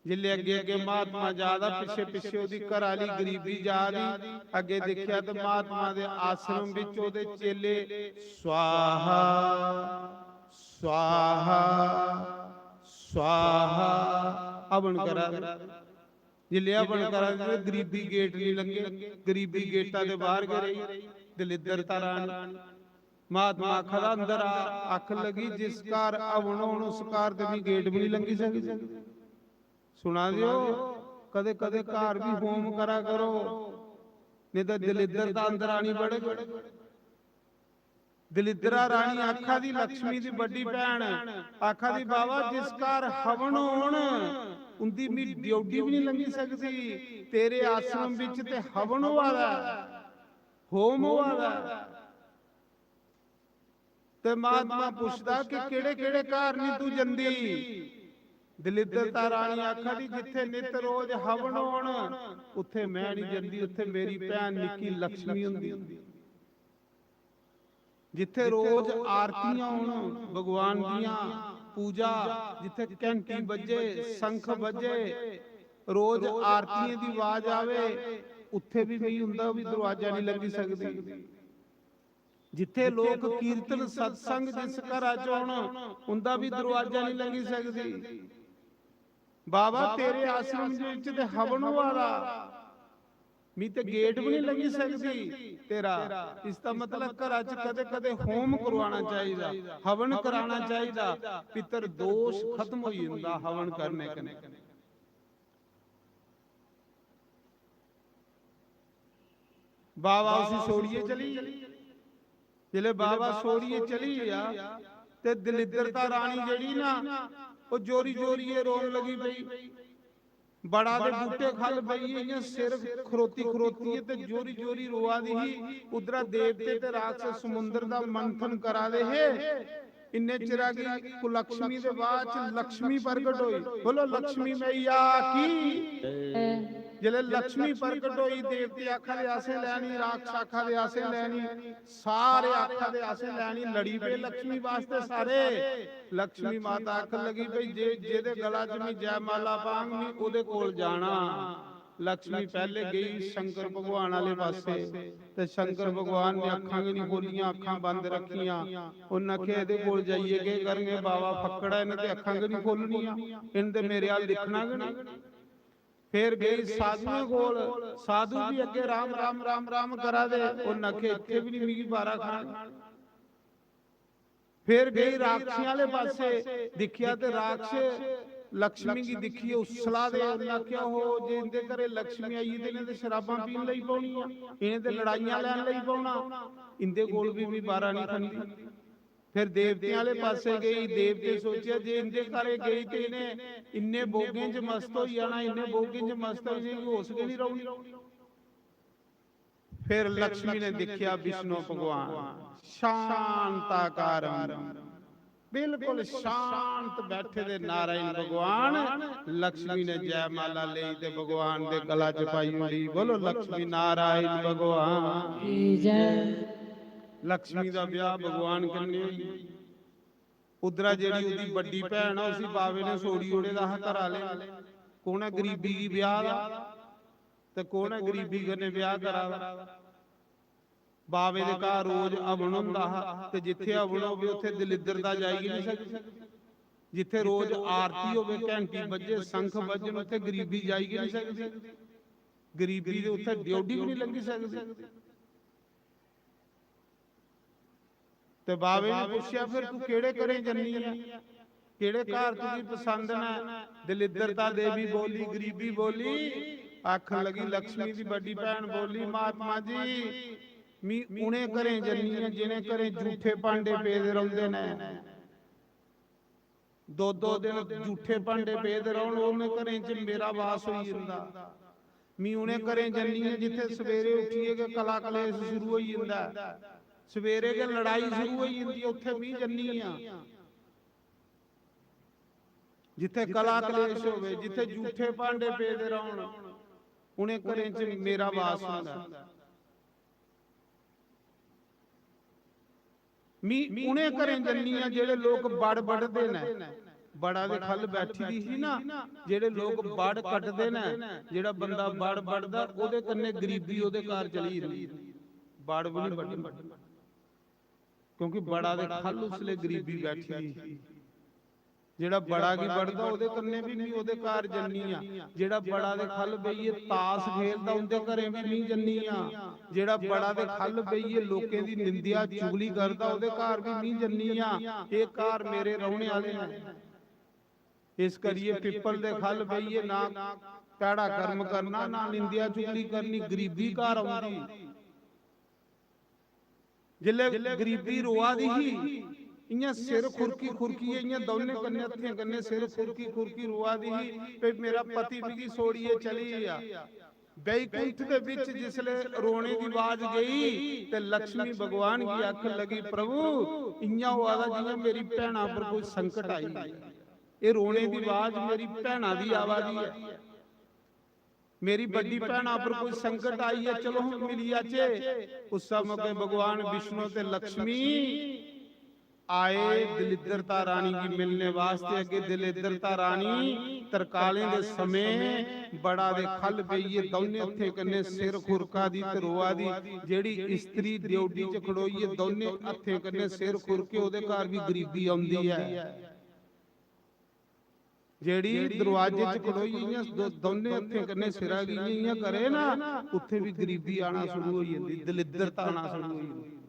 जिसलै अग्गें अग्गें महात्मा जा दा, पिच्छे पिच्छे ओह्दी घरा आह्ली गरीबी जा दी। अग्गें दिक्खेआ ते महात्मा दे आश्रम बिच ओह्दे चेले स्वाहा, स्वाहा, स्वाहा हवन करा दे। जिसलै हवन करा दे ते गरीबी गेट नहीं लंघे, गरीबी गेटा दे बाहर गै रेही, दलिद्रता रानी। महात्मा आखा दा, "अंदर आ।" आखन लगी, "जिस घर हवन होन, उस घर ते मी गेट भी नहीं लंघी सकदी।" सुना दे ओ, कदे कदे घर भी होम करा करो, नहीं तो दलिद्रता अंदर आनी बड़े। दलिद्रा रानी आखा दी, लक्ष्मी दी बड्डी भैन आखा दी, "बाबा, जिस घर हवन होन, उंदी मी ड्यूटी भी नहीं लंघी सकदी। तेरे आश्रम बिच ते हवन होआ दा ऐ, होम होआ दा ऐ।" ते महात्मा पुछदा कि केड़े-केड़े घर नहीं तू जंदी? दलिद्रता रानी आखा दी, "जित्थे नित रोज हवन होन, उत्थे मैं नहीं जंदी, उत्थे मेरी भैन निक्की लक्ष्मी हुंदी।" जित्थे रोज आरतियां होन भगवान दियां, पूजा, जित्थे घंटी बज्जे, शंख बज्जे, रोज आरतियें दी आवाज आवे, उत्थे भी मिगी उंदा भी दरवाजा नहीं लंघी सकदी। जित्थे लोक कीर्तन सत्संग जिस घरा च होन, उंदा भी दरवाजा नहीं लंघी सकदी। बाबा, तेरे आश्रम विच ते हवन होआ दा, मी ते गेट भी नहीं लंघी सकदी तेरा। इसदा मतलब घरा च कदे-कदे होम करवाना चाहिदा, हवन कराना चाहिदा, पितर दोष खत्म होई जंदा हवन करने कन्नै। बाबा उसी छोड़ियै चली गे। जिसलै बाबा छोड़ियै चली गेआ ते दलिद्रता रानी जेह्ड़ी ना, ओह् जोरी जोरियै रोन लगी पेई। बड़ा दे बूटे ख'ल्ल बेहियै इ'यां सिर खरोती खरोतियै ते जोरी जोरी रोआ दी ही। उद्धरा देवते ते राक्षस समुंदर दा मंथन करा दे हे। इन्ने चिरा गी कुलक्ष्मी दे बाद च लक्ष्मी प्रगट होई। बोलो लक्ष्मी मैया की। जिसलै लक्ष्मी प्रगट होई, देवते आखा दे असें लैनी, राक्षस आखा दे असें लैनी, सारे आखा दे असें लैनी, लड़ी पे लक्ष्मी वास्ते सारे। लक्ष्मी माता आखन लगी, "भई जे, जेदे गला च मैं जयमाला पांग, मैं ओदे कोल जाना।" लक्ष्मी पैह्ले गेई शंकर भगवान आह्ले पास्से, ते शंकर भगवान ने अक्खां गै निं खोह्लियां, अक्खां बंद रक्खियां। उन्न आखेआ, "एह्दे कोल जाइयै केह् करगे? बाबा फक्कड़ ऐ, इ'न्न ते अक्खां गै निं खोह्लनियां, इ'न्न ते मेरे अ'ल्ल दिक्खना गै निं।" फिर गेई साधुएं कोल, साधु बी अग्गें राम, राम, राम, राम करा दे। उन्न आखेआ, "इत्थै बी निं मिगी बारा खान।" फिर गेई राक्षसें आह्ले पास्से, दिक्खेआ ते राक्षस लक्ष्मी गी दिक्खियै उस्सला दे। उन्न आखेआ, "हो, जे इंदे घरे लक्ष्मी आई ते इ'नें ते शराबां पीन लगी पौनियां, इ'नें ते लड़ाइयां लैन लगी पौना, इंदे कोल बी मी बारा निं खंदी।" फिर देवतें आह्ले पास्से गेई, देवते सोचेआ जे इंदे घरे गेई ते इ'नें इन्ने भोगें च मस्त होई जाना, इन्ने भोगें च मस्त होई जाना, होश गै निं रौह्नी। फिर लक्ष्मी ने दिक्खेआ विष्णु भगवान शांताकारम, बिल्कुल शांत बैठे दे नारायण भगवान। लक्ष्मी ने जयमाला लेई ते भगवान दे गला च पाई ओड़ी। बोलो लक्ष्मी नारायण भगवान की जय। लक्ष्मी दा ब्याह भगवान कन्नै होई। उद्धरा जेह्ड़ी ओह्दी बड्डी भैन आ, उसी बावे ने छोड़ी ओड़े दा हा घर आह्ले। कौन ऐ गरीबी गी ब्याह दा ते कौन ऐ गरीबी कन्नै ब्याह करा दा? बावे दे घर रोज हवन होंदा हा, ते जित्थे हवन होवे, उत्थे दलिद्दरता जाई गै निं सकदी। जित्थे रोज आरती होवे, घैंटी बज्जे, शंख बज्जन, उत्थे गरीबी जाई गै निं सकदी। गरीबी दे उत्थे ड्योढ़ी बी निं लंघी सकदी। ते बावे ने पुच्छेआ, "फिर तू केह्ड़े घरें जन्नी ऐ? केह्ड़े घर तुगी पसंद न?" दलिद्दरता देवी बोली, गरीबी बोली, आखन लगी, लक्ष्मी दी बड्डी भैन बोली, "महात्मा जी, मी उ'नें घरें जन्नी आं जि'नें घरें जूठे भांडे पेदे रौंह्दे न। दो दो दिन जूठे भांडे पेदे रौह्न, उ'नें घरें च मेरा वास होई जंदा। मी उ'नें घरें जन्नी आं जित्थै सवेरे उट्ठियै गै कला कलेश शुरू होई जंदा ऐ, सवेरे गै लड़ाई शुरू होई जंदी ऐ, उत्थै मी जन्नी आं। जित्थै कला कलेश होवे, जित्थै जूठे भांडे पेदे रौह्न, उ'नें घरें च मेरा वास होंदा ऐ। मी उ'नें घरें जन्नी आं जेह्ड़े लोक बड़ बड्ढदे न।" बड़ा दे ख'ल्ल बैठी दी ही ना, जेह्ड़े लोक बड़ कटदे न, जेह्ड़ा बंदा बड़ बड्ढदा, ओह्दे कन्नै गरीबी ओह्दे घर चली जंदी, बड़ बी निं बड्ढनी, क्योंकि बड़ा दे ख'ल्ल उसलै गरीबी बैठी दी ही। जेह्ड़ा बड़ा गी बड्ढदा, ओह्दे कन्नै बी मी ओह्दे घर जन्नी आं। जेह्ड़ा बड़ा दे ख'ल्ल बेहियै तास खेलदा, उं'दे घरें बी मी जन्नी आं। जेह्ड़ा बड़ा दे ख'ल्ल बेहियै लोकें दी निंदेआ चुगली करदा, ओह्दे घर बी मी जन्नी आं। एह् घर मेरे रौह्ने आह्ले न। इस करियै पिप्पल दे ख'ल्ल बेहियै ना भैड़ा कर्म करना, ना निंदेआ चुगली करनी, गरीबी घर औंदी। जिसलै गरीबी रोआ दी ही, इ'यां सिर खुरकी खुरकियै, इ'यां दौनें कन्नै हत्थें कन्नै सिर खुरकी खुरकी रोआ दी ही, "भई मेरा पति मिगी छोड़ियै चली गेआ।" बैकुंठ दे बिच जिसलै रोने दी आवाज गेई ते लक्ष्मी भगवान गी आखन लगी, "प्रभु, इ'यां होआ दा जि'यां मेरी भैना पर कोई संकट आई गेआ। एह् रोने दी आवाज मेरी भैना दी आवा दी ऐ।" मेरी बड्डी भैना पर कोई संकट आई ऐ, चलो हम मिली आचे। उस मौके भगवान विष्णु ते लक्ष्मी आए दलिद्रता रानी गी मिलने वास्ते। अग्गे दलिद्रता रानी तरकालें दे समें बड़ा दे ख'ल्ल बेहियै दौनें हत्थें कन्नै सिर खुरका दी ते रोआ दी। जेह्ड़ी स्त्री ड्योढ़ी च खड़ोइयै दौनें हत्थें कन्नै सिर खुरके, ओह्दे घर बी गरीबी औंदी ऐ। जेह्ड़ी दरवाजे च खड़ोई इ'यां दो-, दौनें हत्थें कन्नै सिरा गी इ'यां, इ'यां करे ना, उत्थें बी गरीबी आना शुरू होई जंदी, दलिद्रता आना शुरू होई जंदी।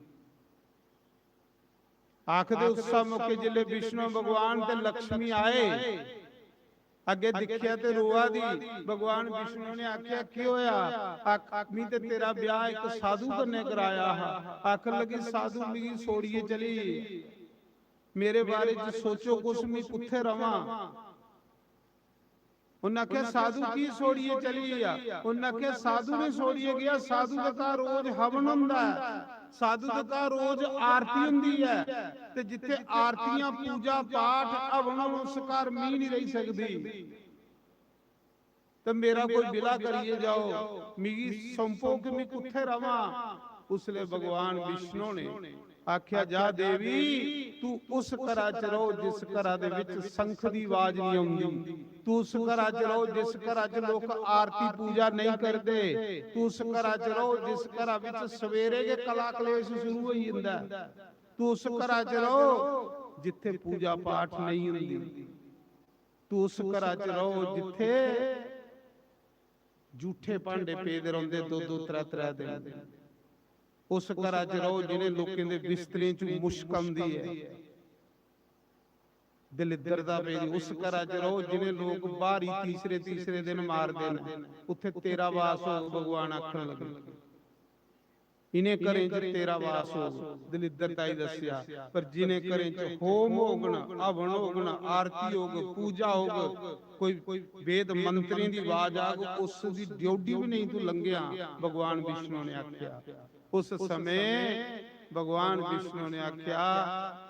आखदे उस मौके जिसलै विष्णु भगवान ते लक्ष्मी आए, अग्गें दिक्खेआ ते रोआ दी। भगवान विष्णु ने आखेआ, "केह् होआ?" आख-, "मी ते तेरा ब्याह इक साधु कन्नै कराया हा।" आखन लगी, "साधु मिगी छोड़ियै चली गे। मेरे बारे च सोचो कुछ, मी कुत्थै रवां?" उन्नै आखेआ, "साधु की छोड़ियै चली गेआ?" उन्नै आखेआ, "साधु ने छोड़ियै गेआ, साधु दे घर रोज हवन होंदा ऐ, साधु दे घर रोज आरती होंदी ऐ, ते जित्थे आरतियां, पूजा पाठ, हवन होन, उस घर मी नहीं रेही सकदी।" ते मेरा कोई बिला करियै जाओ, मिगी सौंपो कि मैं कुत्थै रवां। उसलै भगवान विष्णु ने आख्या, "जा देवी, तू उस घरा च रहो जिस घरा दे विच शंख दी आवाज नहीं आउंदी, तू उस घरा च रहो जिस घरा च लोक आरती पूजा नहीं करदे, तू उस घरा च रहो जिस घरा विच सवेरे गै कला कलेश शुरू होई जंदा ऐ, तू उस घरा च रहो जित्थे पूजा पाठ नहीं हुंदी।" तू उस घरा च रहो जित्थे झूठे भांडे पेदे रौंदे दो दो त्रै त्रै दिन। उस घरा च रहो जिनें लोकें दे बिस्तरें च मुश्क आंदी ऐ, दलिद्दरता पेदी। उस घरा च रहो जिनें लोक ब्हारी तीसरे तीसरे दिन मारदे न, उत्थे तेरा वास होग, भगवान आखन लगे। इनें घरें च तेरा वास होग, दलिद्दर ताई दस्सेआ, पर जिनें घरें च होम होग न, हवन होग न, आरती होग, पूजा होग, कोई वेद मंत्रें दी आवाज आग, उस दी ड्योढ़ी भी नहीं तू लंघेआं, भगवान विष्णु ने आख्या। उस समय भगवान विष्णु ने आख्या,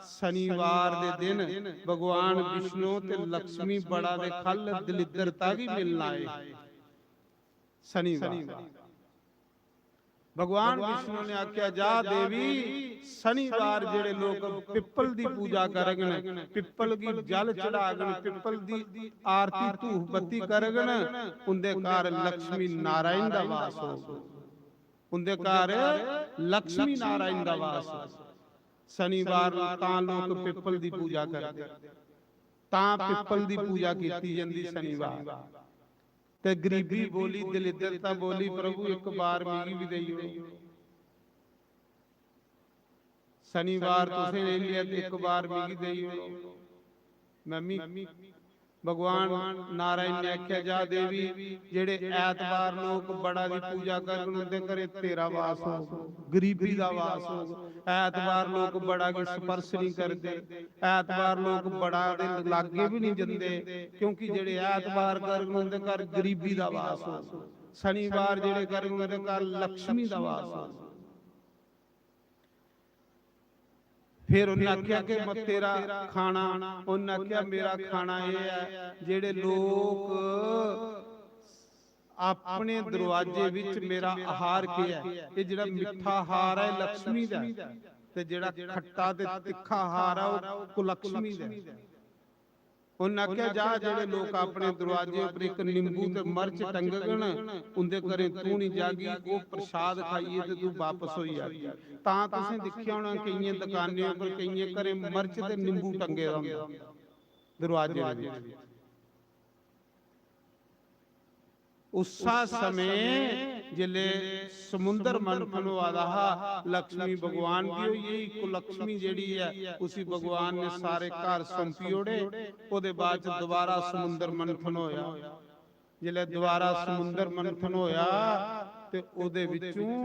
"शनिवार दे दिन भगवान विष्णु ते लक्ष्मी बड़ा दे खल दलिद्दरता गी मिलना आए।" शनिवार। भगवान विष्णु ने आख्या, "जा देवी, शनिवार जेड़े लोक पिप्पल दी पूजा करगन, पिप्पल गी जल चढ़ागन, पिप्पल दी आरती धूफ बत्ती करगन, उंदे घर लक्ष्मी नारायण दा वास होग, उंदे घर लक्ष्मी नारायण दा वास होग।" शनिवार नूं तां लोक पिप्पल दी पूजा करदे, तां पिप्पल दी पूजा कीती जंदी शनिवार। ते गरीबी बोली, दलिद्दरता बोली, "प्रभु, इक बार मिगी भी देई ओड़ो। शनिवार तुसें लेई लेआ ते इक बार मिगी देई ओड़ो।" मम्मी, भगवान नारायण ने आखेआ, "जा देवी, जेह्ड़े ऐतवार लोक बड़ा दी पूजा करन, उं'दे घरें तेरा वास होग, गरीबी दा वास होग। ऐतवार लोक बड़ा गी स्पर्श नहीं करदे, ऐतवार लोक बड़ा दे लागे भी नहीं जंदे, क्योंकि जेह्ड़े ऐतवार करन, उं'दे घर गरीबी दा वास होग। शनिवार जेह्ड़े करन, उं'दे घर लक्ष्मी दा वास होग।" फिर उन्हें आख्या कि मैं तेरा खाना, उन्हें आख्या, "मेरा खाना यह है, जेड़े लोग अपने दरवाजे विच मेरा आहार केह् ऐ?" ये जेड़ा मिट्ठा आहार है, लक्ष्मी दा ऐ, ते जेड़ा खट्टा ते तिक्खा आहार है, वो कुलक्ष्मी दा ऐ। उन्हें आख्या, "जा, जेड़े लोक अपने दरवाजे उपर इक नींबू ते मर्च टंगगन, उंदे घरें तू नहीं जागी, वो प्रसाद खाइए ते तू वापस होई जागी।" तां तुसें दिक्खेआ होना, केइयें दुकानें उपर, केइयें घरें मर्च ते नींबू टंगे दा होंदा दरवाजे दे विच। उस्सा समें जिसलै समुंदर मंथन होआ दा हा, लक्ष्मी भगवान दी होई गेई, कुलक्ष्मी जेह्ड़ी ऐ, उसी भगवान ने सारे घर सौंपी ओड़े। ओह्दे बाद च दोबारा समुंदर मंथन होया। जिसलै दोबारा समुंदर मंथन होया ते ओह्दे विचों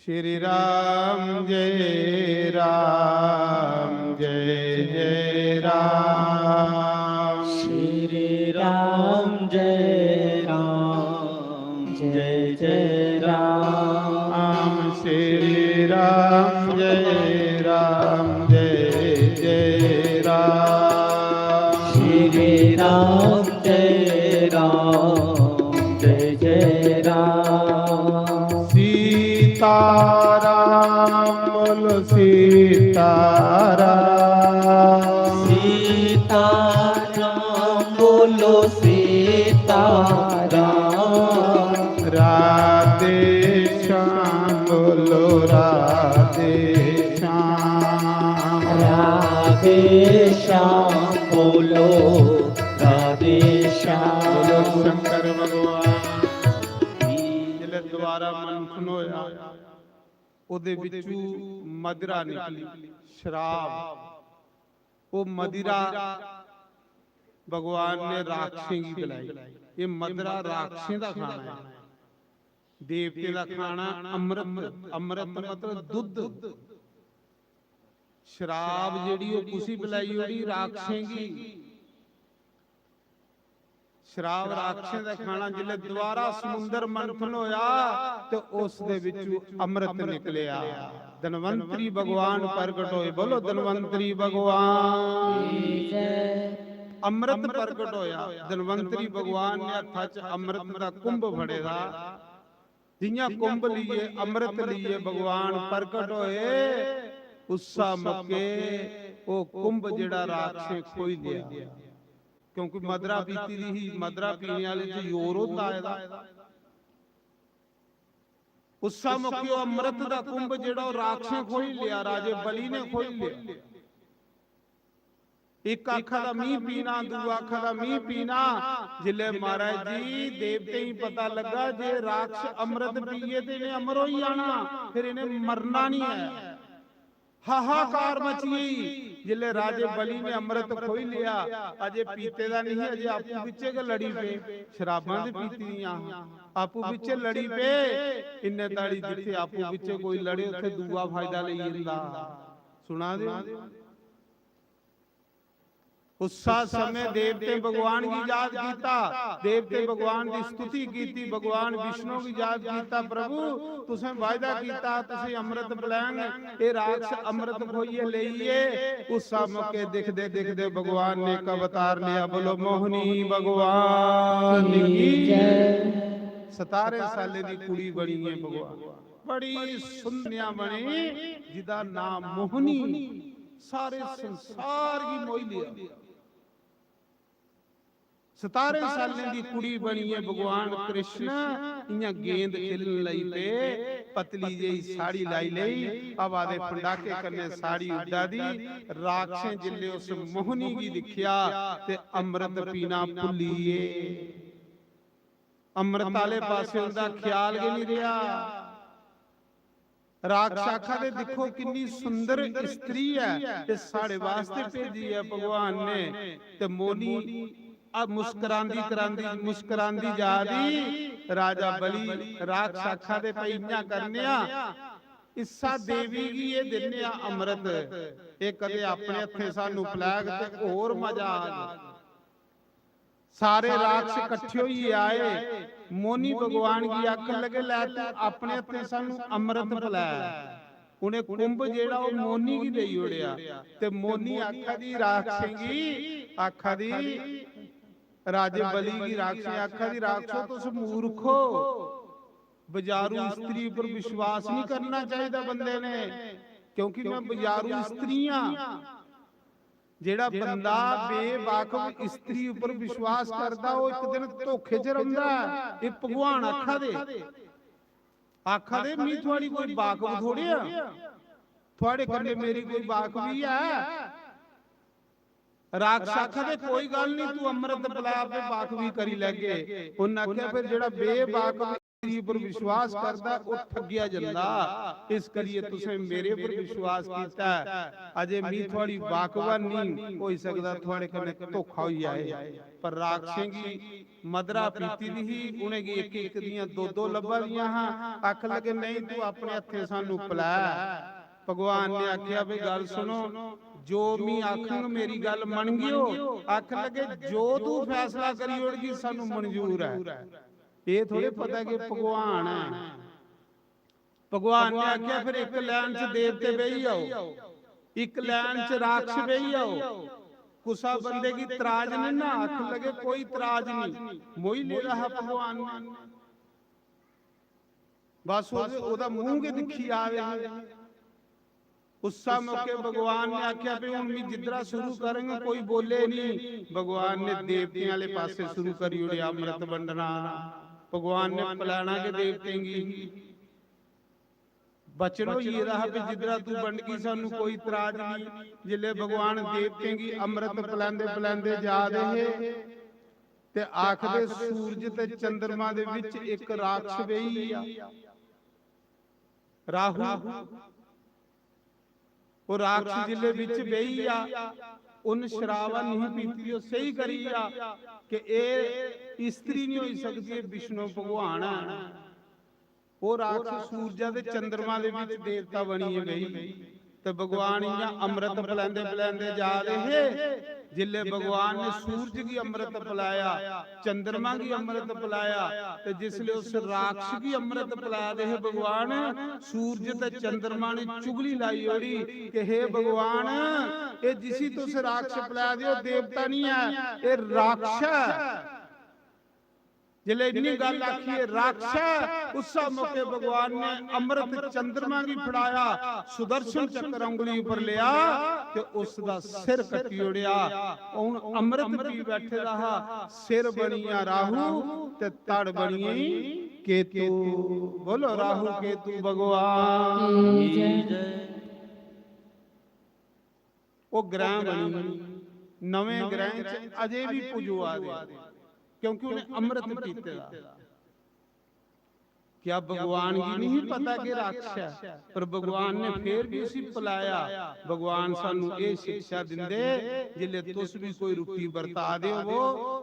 श्री राम जय राम जय जय राम। श्री राम जय राम जय जय राम। श्री राम जय राम जय जय राम। श्री राम जय राम जय जय राम। सीताराम बोलो सीताराम। सीताराम बोलो सीताराम। राधे श्याम बोलो राधे श्याम। राधे श्याम बोलो राधे श्याम। बोलो शंकर भगवान। जिसलै दोबारा मंथन होया, ओदे बिचू मदिरा निकली, शराब। वो मदिरा भगवान ने राक्षसें गी पिलाई। ये मदिरा राक्षसें दा खाना है, देवतें दा खाना अमृत। अमृत मतलब दुद्ध। शराब जेह्ड़ी ओह् कुसी पलाई ओड़ी? राक्षसें गी। शराब राक्षसें दा खाना। जिसलै दोबारा समुंदर मंथन होया ते उस दे विचों अमृत निकलेआ। धनवंतरी भगवान प्रगट होए। बोलो धनवंतरी भगवान। अमृत प्रगट होया। धनवंतरी भगवान ने हत्था च अमृत दा कुंभ फड़े दा। जियां कुंभ लीए, अमृत लीए भगवान प्रगट होए, उस्सा मौके ओह् कुंभ जेह्ड़ा राक्षसें खोई लिया, क्योंकि मदरा पीती दी ही, मदरा पीने आह्ले च जोर होंदा आए दा। उस्सा मौके ओह् अमृत दा कुंभ जेह्ड़ा ओह् राक्षसें खोई लिया, राजे बलि ने खोई लिया। इक आखा दा मीं पीना, दूआ आखा दा मीं पीना। जिसलै महाराज जी देवतें गी पता लग्गा जे राक्षस अमृत पीए ते इ'नें अमर होई जाना, फिर इ'नें मरना निं ऐ। हाहाकार मची गेई। जिसलै राजे बलि ने अमृत खोई लिया, अजे पीते दा नहीं, अजे आपूं बिच्चे गै लड़ी पे। शराबां ते पीती दियां हां, आपूं बिच्चे लड़ी पे। इन्ने ताड़ी जित्थे आपूं बिच्चे कोई लड़े, उत्थे दूआ फायदा लेई जंदा। सुना दे हो? उस्सा समय देवतें भगवान गी याद कीता, देवतें भगवान दी स्तुति कीती, भगवान विष्णु गी याद कीता, "प्रभु, तुसें वायदा कीता, तुसें अमृत पिलांग, एह् राक्षस अमृत खोइयै लेइये।" उस्सा मौके दिखदे दिखदे भगवान ने इक अवतार लिया। बोलो मोहनी भगवान की। सतारें सालें दी कुड़ी बनी है भगवान, बड़ी सुंदरिया बनी, जिदा नाम मोहनी। सारे संसार गी मोही लिया। सतारें सालें दी कुड़ी बनियै भगवान कृष्ण इ'यां गेंद खेलन लगी पे। पतली जेही साड़ी लाई लेई, हवा दे फंडाके कन्नै साड़ी उड्डा दी। राक्षसें जिसलै उस मोहनी गी दिक्खेआ ते अमृत पीना भुल्ली गे। अमृत आह्ले पासै उं'दा ख्याल गै निं रेहा। राक्षस आखा दे, "दिक्खो किन्नी सुंदर स्त्री ऐ, ते साढ़े वास्ते भेजी ऐ भगवान ने।" ते मोहनी आ मुस्करांदी करांदी, मुस्करांदी जा दी। राजा बलि, राक्षस आखा दे, "भाई इ'यां करने आं, इस्सा देवी गी एह् दिन्ने आं अमृत, एह् कदे अपने हत्थें सानू पलैग ते होर मजा आग।" सारे राक्षस कट्ठे होइयै आए। मोहनी भगवान गी आखन लगे, "लै तू अपने हत्थें सानू अमृत पलै।" उ'नें कुंभ जेह्ड़ा ओह् मोहनी गी देई ओड़ेआ। ते मोहनी आखा दी राक्षसें गी, आखा दी, राजे बलि गी राक्षसें आखा दी, "राक्षसो, तुस मूर्ख हो, बजारू स्त्री पर विश्वास नहीं करना चाहिदा बंदे ने, क्योंकि मैं बजारू स्त्री हां।" जेह्ड़ा बंदा बेवाकफ स्त्री उप्पर विश्वास करदा, ओह् इक दिन धोखे च रौंह्दा ऐ। एह् भगवान आखा दे, आखा दे, "मी थुआढ़ी कोई वाकफ थोड़े आ, थुआढ़े कन्नै मेरी कोई वाकफी ऐ?" राक्षस आखा दे, "कोई गल्ल निं, तू अमृत पलै, आपे वाकफी करी लैगे।" उन्न आखेआ, "फिर जेह्ड़ा बेवाकफ स्त्री पर विश्वास करदा, ओह् ठग्गेआ जंदा। इस करियै तुसें मेरे पर विश्वास कीता ऐ। अजे मी थुआढ़ी वाकवा निं, होई सकदा थुआढ़े कन्नै धोखा होई जाए।" पर राक्षसें गी मदरा पीती दी ही, उ'नेंगी इक इक दियां दो दो लब्भा दियां हां। आखन लगे, "नेईं, तू अपने हत्थें सानू पलै।" भगवान ने आखेआ, "भाई गल्ल सुनो, जो मी आखंग मेरी गल्ल मनगेओ।" आखन लगे, "जो तू फैसला करी ओड़गी, सानू मंजूर ऐ।" एह् थोड़े पता कि भगवान ऐ। भगवान ने आखेआ, "फिर इक लाइन च देवते बेही जाओ, इक लाइन च राक्षस बेही जाओ, कुसा बंदे गी तराज निं ना।" आखन लगे, "कोई तराज निं।" मोही लेदा हा भगवान ने। बस ओह्दे, ओह्दा मूंह गै दिक्खी जा दे हे। उस्सा मौके भगवान ने आखेआ, "भी हुन मी जिद्धरा शुरू करङ, कोई बोले निं।" भगवान ने देवतें आह्ले पासे शुरू करी ओड़ेआ अमृत बंडना। भगवान ने पलैना गै देवतें गी। बचन होई गेदा हा भी जिद्धरा तू बंडगी, सानू कोई तराज निं। जिसलै भगवान देवतें गी अमृत पलैंदे पलैंदे जा दे हे ते आखदे, सूरज ते चंद्रमा दे विच इक राक्षस बेही गेआ। राहु, ओह् राक्षस जिसलै बिच बेही गेआ, उन्न शराब नेईं पीती दी, ओह् सेही करी गेआ कि एह् स्त्री निं होई सकदी, एह् विष्णु भगवान ऐ। ओह् राक्षस सूरजा ते चंद्रमा दे बिच देवता बनियै बेही गेई। ते भगवान इ'यां अमृत पलैंदे पलैंदे जा दे हे। जिसलै भगवान ने सूरज गी अमृत पलाया, चंद्रमा गी अमृत पलाया, ते जिसलै उस राक्षस गी अमृत पला दे हे भगवान, सूरज ते चंद्रमा ने चुगली लाई ओड़ी कि हे भगवान, एह् जिसी तुस राक्षस पला दे ओ, देवता नहीं ऐ, एह् राक्षस ऐ। जिसलै इन्नी गल्ल आखी, "एह् राक्षस ऐ," उस्सै मौके भगवान ने अमृत चंद्रमा गी फड़ाया, सुदर्शन चक्र उंगली पर लिया ते उसदा सिर कट्टी ओड़ेआ। हून अमृत पी बैठे दा हा, सिर बनिया राहु ते धड़ बनियै केतु। बोलो राहु केतु भगवान। ओह् ग्रह बनी, नमें ग्रह च अजे भी पुजोआ दे, क्योंकि उन्हें अमृत पीते दा। क्या भगवान गी नहीं पता कि राक्षस ऐ? पर भगवान ने फिर भी उसी पलाया। भगवान सानू ये शिक्षा दिंदे, जिले तुस भी कोई रुट्टी बरता दे होवो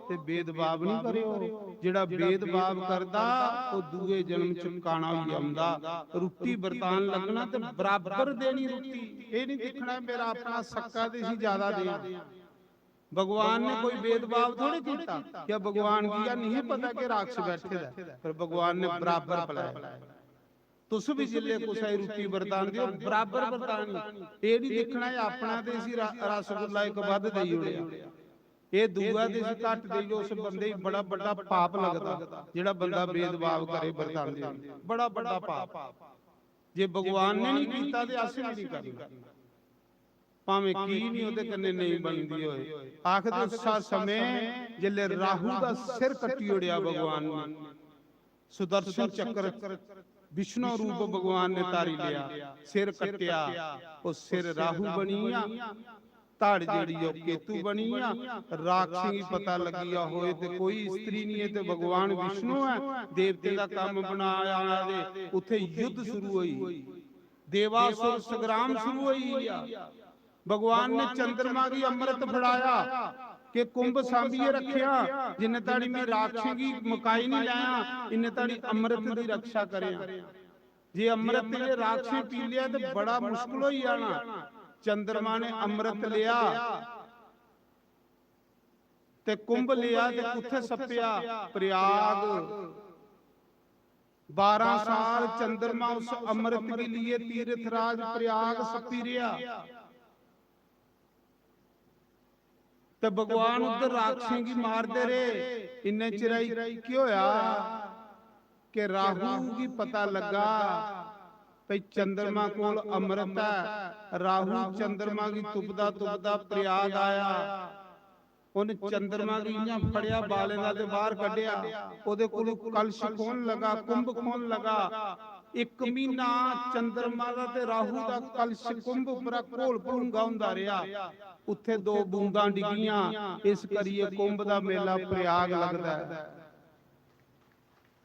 ते भेदभाव नहीं करियो। जेड़ा भेदभाव करदा, वो दूए जन्म च काना होई जांदा। रुट्टी बरतान लगना ते बराबर देनी रुट्टी। ये नहीं देखना मेरा अपना सक्का ते इसी ज्यादा देना। भगवान ने कोई भेदभाव थोड़े कीता। क्या भगवान गी यह नहीं पता कि राक्षस बैठे दा है? पर भगवान ने बराबर पलाया। तुस भी जिले कुसै गी रुट्टी बरतान दियो, बराबर बरतानी। ये नहीं देखना, ये अपना ते इसी रा-, रसगुल्ला एक बद देई ओड़ेआ, ये दूआ ते इसी घट देई ओड़ेआ, उस बंदे गी बड़ा बड्डा पाप लगदा, जेड़ा बंदा भेदभाव करे बरतांदे होई। बड़ा बड्डा पाप। जे भगवान ने नहीं कीता ते अस भी नहीं करना। भावें की नहीं ओदे कन्नै नहीं बनदी होए। आखदे उस्सा समें जिसलै राहु दा सिर कट्टी ओड़ेआ भगवान ने, सुदर्शन चक्र विष्णु रूप भगवान ने धारी लिया, सिर कट्टेआ, ओह् सिर राहु बनी गेआ, धड़ जेड़ी ओह् केतु बनी गेआ। राक्षसें गी पता लगी गेआ होए ते कोई स्त्री नहीं है ते भगवान विष्णु है, देवतें दा काम बनाया दे उत्थे युद्ध शुरू होई। देवासुर संग्राम शुरू होई गेआ। भगवान ने चंद्रमा गी अमृत फड़ाया कि कुंभ सांभियै रखेआ, जिन्ने ताड़ी मैं राक्षसें गी मकाई नहीं लाया, इन्ने ताड़ी अमृत दी रक्षा करेआ। जे अमृत ये राक्षसें पी लिया ते बड़ा मुश्किल होई जाना। चंद्रमा ने अमृत लिया ते कुंभ लिया ते कुत्थे सप्पेआ? प्रयाग। बारह साल चंद्रमा उस अमृत के लिए तीर्थराज प्रयाग सप्पी रिया। ते भगवान उद्धर राक्षसें गी मारदे रेह्। इन्ने चिराई केह् होया कि राहु गी पता लग्गा भई चंद्रमा कोल अमृत ऐ। राहु चंद्रमा गी तुपदा तुपदा प्रयाग आया। उन चंद्रमा गी इयां फड़ेआ बालें दा ते बाहर कड्ढेआ। ओदे कोल कलश खोन लगा, कुंभ खोन लगा। इक महीना चंद्रमा दा ते राहु दा कलश कुंभ उप्परा घोल भलूंगा हुंदा रेहा। उत्थे दो बूंदां डिग्गियां, इस करियै कुंभ दा मेला प्रयाग लगदा ऐ।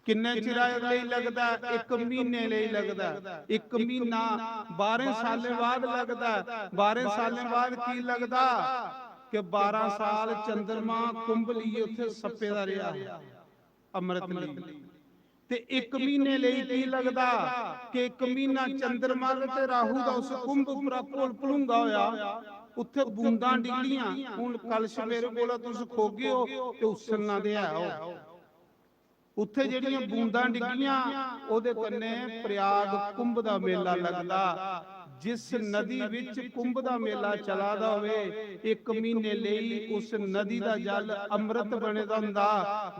किन्ने चिरा लेई लगदा ऐ? इक महीने लेई लगदा ऐ। इक महीना बारह सालें बाद लगदा ऐ। बारह सालें बाद की लगदा? कि बारह साल चंद्रमा कुंभ लेइयै उत्थे सप्पे दा रेहा, अमृत लेई। ते इक महीने लेई की लगदा? कि इक महीना चंद्रमा ते राहु दा उस कुंभ उप्परा घोल भलूंगा होया, उत्थे बूंदां डिग्गियां। हुन कलश मेरे कोला तुस खोगे हो ते उस्सलना ते है हो। उत्थे जेह्ड़ियां बूंदां डिग्गियां, ओह्दे कन्नै प्रयाग कुंभ दा मेला लगदा। जिस नदी विच कुंभ दा मेला चला दा होवे, इक महीने लेई उस नदी दा जल अमृत बने दा हुंदा।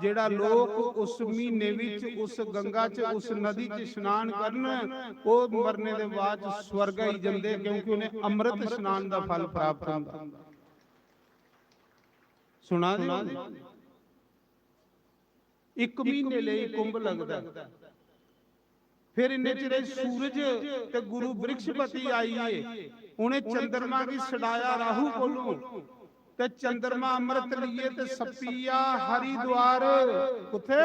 जेह्ड़ा लोक उस महीने विच उस गंगा च, उस नदी च स्नान करन, ओह् मरने दे बाद च स्वर्ग आई जंदे, क्योंकि उ'नें अमृत स्नान दा फल प्राप्त हुंदा। सुना दे हो? इक महीने लेई कुंभ लगदा ऐ। फिर इन्ने चिरे सूरज ते गुरु बृहस्पति आई गे। उ'नें चंद्रमा गी छडाया राहु कोलों, ते चंद्रमा अमृत लेइयै ते सप्पी गेआ हरिद्वार। कुत्थे?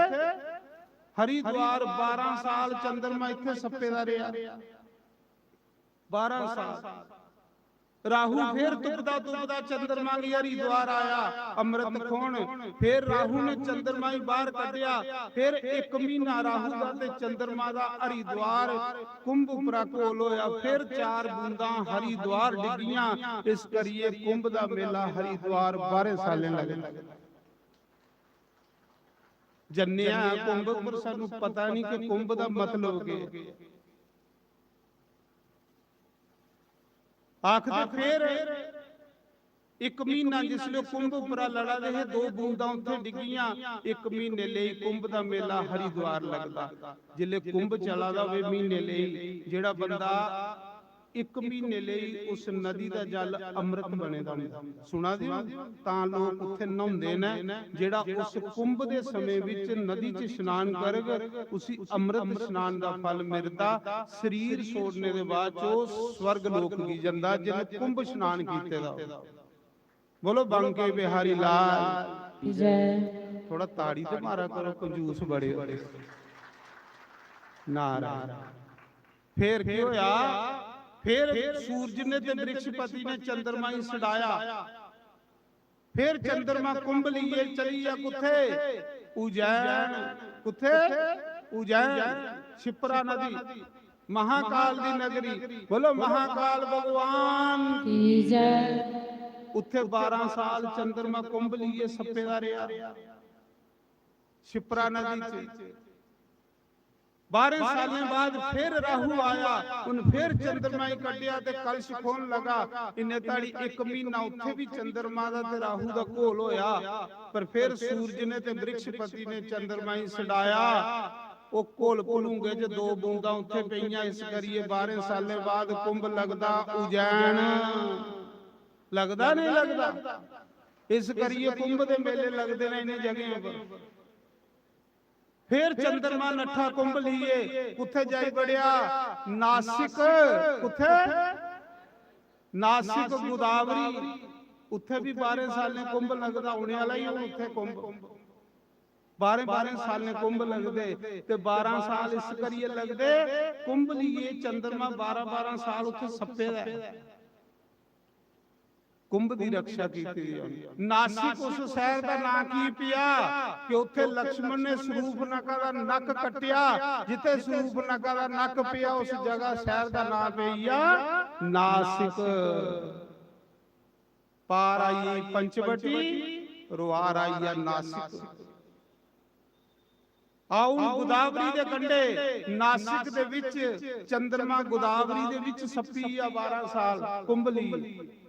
हरिद्वार। बारह साल चंद्रमा इत्थे सप्पे दा रेहा। बारह साल। राहु फिर तुपदा तुपदा चंद्रमा गी हरिद्वार आया, अमृत खोण। फिर राहु ने चंद्रमा गी बाहर कड्ढेआ। फिर इक म्हीना राहु दा ते चंद्रमा दा हरिद्वार कुंभ उप्परा घोल होया। फिर चार बूंदां हरिद्वार डिग्गियां। इस करियै कुंभ दा मेला हरिद्वार बारें सालें लगदा। जन्ने आं कुंभ, पर सानू पता नहीं कि कुंभ दा मतलब केह्। आखदे फिर इक म्हीना जिसले कुंभ उप्परा लड़ा दे हे, दो बूंदां उत्थे डिग्गियां। इक म्हीने लेई कुंभ दा मेला हरिद्वार लगदा। जिसले कुंभ चला दा होवे म्हीने लेई, जेड़ा बंदा इक म्हीने लेई उस नदी दा जल अमृत बने दा होंदा। सुना दे हो? तां लोक उत्थे न्हौंदे न। जेड़ा उस कुंभ दे समें विच नदी च स्नान करग, उसी अमृत स्नान दा फल मिलदा। शरीर छोड़ने दे बाद च ओह स्वर्ग लोक गी जंदा, जिन्हें कुंभ स्नान कीते दा होवे। बोलो बांके बिहारी लाल की जय। थोड़ा ताड़ी ते मारा करो, कंजूस बड़े हो। नारायण। फिर की होया? फिर सूरज ने ते बृहस्पति ने चंद्रमा गी सडाया। फिर चंद्रमा कुंभ लीए चली गया कुत्थे? उज्जैन। कुत्थे? उज्जैन। शिप्रा नदी, महाकाल दी नगरी। बोलो महाकाल भगवान की जय। उत्थे बारह साल चंद्रमा कुंभ लीए सप्पे दा रेहा शिप्रा नदी च। बारह सालें बाद फिर राहु आया, उन फिर चंद्रमा गी कड्ढेआ ते कलश खोन लगा। इन्ने ताड़ी इक म्हीना उत्थे भी चंद्रमा दा ते राहु दा घोल होया, पर फिर सूरज ने ते बृहस्पति ने चंद्रमा गी सडाया। ओह घोल भलूंगे च दो बूंदां उत्थे पेइयां, इस करिए बारह सालें बाद कुंभ लगदा उज्जैन। लगदा नहीं लगदा? इस करिए कुंभ दे मेले लगदे ने इन्हीं जगहें पर। फिर चंद्रमा नट्ठा कुंभ लीए कुत्थे जाई बड़िया? नासिक। कुत्थे? नासिक गोदावरी। उत्थे भी बारह सालें कुंभ लगदा, होने वाला ही हूं उत्थे कुंभ। बारह बारह सालें कुंभ लगदे ते बारह साल इस करिए लगदे, कुंभ लीए चंद्रमा बारह बारह साल उत्थे सप्पे दा ऐ। कुंभ दी रक्षा कीती दी होंदी। नासिक उस शहर दा नां की पिया? कि उत्थे लक्ष्मण ने स्वरूपनखा दा नक कट्टिया। जिथे स्वरूपनखा दा नक पिया, उस जगह शहर दा नां पेई गेआ नासिक। पार आई पंचवटी, रुआर आई गेआ नासिक। आओ, हून गोदावरी दे कंढे नासिक दे विच चंद्रमा गोदावरी दे विच सप्पी गेआ बारह साल कुंभ लीए।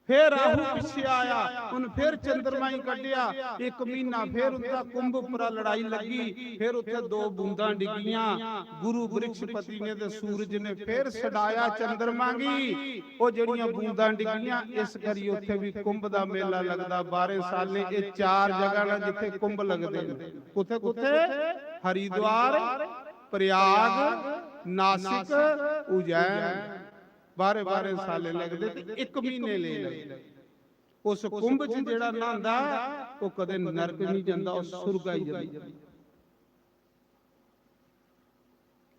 फिर राहु पिच्छे आया, उन फिर चंद्रमा गी कड्ढेआ। इक म्हीना फिर उंदा कुंभ उप्परा लड़ाई लग्गी। फिर उत्थे दो बूंदां डिग्गियां। गुरु बृहस्पति ने ते सूरज ने फिर सडाया चंद्रमा गी। ओह जेड़ियां बूंदां डिग्गियां, इस करी उत्थे भी कुंभ दा मेला लगदा बारह सालें। एह चार जगह न जिथे कुंभ लगदे न। कुत्थे कुत्थे? हरिद्वार, प्रयाग, नासिक, उज्जैन। बारह बारह सालें लगदे ते इक म्हीने लेई लगदे। उस कुंभ च जेड़ा न्हांदा, ओह कदे नरक नहीं जंदा, ओह सुर्ग आई जंदा।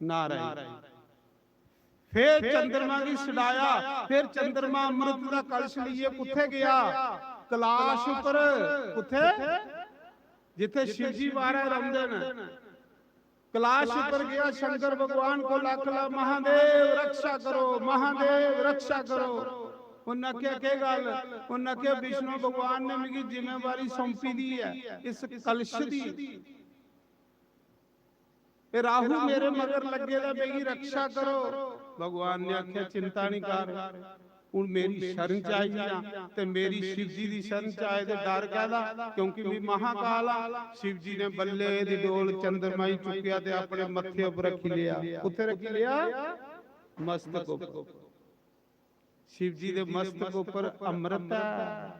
नारायण। फिर चंद्रमा गी सडाया। फिर चंद्रमा अमृत दा कलश लीए कुत्थे गया? कैलाश उपर। कुत्थे? जिथे शिव जी महाराज रौंदे न। कैलाश उपर गया, शंकर भगवान को आखला, महादेव रक्षा करो, महादेव रक्षा करो। उन्हें आखेआ, "केह गल्ल?" उन्हें आखेआ, "विष्णु भगवान ने मिगी जिम्मेवारी सौंपी दी है इस कलश दी। एह राहु मेरे मगर लग्गे दा, मेरी रक्षा करो।" भगवान ने आखेआ, "चिंता नहीं कर, हूं मेरी शरण च आई जा, ते मेरी शिव जी दी शरण च आए ते डर कैदा? क्योंकि मैं महाकाल हां।" शिव जी ने बल्ले दी डोल चंद्रमा गी चुक्केआ ते अपने मत्थे उपर रखी लिया। कुत्थे रखी लिया? मस्तक उपर। शिव जी दे मस्तक उपर अमृत है,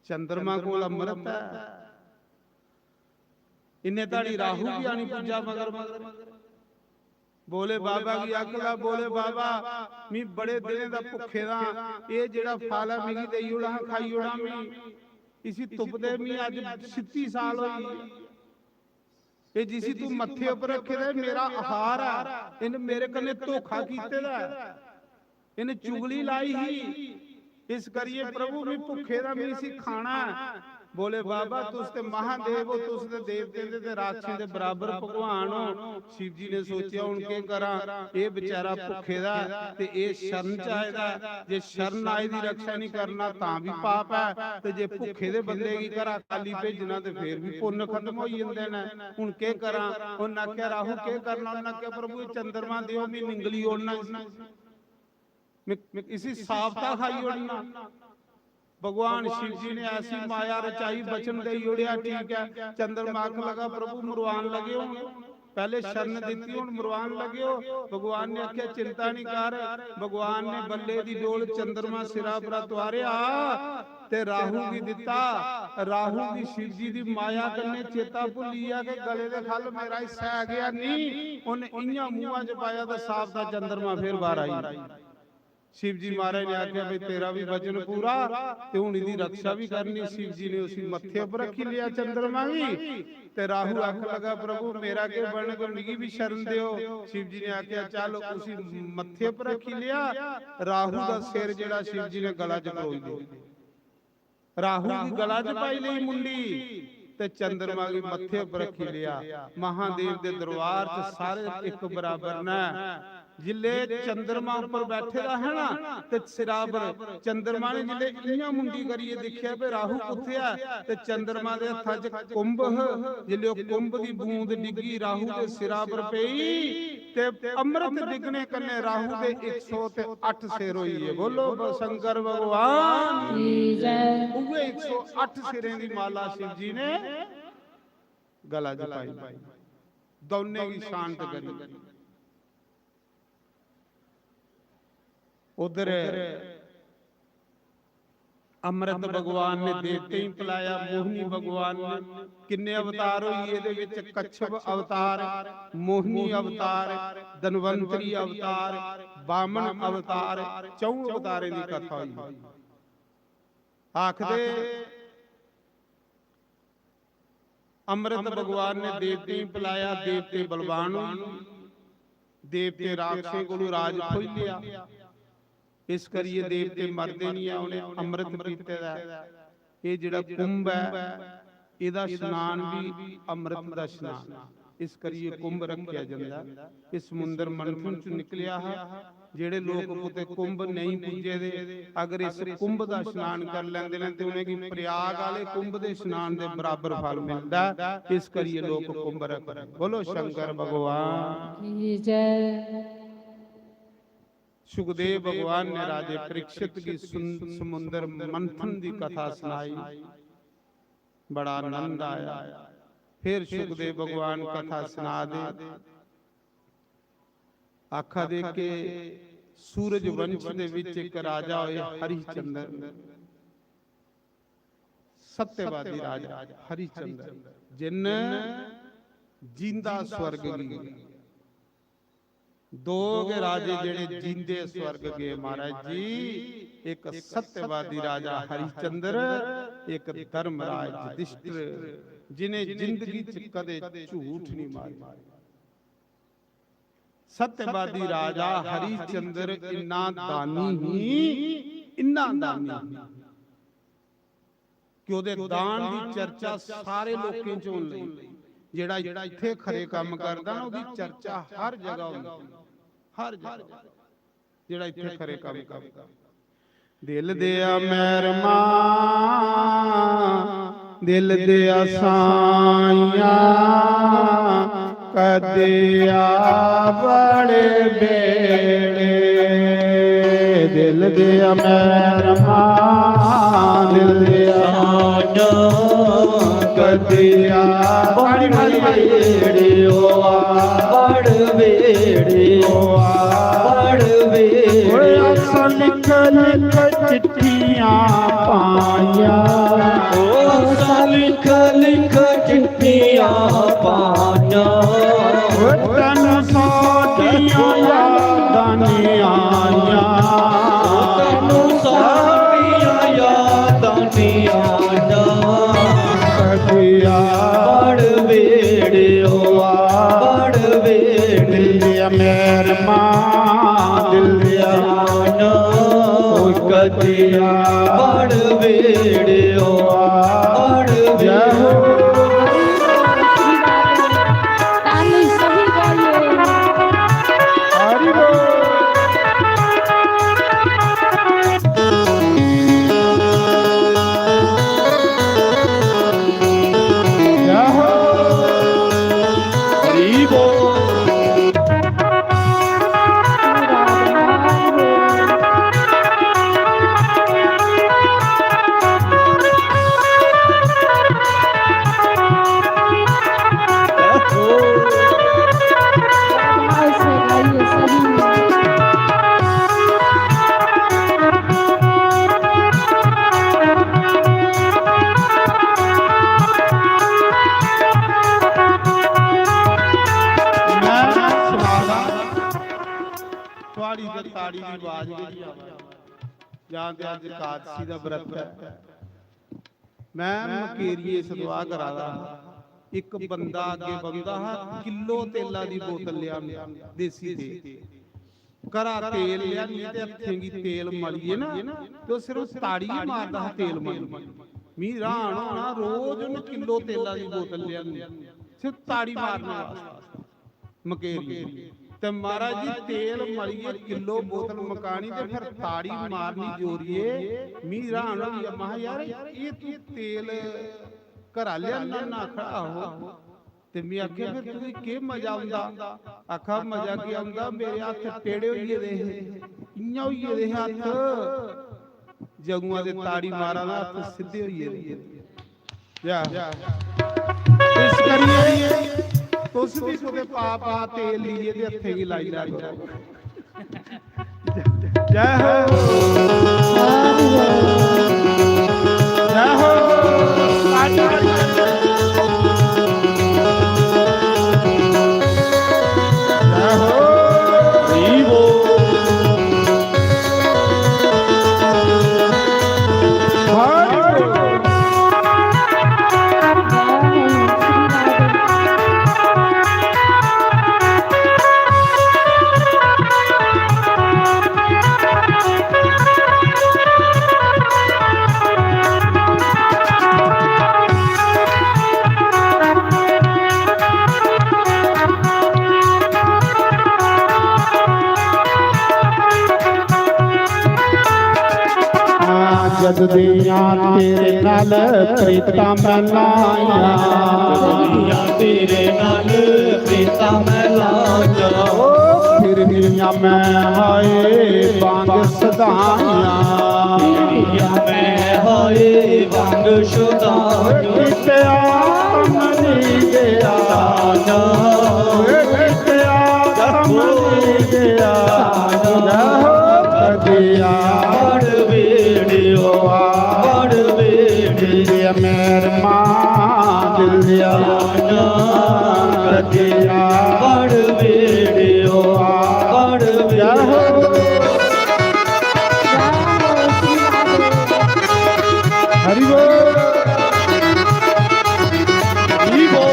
चंद्रमा कोल अमृत है। इन्ने ताड़ी राहु भी आनी पुज्जा मगर, मगर भोले बाबा गी आखदा, "भोले बाबा, मी बड़े दिनें दा भुक्खे दा, एह जेड़ा फल ऐ मिगी देई ओड़ा, खाई ओड़ा मी, इसी तुपदे मी अज्ज छित्ती साल होई गे। एह जिसी तू मत्थे उपर रखे दा, एह मेरा आहार ऐ, इन्हें मेरे कन्नै धोखा कीते दा ऐ।" इन्हें चुगली लाई ही, इस करिए प्रभु मी भुक्खे दा मी इसी खाना ऐ। बोले बाबा तुस ते महादेव हो, तुस ते देवतें दे ते राक्षसें दे बराबर भगवान हो। शिव जी ने सोचेआ हुन केह करां, एह बेचारा भुक्खे दा ऐ ते एह शरण च आए दा ऐ। जे शरण आए दी रक्षा नहीं करना तां भी पाप ऐ, ते जे भुक्खे दे बंदे गी घरा खाली भेजना ते फेर भी पुन्न खत्म होई जंदे न। हुन केह करां? उन्नै आखेआ राहु केह करना? उन्नै आखेआ प्रभु चंद्रमा देओ, मी निंगली ओड़ना इसी। मैं इसी साबता खाई ओड़ना। भगवान शिव जी ने ऐसी माया रचाई, वचन दे ओड़िया, ठीक है। चंद्रमा आखन लगा प्रभु मरवान लगे हो, पहले शरण दिती, हुन मरवान लगे हो। भगवान ने आख्या चिंता नहीं कर। भगवान ने बल्ले दी डोल चंद्रमा सिरा पर तुआरेआ ते राहु की दिता। राहु की शिव जी दी माया कन्ने चेता भुल्ली गया कि गले दे खल मेरा हिस्सा है गया नहीं। उन्हें इयां मुंह च पाया तो साबता चंद्रमा फिर बाहर आई। शिव जी महाराज ने आख्या भाई तेरा भी वचन पूरा ते हुन इदी रक्षा भी करनी। शिव जी ने उसी मत्थे पर रखी लिया चंद्रमा भी। ते राहु आख लगा प्रभु मेरा के बनग, मिगी भी शरण दियो। शिव जी ने आख्या चल उसी मत्थे पर रखी लिया। राहु का सिर जेड़ा शिव जी ने गला च परोई दिया। राहु की गला च पाई लेई मुंडी ते चंद्रमा की मत्थे पर रखी लिया। महादेव दे दरबार च सारे इक बराबर न। जिल्ले चंद्रमा ऊपर बैठे दा है ना, ते सिरा पर चंद्रमा ने जिल्ले इयां मुंडी करिए दिखिया भी राहु कुत्थे है, ते चंद्रमा दे हत्था च कुंभ ह। जिल्ले ओह कुंभ दी बूंद डिग्गी राहु दे सिरा पर पई, ते अमृत डिगने कन्ने राहु दे एक सौ ते अठ सिर होई गे। बोलो ब-, शंकर भगवान की जय। उहे एक सौ अठ सिरें दी माला शिव जी ने गला च पाई, दौने गी शांत करी। उधर अमृत भगवान ने देवतें गी पिलाया, मोहिनी भगवान ने। किन्ने अवतार होई एदे विच? कच्छप अवतार, मोहिनी अवतार, धन्वंतरी अवतार, बामन अवतार, चौं अवतारें दी कथा होई। आखदे अमृत भगवान ने देवतें गी पिलाया, देवते बलवान होई गे, देवते राक्षसें कोलू राज खोई लिया। इस करिए देवते मरदे नहीं ऐ, उन्हें अमृत पीते दा ऐ। एह जेड़ा कुंभ ऐ, एदा स्नान भी अमृत दा स्नान, इस करिए कुंभ रखेआ जंदा ऐ। इस समुंदर मंथन च निकलेआ हा। जेड़े लोक कुते कुंभ नहीं पुज्जे दे, अगर इस कुंभ दा स्नान कर लेंदे ने ते उनेंगी प्रयाग आले कुंभ दे स्नान दे बराबर फल मिलदा ऐ। इस करिए लोक कुंभ रखदे। बोलो शंकर भगवान की जय। सुखदेव भगवान ने राजे परीक्षित की सुन-, समुंदर मंथन दी कथा सुनाई, बड़ा आनंद आया। फिर सुखदेव भगवान कथा सुना दे, आखा दे कि सूरज वंश दे विच एक राजा होए हरिश्चंद्र, सत्यवादी राजा हरिश्चंद्र, जिन जींदा स्वर्ग गी। दो गै राजे जेड़े जींदे स्वर्ग गए महाराज जी, एक सत्यवादी राजा हरिश्चंद्र, एक धर्मराज युधिष्ठिर, जिन्हें जिंदगी च कदे झूठ नहीं मारेआ। सत्यवादी राजा हरिश्चंद्र इन्ना दानी ही, इन्ना दानी ही कि ओदे दान दी चर्चा सारे लोकें च होन लगी। जेड़ा इत्थे खरे काम करदा ना, ओदी चर्चा हर जगह होंदी, हर जगह। जेड़ा इत्थे खरे काम करदा। दिल दिया मैरमा, दिल दिया साइया, कदिया बड़े बेड़े। दिल दिया मैरमा, दिल दिया साइया, कदिया बड़े बेड़े, ओ बड़ बेड़े, ओ बड़ बेड़े। ओए असां लिख लिख चिट्ठियां पाइयां। ओ असां लिख लिख चिट्ठियां पाइयां। ओ तैनू साडियां यादां नहीं आइयां। ओ तैनू साडियां यादां नहीं आइयां। कदिया बड़ बेड़े, ओ बड़ बेड़े। दिल दिया मैरमा, दिल दिया। बड़ बेड़ियो, बड़ जय हो। बेड़ियो। ताली सही गाइए। हरि बोल। जय हो। हरि बोल। मैं सुना दा, थुआड़ी ते ताड़ी दी आवाज गै नहीं आवा। जां ते अज्ज एकादशी दा व्रत ऐ। मैं मकेरिये सतवाह करा दा हा। इक बंदा अग्गे बंदा हा, किलो तेला दी बोतल लेआनी, देसी तेल। घरा तेल लेआनियै ते हत्थें गी तेल मलियै ना, ते ओह् सिर्फ ताड़ी गै मारदा हा तेल मलियै। मी र्हान होना, रोज उन्न किलो तेला दी बोतल लेआनी, सिर्फ ताड़ी मारने वास्तै। मकेरी। ते महाराज जी, तेल मलियै किलो बोतल मकानी ते फिर ताड़ी मारनी जोरिये। मी र्हान होई गेआ, महां, "यार, एह् तू तेल घरा लेआना ना?" आखा, "आहो।" ते में आखेआ, "फिर तुगी केह् मजा औंदा?" आखा, "मजा केह् औंदा, मेरे हत्थ टेढ़े होई गेदे हे, इ'यां होई गेदे हे हत्थ, जदुआं दे ताड़ी मारा ना, हत्थ सिद्धे होई गेदे।" या। इस करियै तुस भी कुतै पा पा तेल लेइयै ते हत्थें गी लाई लाई। जय हो। जय हो। जय हो। हरि बोल। जद दियां तेरे नाल प्रीतां मैं लाइयां, जद दियां तेरे नाल प्रीतां मैं लाइयां, ओ फिरनियां मैं हाय वांग सदाइयां, फिरनियां मैं हाय वांग सदाइयां। कित्या मनी गया, कित्या मनी गया। कदिया बड़ बेड़ियो, बड़ बेड़ियो। मेहरमा दिलिया। कदिया बड़ बेड़ियो, बड़ बेड़ियो। हरि बोल। हरि बोल।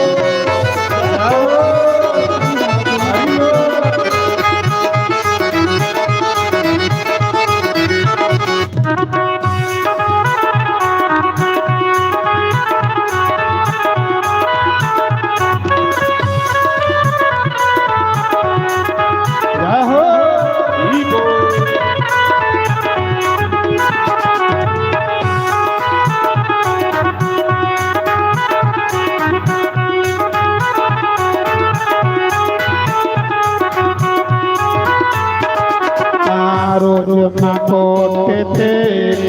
रोज मैं कोठे ते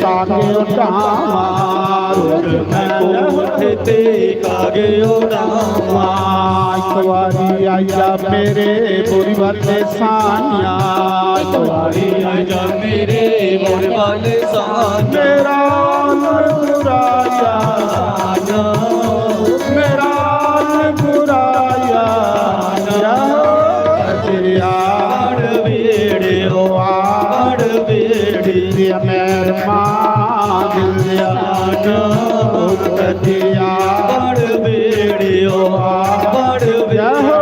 कागे उठावां, रोज मैं कोठे ते कागे उठावां। एक बारी आइया मेरे बुरी वाले साइयां, एक बारी आइया मेरे बुरी वाले साइयां। मेरा बुराया, मेरा बुराया। तेरा बड़ बेड़ियो, बड़ बेड़ियो। मेहरमा दिलिया, कदिया बड़ बेड़ियो, बड़ बेड़ियो।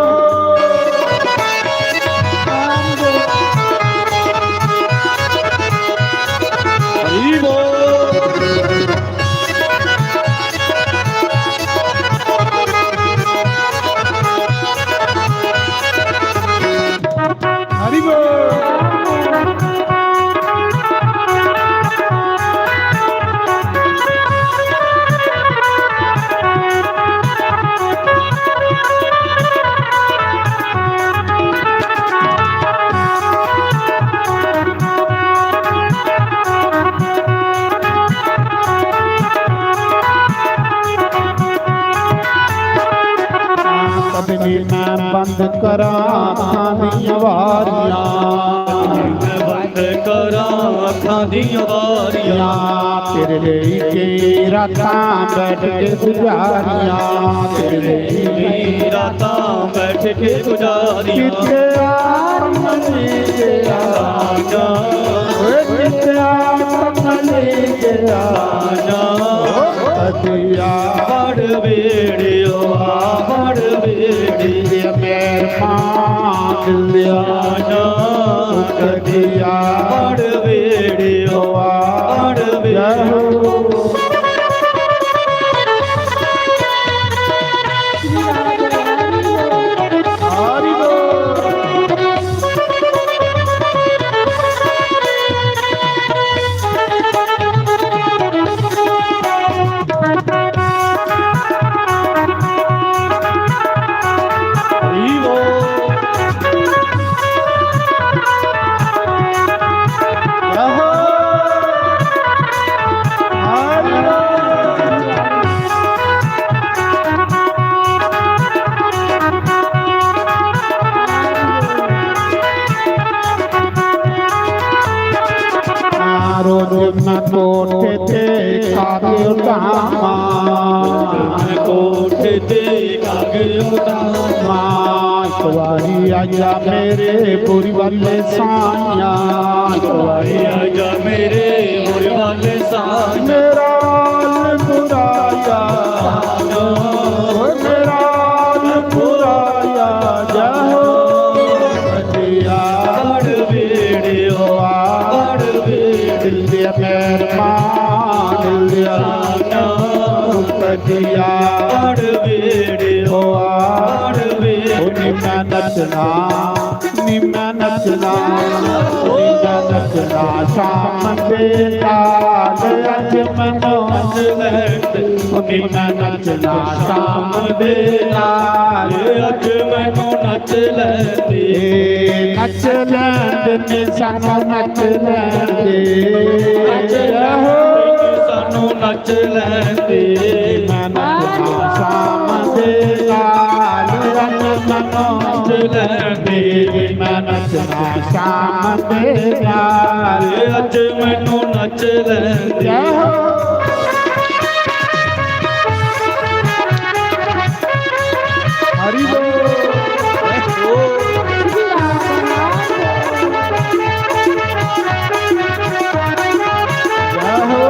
करां अक्खां दियां वारियां। बंद करां अक्खां दियां वारियां। तेरे लेई केईं रातां बैठ के गुजारियां। तेरे लेई केईं रातां बैठ के गुजारियां। कित्थे आ कमली तेरा आना। ओए कित्थे आ कमली तेरा आना। कदिया बड़ बेड़ियो आ बड़ बेड़ी। मेहरबान दिलिया ना कदिया बड़ बेड़ियो आ बड़ बेड़ी। रोज मैं कोठे ते कागे उठावां। मैं कोठे ते कागे उठावां। एक बारी आजा मेरे बुरी वाले साइयां। एक बारी आजा मेरे बुरी वाले साइयां। मेरा हाल बुराया, ओए मेरा हाल बुराया, जय हो। कदिया बड़ बेड़ियो आ बड़ बेड़ी। दिल दे मेहरबान दिल दे ना कदिया बड़ बेड़ियो आ बड़ बेड़ी। ओ नी मैं नचना, नी मैं नचना, नी मैं नचना शाम दे नाल। अज मैनू नच लैंदे, नी मैं नचना शाम दे नाल। अज मैनू नच लैंदे, नच लैंदे नी सानू नच लैंदे। नच लैंदे सानू नच लैंदे। मैं नचना शाम दे नाल, रंग मनो नच लैंदे। मैं नचना शाम दे नाल। अज मैनू नच लैंदे। जय हो। हरि बोल। जय हो।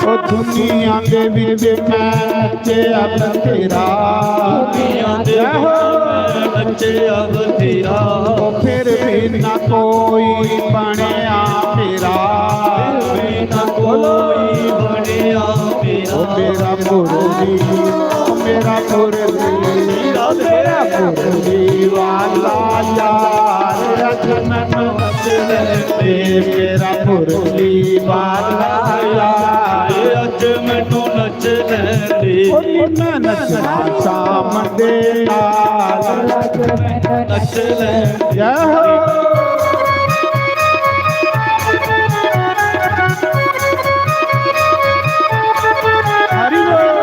ओ दुनिया दे विच मैं नच्चेआ बथेरा। दुनिया दे विच मैं नच्चेआ बथेरा। ओ फिर भी ना कोई बनेआ मेरा। फिर भी ना कोई बनेआ मेरा। ओ मेरा मुरली, ओ मेरा मुरली, ओ मेरा मुरली वाला यार, अज मैनू नच लैंदे। मेरा मुरली वाला यार, अज मैनू नच लैंदे। ओ नी मैं नचना शाम दे नाल, अज मैनू नच लैंदे। जय हो। हरि बोल।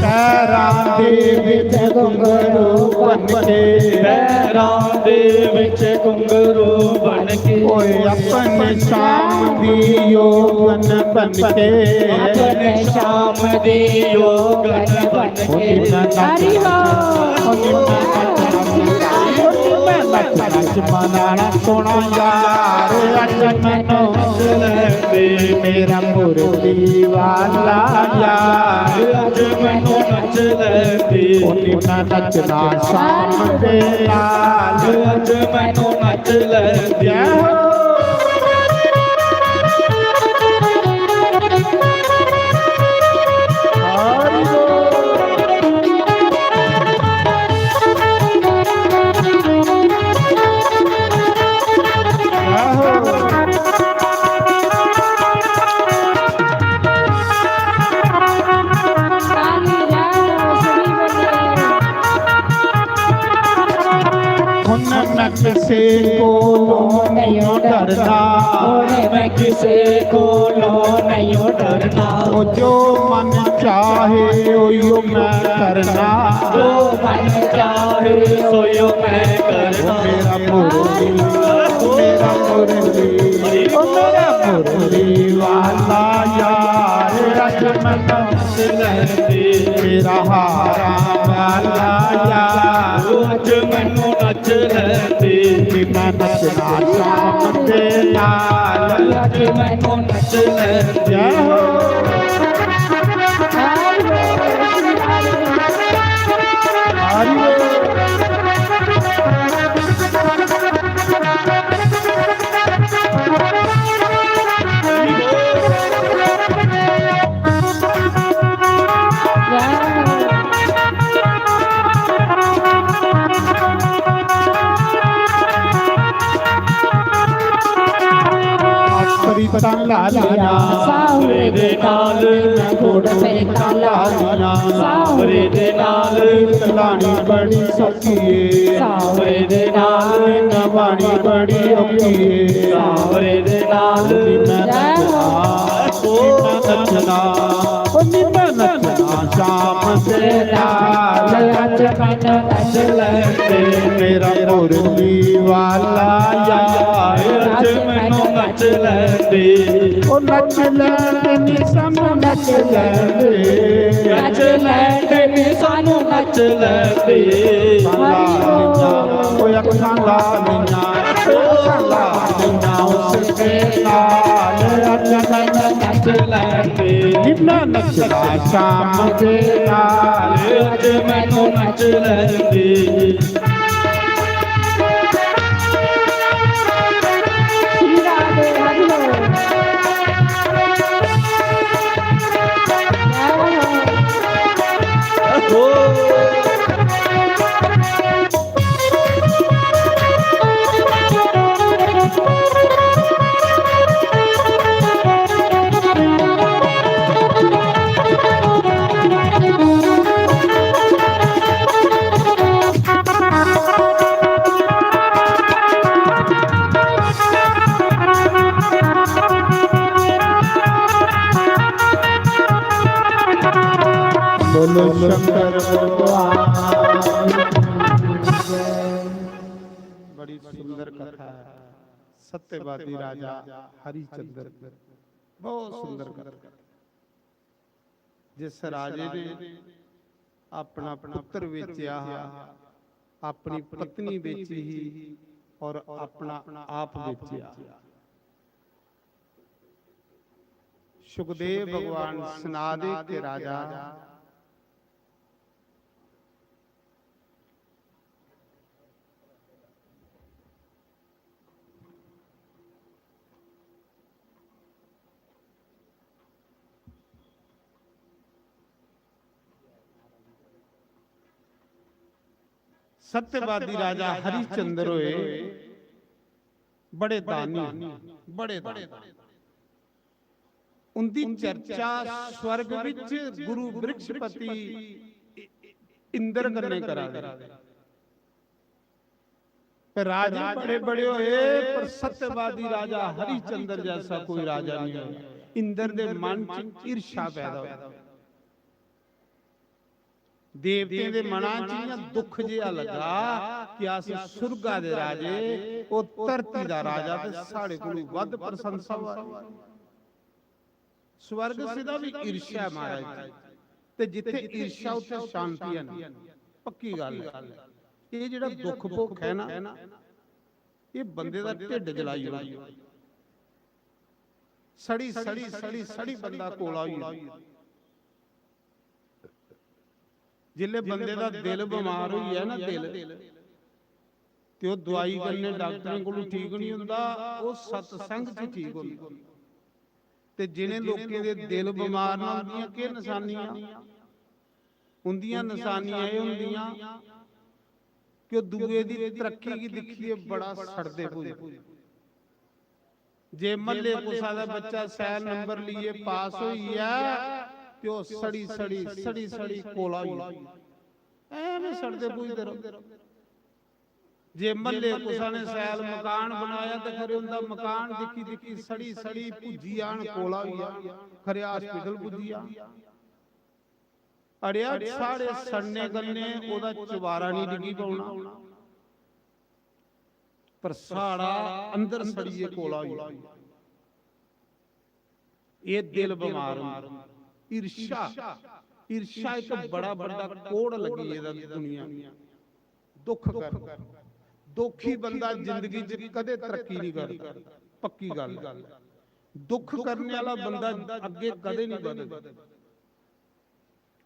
पैरां दे विच घुंघरू बन के, पैरां दे विच घुंघरू बन के, ओए अपने शाम दी योगन बन के, अपने शाम दी योगन बन के। हरि बोल। मनाना सोना यार, अज मैनू मेरा मुरली वाला यार, अज मैनू नच लेंदी। ओ नी मैं नचना शाम दे नाल, अज मैनू नच लेंदी। जय हो। हरि बोल। आहो। ताली बजाओ, श्री बजाओ। हुन मैं किसे कोलों नहीं डरना। हुन मैं किसे कोलों नहीं डरना। ओ जो मन चाहे उयो मैं करना। जो मन चाहे उयो मैं करना। ओ मेरा मुरली, ओ मेरा मुरली, ओ मेरा मुरली वाला यार, अज मैं मेरा हारा वाला यार, अज मैनू नच लेंदी। कि मैं नचना शाम दे नाल, अज मैनू नच लेंदी। जय हो। हरि बोल। प्रीतां लालियां। सावरे दे नाल गुड़ प्रीतां लालियां। सावरे दे नाल प्रीत लानी बड़ी सौखी ਏ। सावरे दे नाल निभानी बड़ी औखी ਏ। सावरे दे नाल। ਨੀ ਮੈਂ ਨੱਚਣਾ, ਨੀ ਮੈਂ ਨੱਚਣਾ, ਨੀ ਮੈਂ ਨੱਚਣਾ ਸ਼ਾਮ ਦੇ ਨਾਲ। ਅੱਜ ਮੈਨੂੰ ਨੱਚ ਲੈਂਦੇ। ਮੇਰਾ ਮੁਰਲੀ ਵਾਲਾ ਯਾਰ, ਅੱਜ ਮੈਨੂੰ ਨੱਚ ਲੈਂਦੇ। ਉਹ ਨੱਚ ਲੈਂਦੇ ਨੀ, ਸਾਨੂੰ ਨੱਚ ਲੈਂਦੇ। ਨੱਚ ਲੈਂਦੇ ਨੀ, ਸਾਨੂੰ ਨੱਚ ਲੈਂਦੇ। ਲਾ ਲੀਆਂ, ਉਹ ਅੱਖਾਂ ਲਾ ਲੀਆਂ, ਉਹ ਅੱਖਾਂ ਲਾ ਲੀਆਂ, ਉਸ ਦੇ ਨਾਲ ਅੱਜ ਮੈਨੂੰ ਨੱਚ ਲੈਂਦੇ। ਨੀ ਮੈਂ ਨੱਚਣਾ ਸ਼ਾਮ ਦੇ ਨਾਲ, ਅੱਜ ਮੈਨੂੰ ਨੱਚ ਲੈਂਦੇ। श्री राधे, हरि बोल। जय हो। बोलो शंकर भगवान। बड़ी सुंदर कथा है। सत्यवादी राजा हरिचंद्र की। बहुत सुंदर कथा। जिस राजे ने अपना पुत्र बेचया हा, अपनी पत्नी बेची ही और अपना आप बेचया। सुखदेव भगवान सुना दे के राजा सत्यवादी राजा हरिश्चंद्र होए बड़े दानी, बड़े दानी। उंदी चर्चा स्वर्ग विच गुरु बृहस्पति इंद्र कन्नै करा दे। पर राजे बड़े बड़े होए, पर सत्यवादी राजा हरिश्चंद्र जैसा कोई राजा नहीं होया। इंद्र दे मन च ईर्ष्या पैदा होई। देवतें दे मना च इ'यां दुख जेहा लग्गा कि अस सुरगा दे राजे, ओह् धरती दा राजा ते साढ़े कोलू बद्ध प्रशंसा होआ दी। स्वर्ग च दा बी ईर्ष्या ऐ महाराज जी, ते जित्थे ईर्ष्या उत्थे शांति है ना, पक्की गल्ल है। ये जेड़ा दुख भुख है ना, ये बंदे दा ढिड्ड जलाई ओड़दा। सड़ी सड़ी सड़ी सड़ी बंदा कोला होई जंदा। जिसले बंदे दा दिल बमार होई जाए ना, दिल, ते ओह् दवाई कन्नै डाक्टरें कोलों ठीक नहीं होंदा, ओह् सत्संग च ठीक होंदा। ते जिनें लोकें दे दिल बमार न, उंदियां केह् नशानियां? उंदियां नशानियां एह् होंदियां कि ओह् दूए दी तरक्की गी दिक्खियै बड़ा सड़दे भुजदे। जे म्हल्ले कुसा दा बच्चा सैल नंबर लेइयै पास होई गेआ ते ओह् सड़ी सड़ी सड़ी सड़ी कोला होई गेआ। ऐवें सड़दे भुजदे रौंह्दे। जे म्हल्ले कुसा ने सैल मकान बनाया ते खरे उंदा मकान दिक्खी दिक्खी सड़ी सड़ी भुज्जी जान, कोला होई जान, खरे हॉस्पिटल पुज्जी जान। अड़ेआ, साढ़े सड़ने कन्नै ओह्दा चबारा नहीं डिग्गी पौना, पर साढ़ा अंदर सड़ियै कोला होई जाना। एह् दिल बमार होंदा। ईर्ष्या, ईर्ष्या इक बड़ा बड्डा कोड़ लग्गी गेदा दुनिया गी। दुख कर, दुखी बंदा जिंदगी च कदे तरक्की नहीं करदा, पक्की गल्ल। दुख करने वाला बंदा अग्गे कदे नहीं बधदा।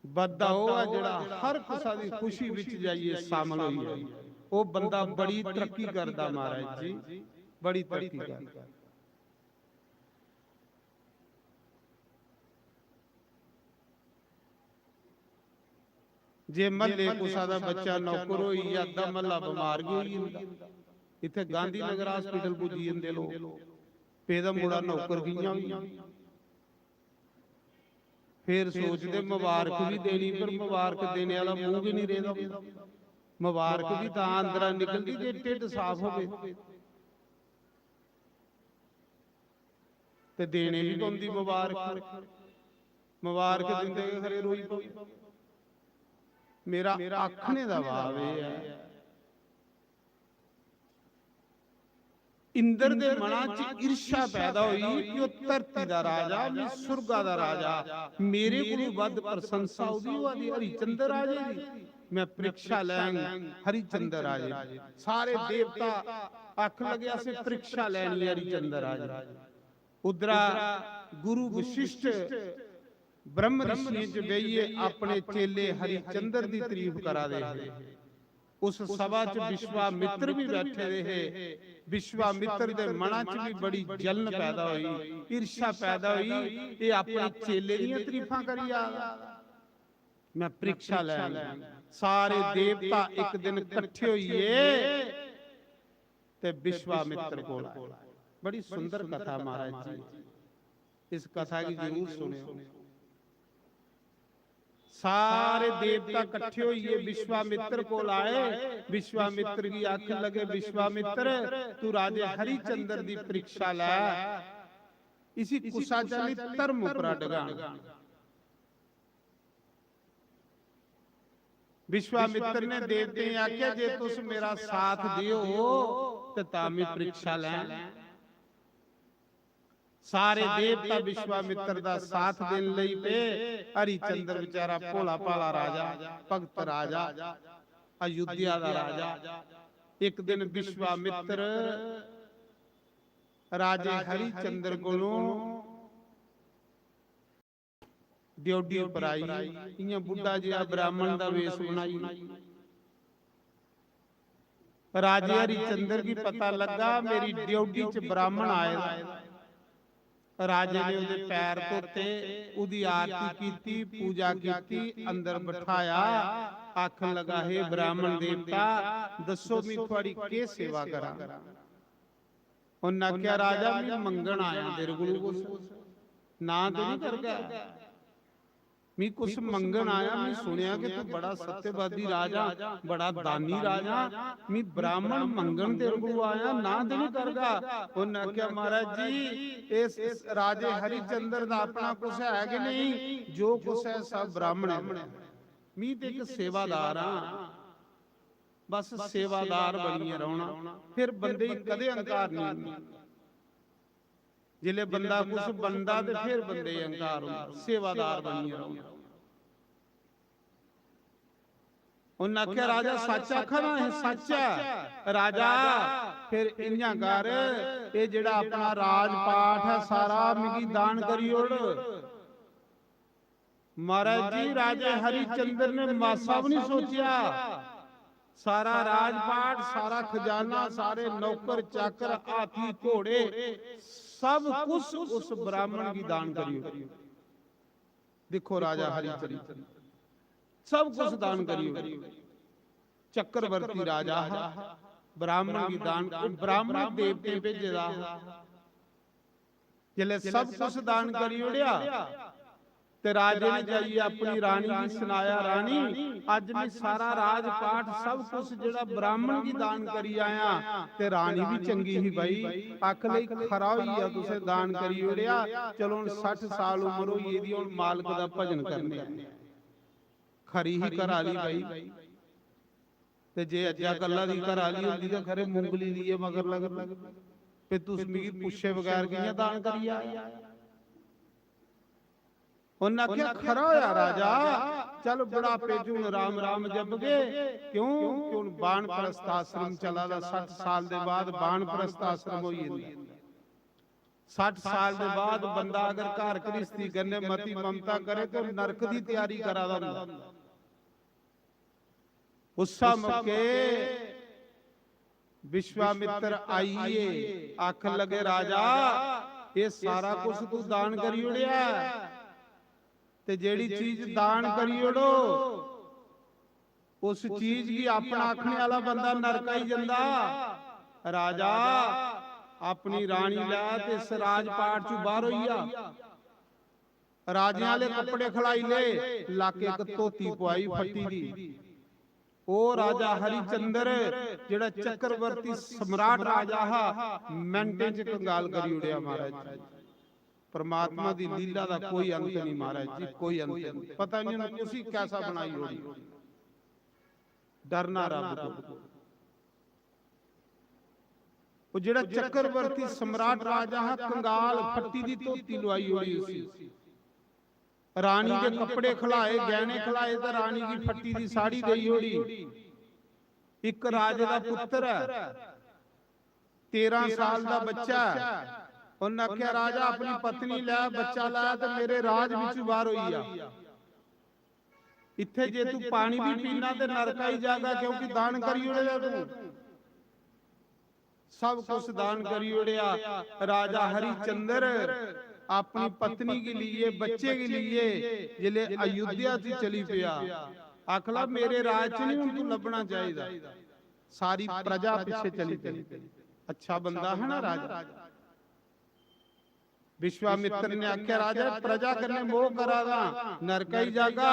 बधदा ओह् ऐ जेह्ड़ा हर कुसा दी खुशी विच जाइयै शामिल होई जाए। ओह् बंदा बड़ी तरक्की करदा महाराज जी, बड़ी तरक्की करदा। जे म्हल्ले कुसा दा बच्चा नौकर होई, अद्धा म्हल्ला बमार गै होई जंदा। इत्थै गांधीनगर हॉस्पिटल पुज्जी जंदे लोक, पेदा मुड़ा नौकर कि'यां होई? फिर सोचदे मबारक बी देनी, पर मबारक देने आह्ला मूंह गै निं रेह्दा। मबारक बी तां अंदरा निकलदी जे ढिड्ड साफ होवे। ते देने बी पौंदी मबारक। मबारक दिंदे गै खरे रोई पौंदे। मेरा आखने दा भाव एह् ऐ, इंद्र दे मना च ईर्ष्या पैदा होई कि ओह् धरती दा राजा, में सुरगा दा राजा, मेरे कोलू बद्ध प्रशंसा ओह्दी होआ दी हरिचंद्र राजे दी। मैं परीक्षा लैंग हरिचंद्र राजे दी। सारे देवता आखन लगे, "असें परीक्षा लैनी है हरिचंद्र राजे दी।" उद्धरा गुरु वशिष्ठ ब्रह्म ऋषियें च बेहियै अपने चेले हरिचंद्र दी तारीफ करा दे हे। उस सभा च विश्वामित्र भी बैठे दे हे। विश्वामित्र दे मना च भी बड़ी जलन पैदा होई, ईर्ष्या पैदा होई। ये अपने चेले दियां तारीफां करी आ, मैं परीक्षा लैन। सारे देवता एक दिन इकट्ठे होइए ते विश्वामित्र कोल आए। बड़ी सुंदर कथा महाराज जी, इस कथा की जरूर सुनियो। सारे देवता इकट्ठे होइए विश्वामित्र कोल आए। विश्वामित्र की आखन लगे, "विश्वामित्र, तू राजे हरिचंद्र दी परीक्षा लै, इसी कुसा चाल्ली धर्म उप्परा डगान।" विश्वामित्र ने देवतें गी आखेआ, "जे तुस मेरा साथ देओ ते तां में परीक्षा लैं।" सारे देवता विश्वामित्र दा साथ देन लई पे। हरिचंद्र बेचारा भोला भाला राजा, भक्त राजा, अयोध्या दा राजा। एक दिन विश्वामित्र राजे हरिचंद्र कोलों ड्योढ़ी उप्पर आई, इ'यां बुड्ढा जेहा ब्राह्मण दा वेश बनाई। राजे हरिचंद्र गी पता लग्गा, "मेरी ड्योढ़ी च ब्राह्मण आए दा।" राजे ने ओह्दे पैर धोते, ओह्दी आरती कीती, पूजा कीती, अंदर बठाया। आखन लगा, "हे ब्राह्मण देवता, दस्सो, मी थुआड़ी केह् सेवा करां?" उन्नै आखेआ, "राजा, मी मंगन आया तेरे कोल कुछ, ना ते नहीं करगा? मी कुछ मंगन आया, मी सुनेआ कि तू बड़ा सत्यवादी राजा, बड़ा दानी राजा, मी ब्राह्मण मंगन तेरे कोल आया, ना ते नहीं करगा?" उन्नै आखेआ, "महाराज जी, इस, इस राजे हरिचंद्र दा अपना कुछ है कि नहीं? जो कुछ है, सब ब्राह्मण है।" मी ते इक सेवादार आं, बस सेवादार बनियै रौह्ना, फिर बंदे गी कदें अहंकार नेईं होंदा। जिसलै बंदा कुछ बनदा ते फिर बंदे गी अहंकार होंदा, सेवादार बनियै रौह्ना। उन्न आखेआ, "राजा सच्च आखा ना, एह् सच्च ऐ।" "राजा, फिर इ'यां कर, एह् जेह्ड़ा अपना राजपाठ ऐ सारा मिगी दान करी ओड़।" महाराज जी, राजे हरिचंद्र ने मासा भी नहीं सोचेआ। सारा राजपाट, सारा खजाना, सारे नौकर चाकर, हाथी, घोड़े, सब कुछ उस ब्राह्मण गी दान करी ओड़ेआ। दिक्खो राजा हरिचंद्र, सब कुछ दान करी ओड़ेआ। चक्रवर्ती राजा हा, ब्राह्मण गी दान, ओह् ब्राह्मण देवतें भेजे दा हा। जिसलै सब कुछ दान करी ओड़ेआ ते राजे ने जाइयै अपनी रानी गी सनाया, "रानी, अज्ज मैं सारा राजपाट, सब कुछ जेह्ड़ा ब्राह्मण गी दान करी आया।" ते रानी भी चंगी ही भाई, आख लई, "खरा होई गेआ तुसें दान करी ओड़ेआ, चलो हुन सट्ठ साल उम्र होई गेदी, हुन मालक दा भजन करने आं।" खरी ही घर आह्ली भाई। ते जे अज्जा कल्ला दी घर आह्ली होंदी तां खरे मुंगली लेइयै मगर लगदी, "ते तुस मिगी पुच्छे बगैर कि'यां दान करी आए?" उन्न आखेआ, "खरा होआ राजा, चल बुढ़ापे च हुन राम राम जपगे।" क्यों? क्यों बानप्रस्थ आश्रम चला दा, सट्ठ साल दे बाद बानप्रस्थ आश्रम होई जंदा। सट्ठ साल दे बाद बंदा अगर घर घ्रिस्ती कन्नै मती ममता करे ते ओह् नरक दी त्यारी करा दा होंदा। उस्सै मौके विश्वामित्र आइयै आखन लगे, "राजा, एह् सारा कुछ तू दान करी ओड़ेआ ऐ, ते जेह्ड़ी चीज दान करी ओड़ो, उस चीज गी अपना आखने आह्ला बंदा नरक आई जंदा।" राजा अपनी रानी लै ते इस राजपाट चू बाहर होई जा। राजें आह्ले कपड़े खलाई ले, लाके इक धोती पुआई फट्टी दी। ओह् राजा हरिचंद्र, जेह्ड़ा चक्रवर्ती सम्राट राजा हा, मिंटें च कंगाल करी ओड़ेआ महाराज जी। परमात्मा दी लीला दा कोई अंत नहीं महाराज जी, कोई अंत नहीं। पता नहीं उन्हें कुसी कैसा बनाई ओड़ी। डरना रब को। ओह् जेह्ड़ा चक्रवर्ती सम्राट राजा हा, कंगाल फट्टी दी धोती लुआई ओड़ी उसी। रानी दे कपड़े खलाए, गैह्ने खलाए, ते रानी गी फट्टी दी साड़ी देई ओड़ी। इक राजे दा पुत्तर ऐ, तेरां साल दा बच्चा ऐ। उन्न आखेआ, "राजा, अपनी पत्नी लै, बच्चा लै, ते मेरे राज बिच बाहर होई जा। इत्थे जे तू पानी भी पीना ते नरक आई जागा, क्योंकि दान करी ओड़े दा तू।" सब कुछ दान करी ओड़ेआ। राजा हरिचंद्र अपनी पत्नी गी लेइयै, बच्चे गी लेइयै जिसलै अयोध्या च चली पेआ, आखला, "मेरे राज च नहीं हुन तू लब्भना चाहिदा।" सारी प्रजा पिच्छे चली पेई। अच्छा बंदा है ना राजा। विश्वामित्र ने आख्या, "राजा, प्रजा कन्नै मोह करा दा, नरक आई जागा।"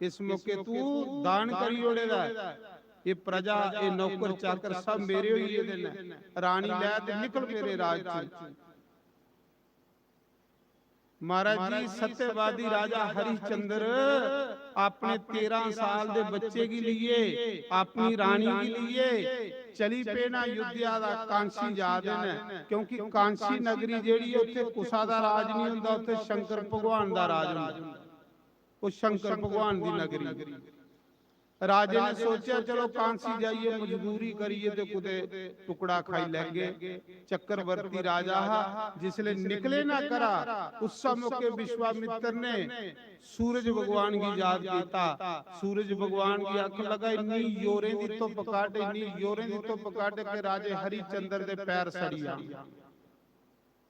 इस मौके तू दान करी ओड़े दा ऐ। ये प्रजा, ये नौकर चाकर सब मेरे होई गेदे न। रानी लै ते निकल मेरे राज च। महाराज जी, सत्यवादी राजा हरिश्चंद्र अपने तेरह साल दे बच्चे गी लेइयै, अपनी रानी गी लेइयै चली पे न अयोध्या दा, कांशी जा दे न, क्योंकि कांशी नगरी जेह्ड़ी ऐ, उत्थे कुसा दा राज नहीं होंदा, उत्थे शंकर भगवान दा राज होंदा। ओह् शंकर भगवान दी नगरी। राजे ने सोचेआ, "चलो कांसी जाइयै मजदूरी करियै ते कुतै टुकड़ा खाई लैगे।" चक्रवर्ती राजा हा, जिसलै निकले ना घरा, उस मौके विश्वामित्र ने सूरज भगवान गी याद कीता। सूरज भगवान गी आखन लगा, "इन्नी जोरें दी धुप्प कड्ढ, इन्नी जोरें दी धुप्प कड्ढ के राजे हरिचंद्र दे पैर सड़ी जान।"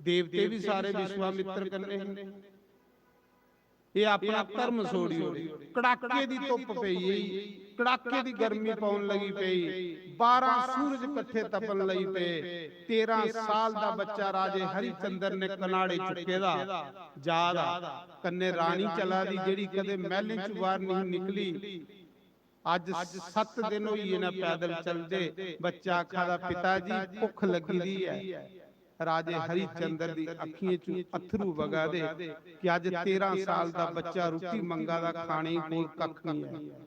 देवते भी सारे विश्वामित्र कन्नै हे। एह् अपना धर्म छोड़ी ओड़े। कड़ाके दी धुप्प पेई गेई, कड़ाके दी गर्मी पौन लगी पेई, बारां सूरज कट्ठे तपन लगी पे। तेरां साल दा बच्चा राजे हरिचंद्र ने कनाड़े चुक्के दा, जा दा, कन्नै रानी चला दी, जेह्ड़ी कदे मैह्लें चों बाहर नहीं निकली। अज्ज सत्त दिन होई गे न पैदल चलदे। बच्चा आखा दा, "पिता जी, भुक्ख लगी दी ऐ।" राजे हरिचंद्र दी अक्खियें चों अत्थरू बगा दे कि अज्ज तेरां साल दा बच्चा रुट्टी मंगा दा, खाने गी कोल कक्ख नहीं है।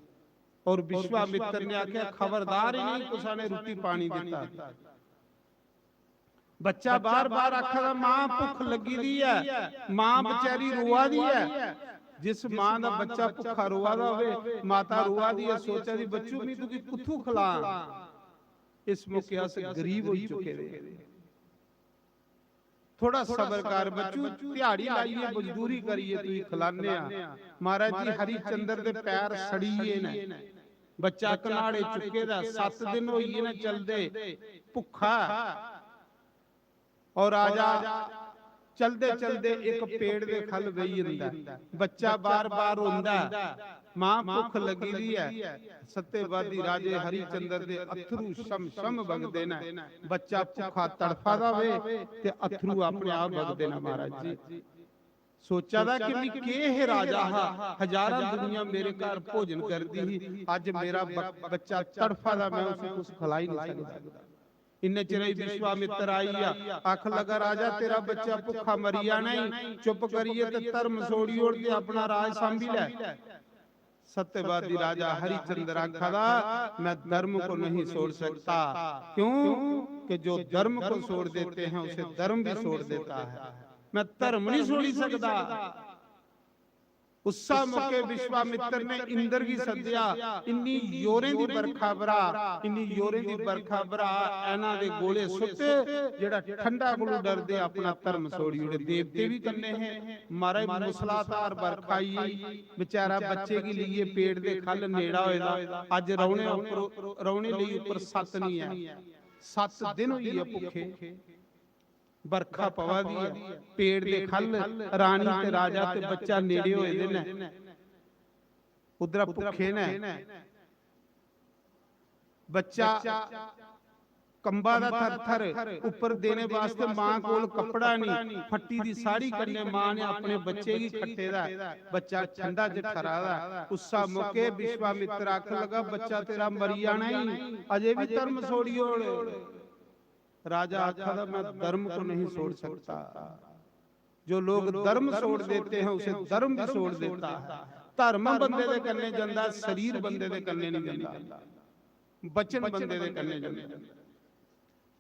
और विश्वामित्र ने आख्या, खबरदार इन्हें कुसा ने रुट्टी पानी दिता। बच्चा बार बार आखा दा, मां भुख लगी दी है, मां बेचारी रोआ दी है। जिस मां दा बच्चा भुखा रोआ दा होवे, माता रोआ दी है, सोचा दी, बच्चू, मैं तुगी कुत्थू खिलां? इस मौके अस गरीब होई चुके दे। थोड़ा सबर कर बच्चू, दिहाड़ी लाइए, मजदूरी करिए तुगी खिलाने आ। महाराज जी, हरिचंद्र दे पैर सड़ी गे ने, बच्चा कनाड़े चुके दा, सत्त दिन होई गे ने चलदे, भुक्खा। और राजा चलदे चलदे इक पेड़ दे खल बेही जंदा ऐ। बच्चा बार बार रोंदा ऐ, मां भुख लगी दी ऐ। सत्यवादी राजे हरिचंद्र दे अत्थरू शम शम वगदे न। बच्चा भुखा तड़फा दा होवे ते अत्थरू अपने आप वगदे न। महाराज जी, सोचा दा कि मैं केह राजा हा, हजारां दुनिया मेरे घर भोजन करदी ही, अज्ज मेरा ब-, बच्चा तड़फा दा, मैं उसी कुछ खलाई नहीं सकदा। इन्ने चिरे च विश्वामित्र आई आ, आख लगा, राजा, तेरा बच्चा भुखा मरी जाना ही, चुप करिए ते धर्म छोड़ी ओड़ ते अपना राज सांभी लै। सत्यवादी राजा हरिचंद्र आखा दा, मैं धर्म को नहीं छोड़ सकता, क्यों कि जो धर्म को छोड़ देते हैं उसे धर्म भी छोड़ देता है। मैं धर्म नहीं छोड़ी सकता। उस्सा मौके विश्वामित्र ने इंद्र गी सद्देआ। इन्नी जोरें दी बरखा बरा, इन्नी जोरें दी बरखा बरा, ऐना दे गोले सुट्ट, जेड़ा ठंडा कोलू डरदे अपना धर्म छोड़ी ओड़े। देवते भी कन्ने हे। महाराज, मूसलाधार बरखा आई, बेचारा बच्चे गी लेइयै पेड़ दे खल नेड़ा होए दा। अज्ज रौने उप्पर, रौने लेई उप्पर सत्त नहीं ऐ। सत्त दिन होई गे भुक्खे। बरखा पवा दी ऐ, पेड़ दे खल, रानी ते राजा ते बच्चा नेड़े होए दे न। उद्धरा भुक्खे न, बच्चा कंबा दा थर थर, उप्पर देने वास्ते मां कोल कपड़ा नहीं, फट्टी दी साड़ी कन्ने मां ने अपने बच्चे गी खट्टे दा ऐ। बच्चा ठंडा च ठरा दा ऐ। उस्सा मौके विश्वामित्र आख लगा, बच्चा तेरा मरी जाना ही, अजे भी धर्म छोड़ी ओड़। राजा आखा दा, मैं धर्म को नहीं छोड़ सकता। जो लोग धर्म छोड़ देते हैं उसे धर्म भी छोड़ देता है। धर्म बंदे दे कन्ने जंदा, शरीर बंदे दे कन्ने नहीं जंदा, वचन बंदे दे कन्ने जंदा।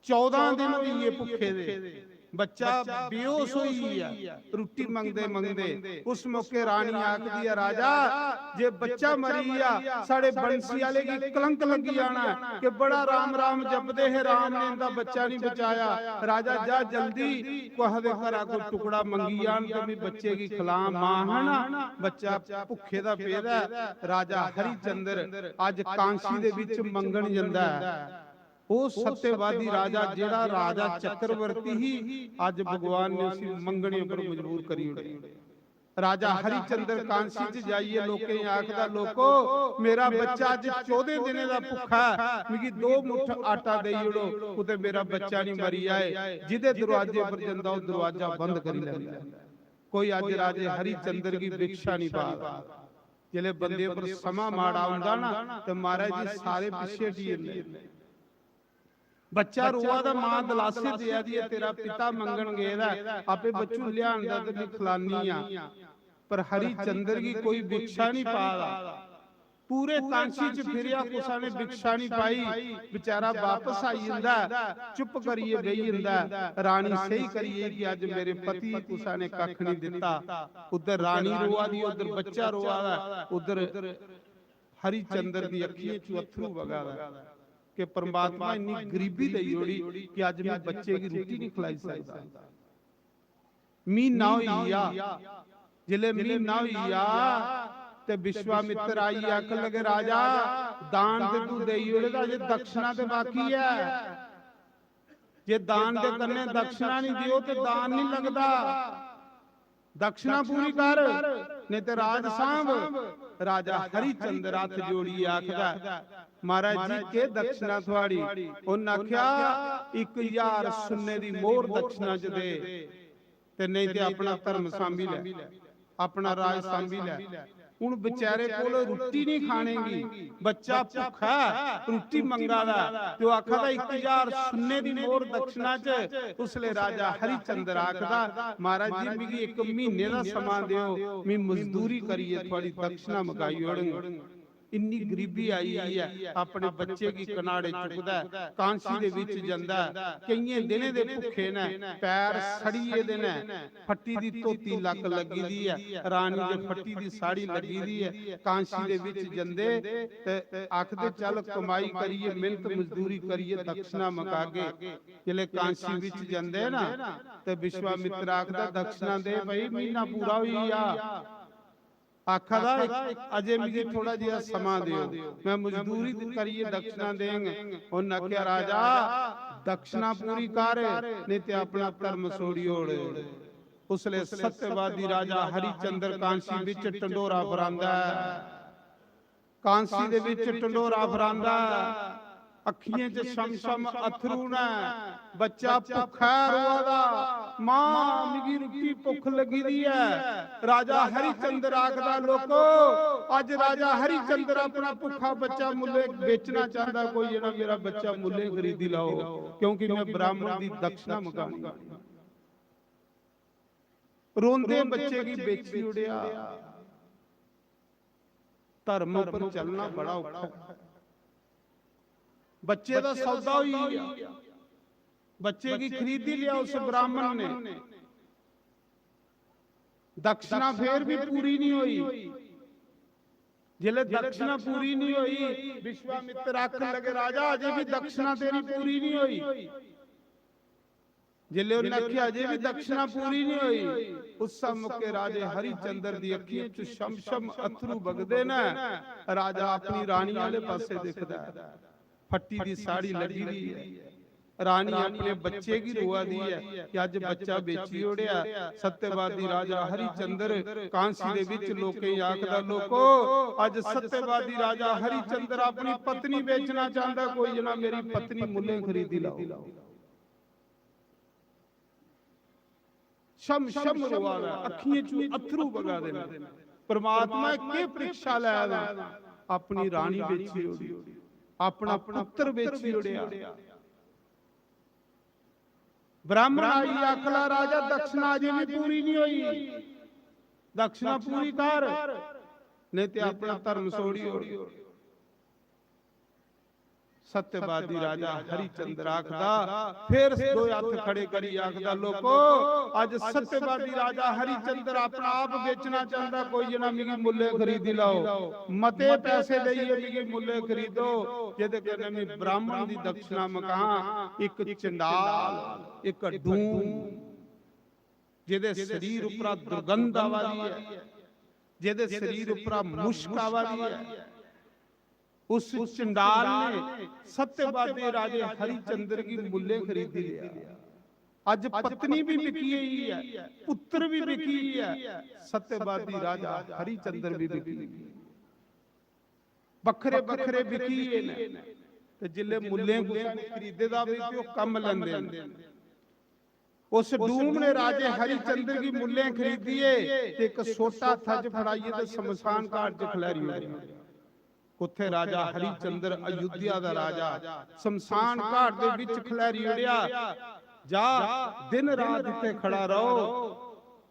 चौदां दिन होई गे भुक्खे दे, बच्चा बेहोश होई गेआ रुट्टी मंगदे मंगदे। उस मौके रानी आखदी ऐ, राजा, जे बच्चा मरी गेआ, साढ़े बंसी आले गी कलंक लगी जाना ऐ कि बड़ा राम राम जपदे हे, राम ने इंदा बच्चा नहीं बचाया। राजा, जा जल्दी कुसै दे घरा कोई टुकड़ा मंगी आन ते मैं बच्चे गी खिलां। मां है ना, बच्चा भुक्खे दा पेदा ऐ। राजा हरिचंद्र अज्ज कांसी दे विच मंगण जंदा ऐ। ओ सत्यवादी राजा, जेड़ा राजा चक्रवर्ती ही, अज्ज भगवान ने उसी मंगने पर मजबूर करी ओड़े। राजा हरिचंद्र कांसी च जाइए लोकें गी आखदा, लोको, मेरा बच्चा अज्ज चौदह दिनें दा भुक्खा ऐ, मिगी दो मुट्ठ आटा देई ओड़ो, कुतै मेरा बच्चा नहीं मरी जाए। जिदे दरवाजे पर जंदा, ओह दरवाजा बंद करी लैंदा। कोई अज्ज राजे हरिचंद्र की भिक्षा नहीं पा। जिसले बंदे पर समां माड़ा आंदा ना, ते महाराज जी सारे पिछे हटी जंदे। बच्चा रोआ दा, मां दलासे देआ दी ऐ, तेरा पिता मंगण गेदा ऐ, आपे बच्चू लिआंदा ते मैं खलानी आं। पर हरिचंद्र गी कोई भिक्षा नहीं पा दा। पूरे कांसी च फिरेआ, कुसा ने भिक्षा नहीं पाई। बेचारा वापस आई जंदा ऐ, चुप करियै बेही जंदा ऐ। रानी सेही करियै कि अज्ज मेरे पति गी कुसा ने कक्ख नहीं दिता। उधर रानी रोआ दी, उधर बच्चा रोआ दा, उधर हरिचंद्र दी अखियें चों अत्थरू बगा दा। कि परमात्मा इन्नी गरीबी देई ओड़ी कि अज्ज मैं बच्चे गी रुट्टी नहीं खलाई सकदा। म्हीना होई गेआ, जिसलै म्हीना होई गेआ ते विश्वामित्र आई आखन लगे, राजा, दान ते तू देई ओड़े दा, अजें दक्षिणा ते बाकी ऐ। जे दान दे कन्नै दक्षिणा नहीं दियो ते दान नहीं लगदा। दक्षिणा पूरी कर, नहीं ते राज सांभ। राजा हरिचंद्र हत्थ जोड़ियै आखदा, महाराज जी, केह् दक्षिणा थुआड़ी? उन्न आखेआ, इक ज्हार सुन्ने दी मोहर दक्षिणा च दे, ते नहीं ते अपना धर्म सांभी लै, अपना राज सांभी लै। हुन बचैरे कोल रुट्टी निं खाने गी, बच्चा भुक्खा ऐ, रुट्टी मंगा दा ऐ, ते ओह् आखा दा, "इक ज्हार सुन्ने दी मोहर दक्षिणा च।" उसलै राजा हरिचंद्र आखदा, "महाराज जी, मिगी इक म्हीने दा समां देओ, मी मजदूरी करियै थुआड़ी दक्षिणा मकाई ओड़ङ।" इन्नी गरीबी आई दी ऐ, अपने बच्चे गी कनाड़े चुकदा ऐ, कांसी दे बिच जंदा ऐ, केइयें दिनें दे भुक्खे न, पैर सड़ी गेदे न, फट्टी दी धोती लक्क लग्गी दी ऐ, रानी दे फट्टी दी साड़ी लग्गी दी ऐ। कांसी दे बिच जंदे ते आखदे, "चल, कमाई करियै, मेहनत मजदूरी करियै दक्षिणा मकागे।" जिसलै कांसी बिच जंदे ना, ते विश्वामित्र आखदा, "दक्षिणा दे भाई, म्हीना पूरा होई गेआ।" आखा दा, "अजें मिगी थोड़ा जेहा समां देओ, मैं मजदूरी करियै दक्षिणा देंग।" उन्न आखेआ, "राजा, दक्षिणा पूरी कर, नेईं ते अपना धर्म छोड़ी ओड़।" उसलै सत्यवादी राजा हरिचंद्र कांसी बिच ढंडोरा फरांदा ऐ। कांसी दे बिच ढंडोरा फरांदा ऐ। अखियें च छम छम अथरू न। बच्चा भुक्खा ऐ, रोआ दा, "मां, मिगी रुट्टी भुक्ख लग्गी दी ऐ।" राजा हरिचंद्र आखदा, "लोको, अज्ज राजा हरिचंद्र अपना भुक्खा बच्चा मुल्ले बेचना चांहदा, कोई जेह्ड़ा मेरा बच्चा मुल्ले खरीदी लैओ, क्योंकि मैं ब्राह्मण दी दक्षिणा मकानी।" रोंदे बच्चे गी बेची ओड़ेआ। धर्म उप्पर चलना बड़ा औखा ऐ। बच्चे दा सौदा होई गेआ, बच्चे गी खरीदी लेआ उस ब्राह्मण ने। दक्षिणा फेर भी पूरी नहीं होई। जिसलै दक्षिणा पूरी नहीं होई, विश्वामित्र आखन लगे, "राजा, अजें भी दक्षिणा तेरी पूरी नहीं होई।" जिसलै उन्नै आखेआ, "अजें भी दक्षिणा पूरी नहीं होई," उस मौके राजे हरिचंद्र दी अक्खियें च छम छम अथरू बगदे न। राजा अपनी रानी आह्ले पासै दिखदा ऐ, फट्टी दी साड़ी लग्गी दी ऐ। रानी अपने बच्चे गी रोआ दी ऐ कि अज्ज बच्चा बेची ओड़ेआ। सत्यवादी राजा हरिचंद्र कांसी दे बिच लोकें गी आखदा, "लोको, अज्ज सत्यवादी राजा हरिचंद्र अपनी पत्नी बेचना चांहदा, कोई जना मेरी पत्नी मुल्लें खरीदी लैओ।" छम छम रोआ दा ऐ, अक्खियें चों अथरू बगा दे न। परमात्मा केह् परीक्षा लै दा? अपनी रानी बेची ओड़ी, अपना पुत्र बेची ओड़ेआ। ब्राह्मण आई आखला, "राजा, दक्षिणा अजें भी पूरी नहीं होई, दक्षिणा पूरी कर, नहीं ते अपना धर्म छोड़ी ओड़।" सत्यवादी राजा हरिचंद्र आखदा, फिर दो हत्थ खड़े करी आखदा, "लोको, अज सत्यवादी राजा हरिचंद्र अपना आप बेचना चाहंदा, कोई जना मिगी मुल्ले खरीदी लाओ, मते पैसे देइयै मिगी मुल्ले खरीदो, जेदे कन्नै मैं ब्राह्मण दी दक्षिणा मकां।" एक चंडाल, एक डूम, जेदे शरीर उपरा दुर्गंध आवा दी है, जेदे शरीर उपरा मुश्क आवा दी है, उस चंडाल ने सत्यवादी राजे हरिचंद्र की मुल्ले खरीदी लिया। अज पत्नी भी बिकी गई है, पुत्र भी बिकी गई है, सत्यवादी राजा हरिचंद्र भी बिकी गई। बखरे बखरे बिकी गए न। ते जिल्ले मुल्लें कुसै ने खरीदे दा भी ते ओह कम्म लैंदे न। उस डूम ने राजे हरिचंद्र की मुल्लें खरीदिए ते एक सोटा हत्था च फड़ाइए ते शमशान घाट च खलैरी ओड़ेआ। उत्थे राजा हरिचंद्र, अयोध्या दा राजा, शमशान घाट दे बिच खलैरी ओड़ेआ, "जा, दिन रात इत्थे खड़ा रहो,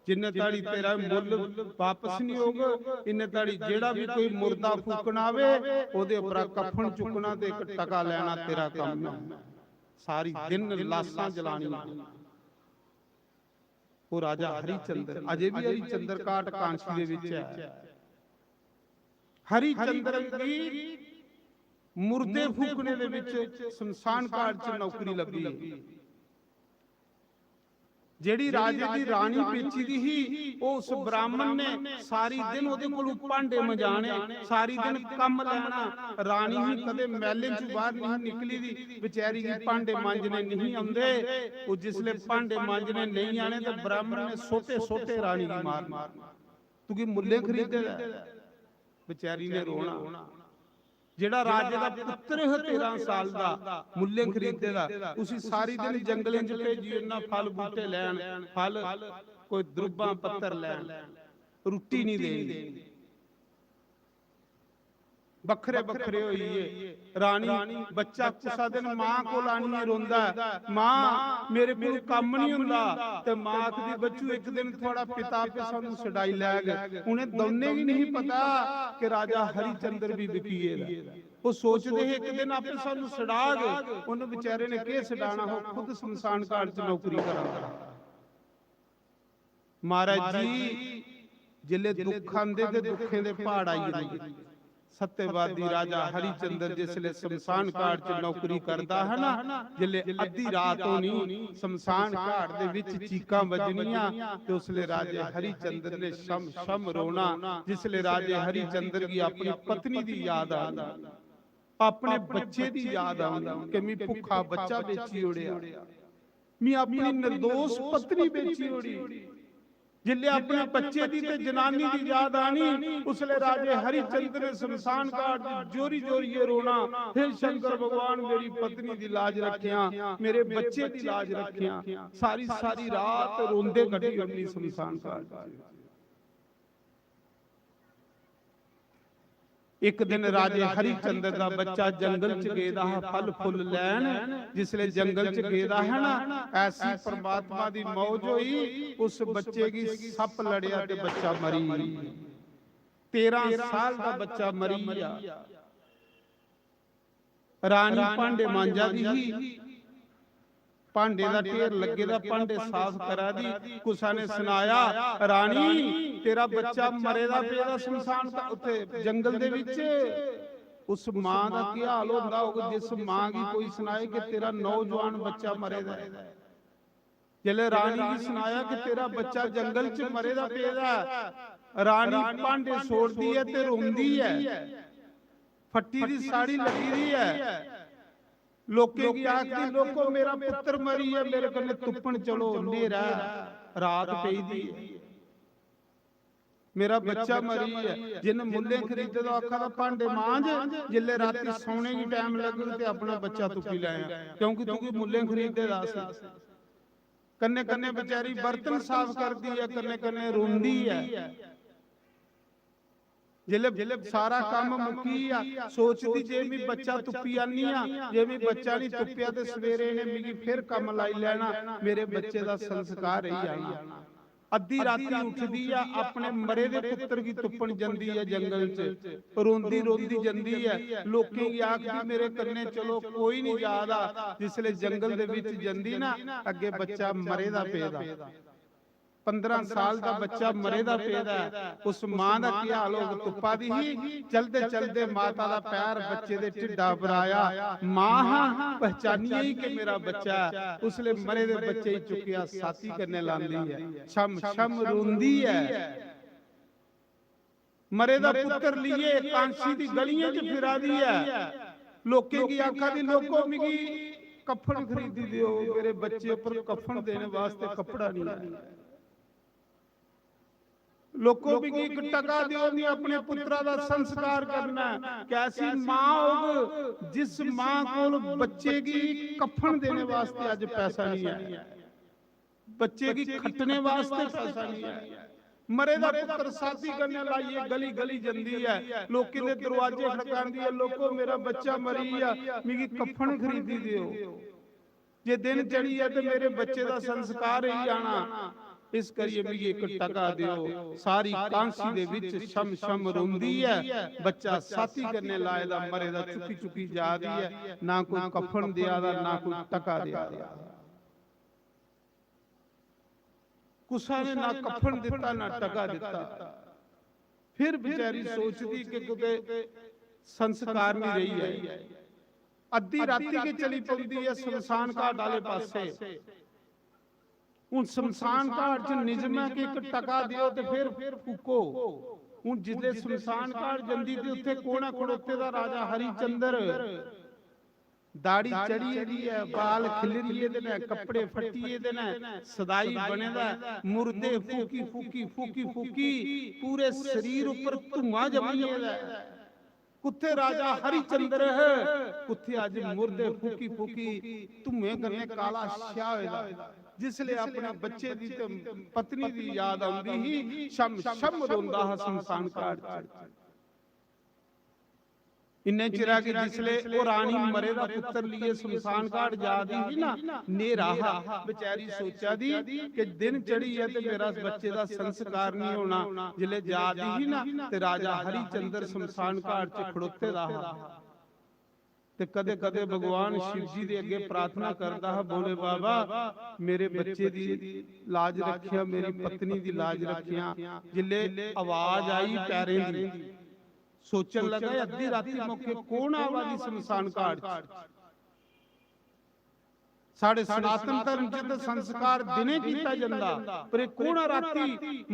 जिन्ने ताड़ी तेरा मुल्ल वापस नहीं होग, इन्ने ताड़ी जेड़ा भी कोई मुर्दा फूकना आवे, ओदे उपरा कफन चुकना ते एक टका लेना तेरा कम्म है।" सारी दिन लाशां जलानियां। वो राजा हरिचंद्र, अजे भी हरिचंद्र घाट कांसी दे विच है। हरिचंद्र की मुर्दे फूकने दे विच शमशान घाट च नौकरी लगी। जेड़ी राजे दी रानी बेची दी ही, ओह उस ब्राह्मण ने सारी दिन ओदे कोलों भांडे मंजाने, सारी दिन कम्म लेना। रानी ही कदे मैलें चों बाहर नहीं निकली दी, बेचारी गी भांडे मांजने नहीं आंदे। ओह जिसले भांडे मांजने नहीं आने ते ब्राह्मण ने सोटे सोटे रानी गी मारना। तुगी मुल्लें खरीदे दा ऐ। बेचारी ने रोना। जेड़ा राजे दा पुत्र है तेरह साल दा, मुल्लें खरीदे दा, उसी सारी दिन जंगलें च भेजी ओड़ना, फल बूटे लैन, फल, कोई द्रुब्बां पत्तर लैन, रुट्टी नहीं देनी। बक्खरे बक्खरे होई गे। रानी, बच्चा कुसा दिन मां कोल आनियै रोंदा ऐ, "मां, मेरे कोल कम्म नहीं हुंदा।" ते मां आखदी, "बच्चू, एक दिन थुआड़ा पिता आपे सानू छडाई लैग।" उ'नें दौनें गी नहीं पता कि राजा हरिचंद्र भी बिकी गेदा। ओह् सोचदे हे, "एक दिन आपे सानू छडाग।" उन बेचारे ने केह् छडाना, ओह् खुद शमशान घाट च नौकरी करा दा। महाराज जी, जिसले दुख आंदे ते दुखें दे प्हाड़ आई जंदे। सत्यवादी राजा हरिचंद्र जिसले शमशान घाट च नौकरी करदा है ना, जिसले अद्धी रात होनी, शमशान घाट दे विच चीकां बजनियां, ते उसले राजे हरिचंद्र ने शम शम रोना। जिसले राजे हरिचंद्र गी अपनी पत्नी दी याद आनी, अपने बच्चे दी याद आनी कि मैं भुक्खा बच्चा बेची ओड़ेआ, मैं अपनी निर्दोष पत्नी बेची ओड़ी। जिसले अपने बच्चे दी ते जनानी दी याद आनी, उसले राजे हरिचंद्र ने शमशान घाट च जोरी जोरिये रोना, "हे शंकर भगवान, मेरी पत्नी दी लाज रखेआं, मेरे बच्चे दी लाज रखेआं।" सारी सारी रात रोंदे कड्ढी ओड़नी शमशान घाट च। एक दिन राजे हरिचंद्र दा बच्चा जंगल च गेदा हा फल फुल लैन। जिसले जंगल च गेदा है ना, ऐसी परमात्मा दी मौज होई, उस बच्चे गी सप्प लड़ेआ ते बच्चा मरी। तेरह साल दा बच्चा मरी गेआ। रानी भांडे मांजा दी ही, भांडे दा ढेर लग्गे दा, भांडे साफ करा दी। कुसा ने सनाया, "रानी, तेरा बच्चा मरे दा पेदा शमशान घा-, उत्थे जंगल दे विच।" उस मां दा केह् हाल होंदा होग, जिस मां गी कोई सनाए कि तेरा नौजवान बच्चा मरे दा ऐ। जिसलै रानी गी सनाया कि तेरा बच्चा जंगल च मरे दा पेदा ऐ, रानी भांडे छोड़दी ऐ ते रोंदी ऐ। फट्टी दी साड़ी लग्गी दी ऐ। लोकें गी आखदी, "लोको, मेरा पुत्र मरी ऐ, मेरे कन्नै तुप्पन चलो, न्हेरा ऐ, रात पेई दी ऐ, मेरा बच्चा मरी ऐ।" जिन मुल्लें खरीदे दा, आखा दा, "भांडे मांज, जिल्लै राती सौने गी टाइम लगग ते अपना बच्चा तुप्पी लैयां, क्योंकि तुगी मुल्लें खरीदे दा सी।" कन्नै कन्नै बेचारी बर्तन साफ करदी ऐ, कन्नै कन्नै रोंदी ऐ। जिसलै, जिसलै सारा कम्म मुक्की गेआ, सोचदी, "जे मी बच्चा तुप्पी आनी आं, जे मी बच्चा निं तुप्पेआ ते सवेरे इ'नें मिगी फिर कम्म लाई लैना, मेरे बच्चे दा संस्कार रेही जाना।" अद्धी राती उठदी ऐ, अपने मरे दे पुत्तर गी तुप्पन जंदी ऐ जंगल च, रोंदी रोंदी जंदी ऐ, लोकें गी आखदी, "मेरे कन्नै चलो, कोई निं जा दा।" जिसलै जंगल दे बिच जंदी ना, अग्गें बच्चा मरे दा पेदा, पंदरां साल दा बच्चा मरे दा पेदा ऐ। उस मां दा केह् हाल होग? तुप्पा दी ही, चलदे चलदे माता दा पैर बच्चे दे ढिड्डा पर आया। मां हा, पहचानियै ही कि मेरा बच्चा ऐ। उसले मरे दे बच्चे गी चुक्केआ, साथी कन्नै लांदी ऐ, छम छम रोंदी ऐ। मरे दा पुत्तर लिए कांसी दी गलियें च फिरा दी ऐ, लोकें गी आखा दी, "लोको, मिगी कफन खरीदी देओ, मेरे बच्चे उप्पर कफन देने वास्ते कपड़ा नहीं है। लोको, मिगी इक टका देओ, मैं अपने पुत्रा दा संस्कार करना है।" कैसी मां होग, जिस मां कोल बच्चे गी कफन देने वास्ते अज पैसा नहीं है, बच्चे गी खट्टने वास्ते पैसा नहीं है। मरे दा पुत्तर साथी कन्नै लाइयै गली गली जंदी ऐ, लोकें दे दरवाजे खड़कांदी ऐ, "लोको, मेरा बच्चा मरी गेआ, मिगी कफन खरीदी देओ।" जे दिन चढ़ी ऐ ते मेरे बच्चे दा संस्कार होई जाना, इस करियै मिगी इक टका देओ। सारी कांसी दे विच छम छम रोंदी ऐ, बच्चा साथी कन्नै लाए दा मरे दा चुक्की चुक्की जा दी ऐ, ना कोई कफन देआ दा, ना कोई टका देआ दा। कुसा ने ना कफन दिता, ना टका दिता। फिर बेचारी सोचदी कि कुतै संस्कार नहीं रही है। अद्धी राती के चली पौंदी ऐ शमशान घाट आले पासे। हुन शमशान घाट च निजम ऐ कि इक टका देओ ते फिर फूको। हुन जिसले शमशान घाट जंदी ते उत्थे कौन ऐ खड़ोते दा? राजा हरिचंद्र। दाढ़ी चढ़ी दी ऐ, बाल खिल्लरिये दे न, कपड़े फट्टिये दे न, सदाई बने दा ऐ, मुर्दे फूकी फूकी, फूकी फूकी, पूरे शरीर उप्पर धुआं जम्मी गेदा ऐ। कुत्थे राजा हरिचंद्र है, कुत्थे अज मुर्दे फूकी फूकी धुएं कन्नै काला छाया होए दा। जिसले अपने बच्चे दी ते पत्नी दी याद आंदी ही, छम छम रोंदा हा शमशान घाट च। इन्ने चिरा कि जिसले ओह रानी मरे दा पुत्तर लेइयै शमशान घाट जा दी ही ना, न्हेरा हा, बेचारी सोचा दी कि दिन चढ़ी ऐ ते मेरा बच्चे दा संस्कार नहीं होना। जिसले जा दी ही ना, ते राजा हरिचंद्र शमशान घाट च खड़ोते दा हा। ते कदे कदे भगवान शिव जी दे अगे प्रार्थना करदा हा, "भोले बाबा, मेरे बच्चे दी लाज रखेआ, मेरी पत्नी दी लाज रखेआ।" जिसले आवाज आई पैरें दी, सोचन लगा, "अद्धी राती मौके कौन आवा दी शमशान घाट च?" साढ़े सनातन धर्म च ते संस्कार दिने कीता जंदा, पर एह कौन राती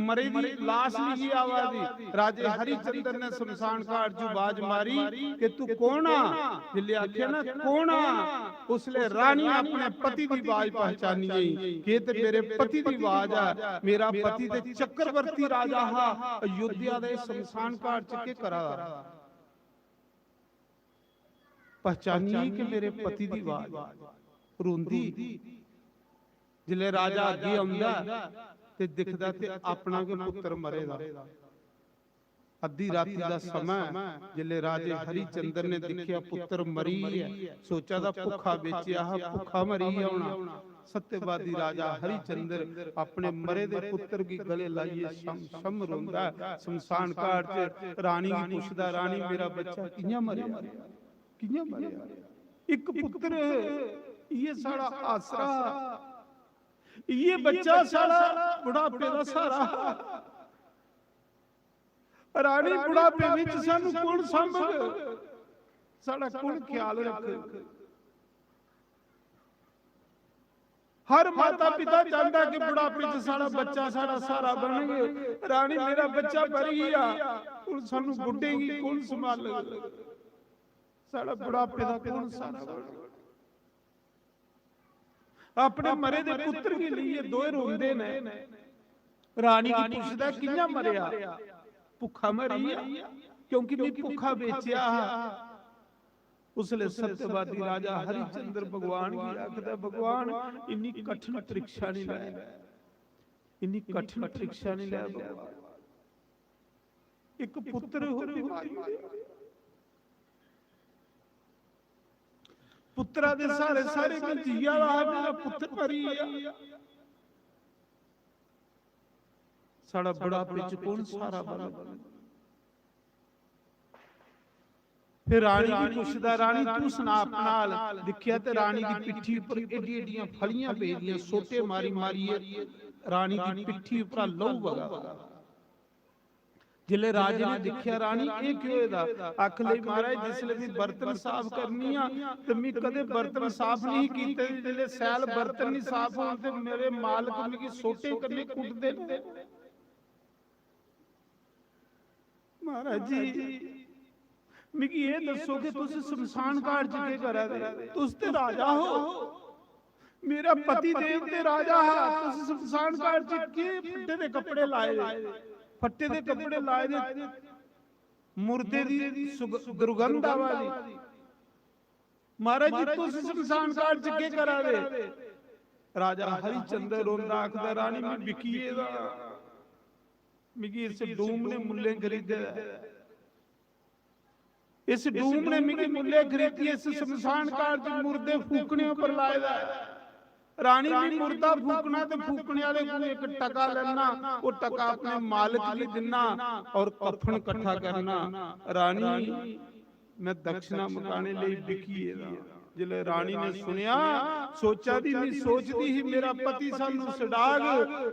मरे दी लाश लेइयै आवा दी? राजे हरिचंद्र ने शमशान घाट च बाज मारी कि "तू कौन आ?" जिसले आखेआ ना, "कौन आ?" उसले रानी अपने पति दी बाज पहचानी गई कि "एह ते मेरे पति दी बाज आ, मेरा पति ते चक्रवर्ती राजा हा, अयोध्या दे शमशान घाट च केह करा दा?" पहचानियै कि मेरे पति दी आवाज रोंदी। जिसलै राजा अग्गें औंदा ते दिखदा ते अपना गै पुत्तर मरे दा। अद्धी राती दा समां ऐ, जिसलै राजे हरिचंद्र ने दिक्खेआ पुत्तर मरी गेआ, सोचा दा भुक्खा बेचेआ हा, भुक्खा मरी गेआ होना। सत्यवादी राजा हरिचंद्र अपने मरे दे पुत्तर गी गले लाइयै छम छम रोंदा ऐ। शमशान घाट च रानी गी पुछदा, "रानी, मेरा बच्चा कि'यां मरेआ? कि'यां मरेआ?" इक पुत्तर, इ'यै साढ़ा आसरा, इ'यै बच्चा साढ़ा बुढ़ापे दा सहारा। रानी, बुढ़ापे विच सानू कुण सांभग? साढ़ा कुण ख्याल रखग? हर माता पिता चाहंदा कि बुढ़ापे च साढ़ा बच्चा साढ़ा सहारा बनग। रानी, मेरा बच्चा मरी गया, हुण सानू बुड्ढे गी कुण संभालग? साढ़ा बुढ़ापे दा कुण सहारा बनग? अपने मरे दे पुत्र गी लेइयै दोए रोंदे न। रानी गी पुछदा, "कि'यां मरेआ?" "भुक्खा मरी गेआ, क्योंकि मैं भुक्खा बेचेआ हा।" उसले सत्यवादी राजा हरिचंद्र भगवान गी आखदा, "भगवान, इन्नी कठिन परीक्षा नहीं लै, इन्नी कठिन परीक्षा नहीं लै भगवान।" इक पुत्र होर बी मारी ओड़ेआ। पुत्तरा दे सहारे सारे में जिया दा हा, मेरा पुत्र मरी गेआ। साढ़ा बुढ़ापे च कुण सहारा बनग? फिर रानी गी पुछदा, "रानी, तू सना अपना हाल।" दिक्खेआ ते रानी दी पिट्ठी उप्पर एड्डी एड्डियां फलियां पेदियां, सोटे मारी मारियै रानी दी पिट्ठी उप्परा लहू बगा। जिसलै राजे ने दिक्खेआ, "रानी, एह् केह् होए दा?" आखन लगी, "महाराज, जिसलै मैं बर्तन साफ करनी आं ते मैं कदें बर्तन साफ नहीं कीते। जिसलै सैल बर्तन नहीं साफ होन ते मेरे मालक मिगी सोटे कन्नै कुटदे न।" "महाराज जी, मिगी एह् दस्सो कि तुस शमशान घाट च केह् करा दे? तुस ते राजा हो, मेरा पति देव ते राजा हा, तुस शमशान घाट च केह् फट्टे दे कपड़े लाए दे? फट्टे दे कपड़े लाए दे, मुर्दे दी सुग-, दुर्गंध आवा दी। महाराज जी, तुस शमशान घाट च केह् करा दे?" राजा हरिचंद्र रोंदा, आखदा, "रानी, मैं बिकी गेदा, मिगी इस डूम ने मुल्लें खरीदे दा ऐ। इस डूम ने मिगी मुल्लें खरीदियै इस शमशान घाट च मुर्दे फूकने उप्पर लाए दा ऐ। रानी, मैं मुर्दा फूकना ते फूकने आह्ले कोला इक टका लैना, ओह् टका अपने मालक गी दिन्ना और कफन कट्ठा करना। रानी, मैं दक्षिणा मकाने लेई बिकी गेदा।" जिसलै रानी ने सुनेआ, सोचा दी, मैं सोचदी ही, मेरा पति सानू छडाग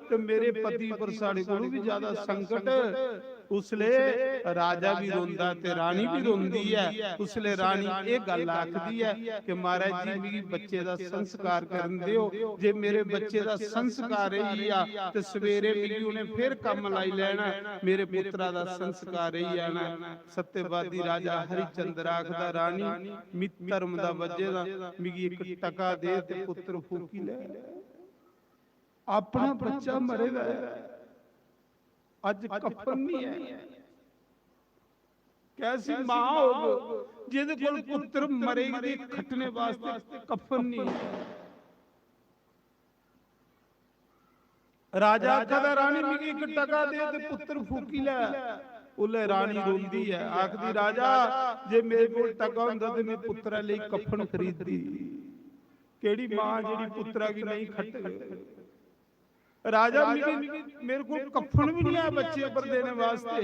ते मेरे पति पर साढ़े कोलू भी ज्यादा संकट। उसले राजा भी रोंदा ते रानी भी रोंदी ऐ। उसले रानी एह् गल्ल आखदी ऐ कि "महाराज जी, मिगी बच्चे दा संस्कार करन देओ। जे मेरे बच्चे दा संस्कार रेही गेआ ते सवेरे मिगी उ'नें फिर कम्म लाई लैना, मेरे पुत्तरा दा संस्कार रेही जाना।" सत्यवादी राजा हरिचंद्र आखदा, "रानी, मी धर्म दा बज्झे दा, मिगी इक टका दे ते पुत्तर फूकी लै। अपना बच्चा मरे दा ऐ, अज्ज कफन नहीं है। कैसी मां होग जेदे कोल पुत्तर मरे दे खट्टने वास्ते कफन नहीं है?" राजा आखदा, "रानी, मिगी इक टका दे ते पुत्तर फूकी लै।" उसलै रानी रोंदी ऐ, आखदी, "राजा, जे मेरे कोल टका होंदा ते में पुत्तरा लेई कफन खरीददी। केह्ड़ी मां जेह्ड़ी पुत्तरा गी नेईं खट्टग?" "राजा, मिगी, मेरे कोल कफन बी निं ऐ बच्चे पर देने वास्ते,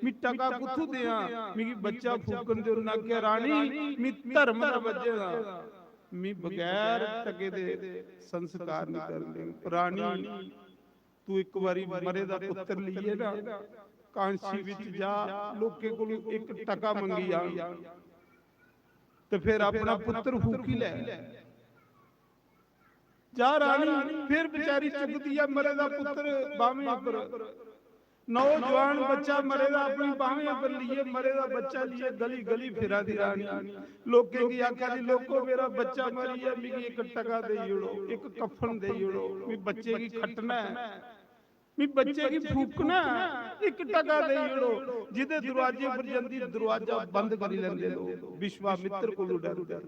मी टका कुत्थूं देआं? मिगी बच्चा फूकन दे।" उन्नै आखेआ, "रानी, मी धर्म दा बज्झे दा, मी बगैर टके दे संस्कार निं करन।" रानी, तू इक बारी मरे दा पुत्तर लेइयै ना कांशी बिच जा, लोकें कोलों इक टका मंगी आ, ते फिर अपना पुत्तर फूकी लै। जा रानी, फिर बेचारी चुकदी ऐ मरे दा पुत्तर बाह्में उप्पर। नौजवान बच्चा मरे दा, अपनी बाह्में उप्पर लेइयै, मरे दा बच्चा लेइयै गली गली फिरा दी रानी। लोकें गी आखा दी, "लोको, मेरा बच्चा मरी गेआ, मिगी इक टका देई ओड़ो, इक कफन देई ओड़ो, मी बच्चे गी खट्टना ऐ, मी बच्चे गी फूकना ऐ, इक टका देई ओड़ो।" जिदे दरवाजे पर जंदी, दरवाजा बंद करी लैंदे लोक, विश्वामित्र कोलू डरदे।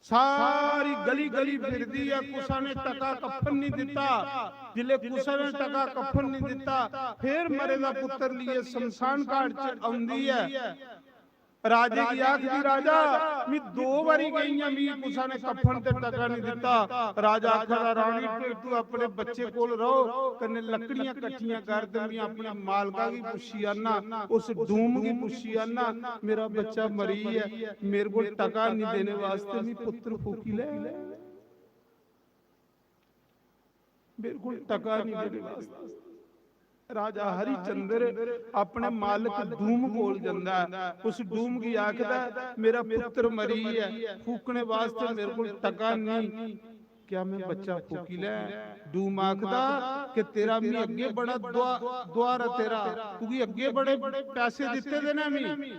सारी गली गली फिरदी ऐ, कुसा ने टका कफन नहीं दिता। जिले कुसा ने टका कफन नहीं दिता, फिर मरे दा पुत्र लिए शमशान घाट च आउंदी ऐ। राजे गी आखदी, "राजा, मी दो बारी गई आं, मी कुसा ने कफन ते टका नहीं दिता।" राजा आखदा, "रानी, फिर तू अपने बच्चे कोल रहो, कन्नै लकड़ियां कट्ठियां कर, ते मी अपने मालका गी पुच्छी आना, उस डूम गी पुच्छी आना, मेरा बच्चा मरी ऐ, मेरे कोल टका नहीं देने वास्ते, मी पुत्र फूकी ले, मेरे कोल टका नहीं देने वास्ते।" राजा हरिचंद्र अपने मालक डूम कोल जंदा ऐ, उस डूम गी आखदा ऐ, "मेरा पुत्र मरी ऐ, फूकने वास्ते मेरे कोल टका नहीं, क्या मैं बच्चा फूकी लै?" डूम आखदा कि, "तेरा मी अग्गे बड़ा दुआ-, दुआर ऐ तेरा, तुगी अग्गे बड़े पैसे दित्ते दे ने मी।"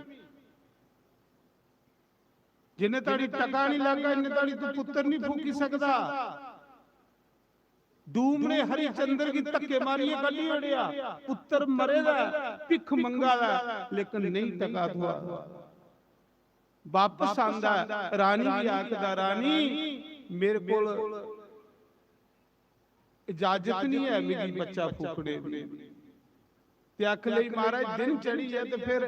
जिन्ने ताड़ी टका नहीं लग्गा, इन्ने ताड़ी तू पुत्र नहीं फूकी सकदा। डूम ने हरिचंद्र गी धक्के मारियै कड्ढी ओड़ेआ। पुत्र मरे दा ऐ, भिक्ख मंगा दा ऐ, लेकिन नहीं टका थ्होआ। वापस आंदा ऐ, रानी गी आखदा, "रानी, मेरे कोल इजाजत नहीं है मिगी बच्चा फूकने दी।" ते आख लई, "महाराज, दिन चढ़ी जाए ते फिर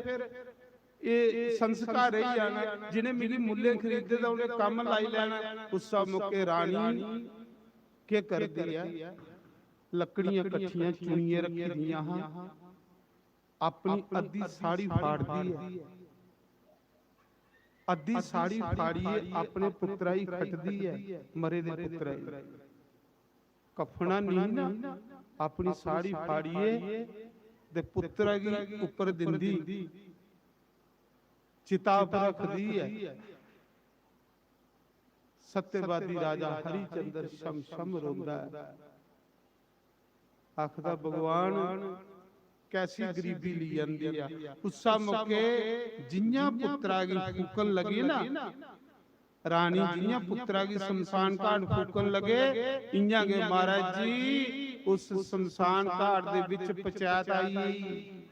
एह् संस्कार रेही जाना। जि'नें मिगी मुल्लें खरीदे दा, उ'नें कम्म लाई लैना।" उस्सै मौके रानी केह् करदी ऐ, लकड़ियां कट्ठियां चुनियै रक्खी दियां हां, अपनी अद्धी साड़ी फाड़दी ऐ, अद्धी साड़ी फाड़ियै अपने पुत्तरा गी खटदी ऐ, मरे दे पुत्तरा गी। कफना नहीं ना, अपनी साड़ी फाड़ियै ते पुत्तरा गी उप्पर दिंदी, चिता पर रखदी ऐ। सत्यवादी राजा हरिचंद्र शम शम रोंदा ऐ, आखदा, "भगवान, कैसी गरीबी ली जंदी ऐ।" उस्सा मौके जि'यां पुत्तरा गी फूकन लगी ना, रानी जि'यां पुत्तरा गी शमशान घाट फूकन लगे, इ'यां गै महाराज जी उस शमशान घाट दे बिच पंचैत आई।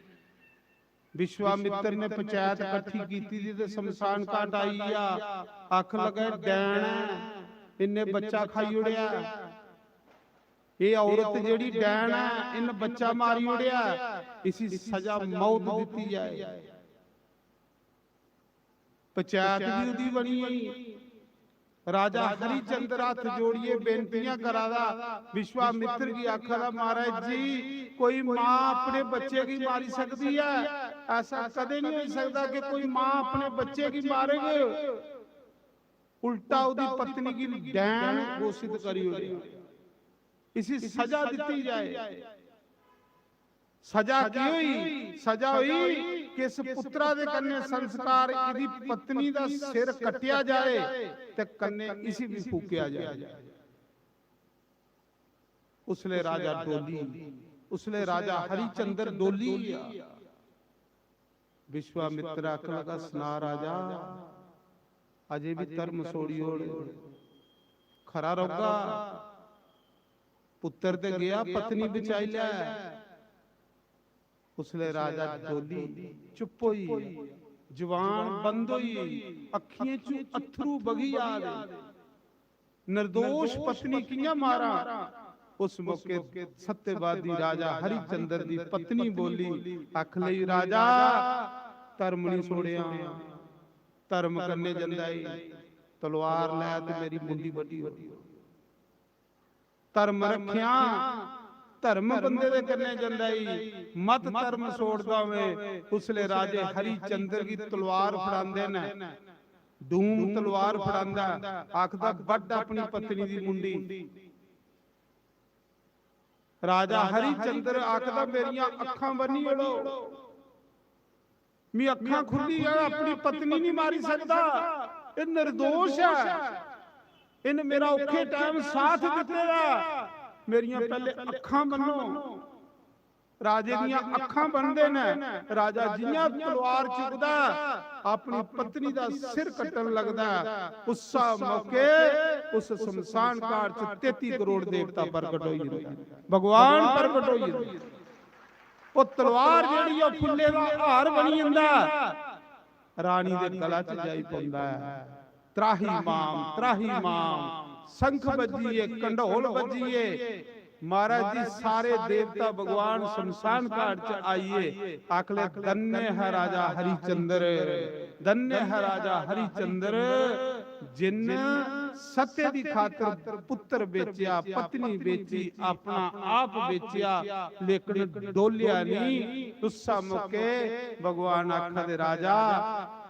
विश्वामित्र ने पंचैत कट्ठी कीती दी ते शमशान घाट आई आ। आख लगे, "डैन ऐ, इन्ने बच्चा खाई ओड़ेआ। एह् औरत जेह्ड़ी डैन ऐ, इन्न बच्चा मारी ओड़ेआ, इसी सजा मौत दित्ती जाए।" पंचैत भी उदी बनी। राजा हरिचंद्र हत्थ जोड़ियै बेनतियां करा दा, विश्वामित्र गी आखा दा, "महाराज जी, कोई मां अपने बच्चे गी मारी सकदी ऐ? ऐसा कदें नहीं हो सकदा कि कोई मां अपने बच्चे गी मारेग।" उल्टा उदी पत्नी गी डैन घोषित करी ओड़ेआ। इसी सजा दित्ती जाए। सजा की होई? सजा होई कि इस पुत्रा दे कन्नै संस्कार, इदी पत्नी दा सिर कट्टेआ जाए ते कन्नै इसी भी फूकेआ जाए। उसले राजा डोली, उसले राजा हरिचंद्र डोली गया। विश्वामित्र आखन लगा, "सना राजा, अजे भी धर्म छोड़ी ओड़, खरा रौगा। पुत्र ते गया, पत्नी बचाई लै।" उसले राजा डोली, चुप होई, जबान बंद होई, अखियें चू अत्थरू बगी आ दे। निर्दोष पत्नी कि'यां मारां? उस मौके सत्यवादी राजा हरिचंद्र दी पत्नी बोली, आख लई, "राजा, धर्म नहीं छोड़िया, धर्म करने जंदा ही, तलवार लै ते मेरी मुंडी बड्डी हो।" धर्म रखेआ, धर्म बंदे दे कन्नै जंदा ही, मत धर्म छोड़दा होवे। उसले राजे हरिचंद्र की तलवार फड़ांदे ने, डूम तलवार फड़ांदा, आखदा, "बड्ड अपनी पत्नी दी मुंडी।" राजा हरिचंद्र आखदा, "मेरियां अक्खां बन्नी ओड़ो, मी अक्खां खुल्ली आ, अपनी पत्नी नहीं मारी सकदा, ये निर्दोष है, इन मेरा औखे टाइम साथ दिते दा, मेरियां पहले अक्खां बन्नो।" राजे दियां अक्खां बन्नदे ने, राजा जियां तलवार चुकदा, अपनी पत्नी दा सिर कट्टन लगदा, उस्सा मौके उस शमशान घाट च तेती करोड़ देवता प्रकट होई जंदे, भगवान प्रकट होई जंदे। ओह तलवार जेहड़ी, ओह फुल्ले दा हार बनी जंदा, रानी दे गला च जाई पौंदा ऐ। "त्राही माम, त्राही माम।" शंख बज्जिए, कंढोल बज्जिए, महाराज जी, सारे देवता भगवान शमशान घाट च आइए, आखले, "धन्य है राजा हरिचंद्र, धन्य है राजा हरिचंद्र, जिन सत्य दी खातर पुत्र बेचिया, पत्नी बेची, अपना आप बेचिया, लेकिन डोलिया नहीं।" उस मौके भगवान आखा दे, "राजा,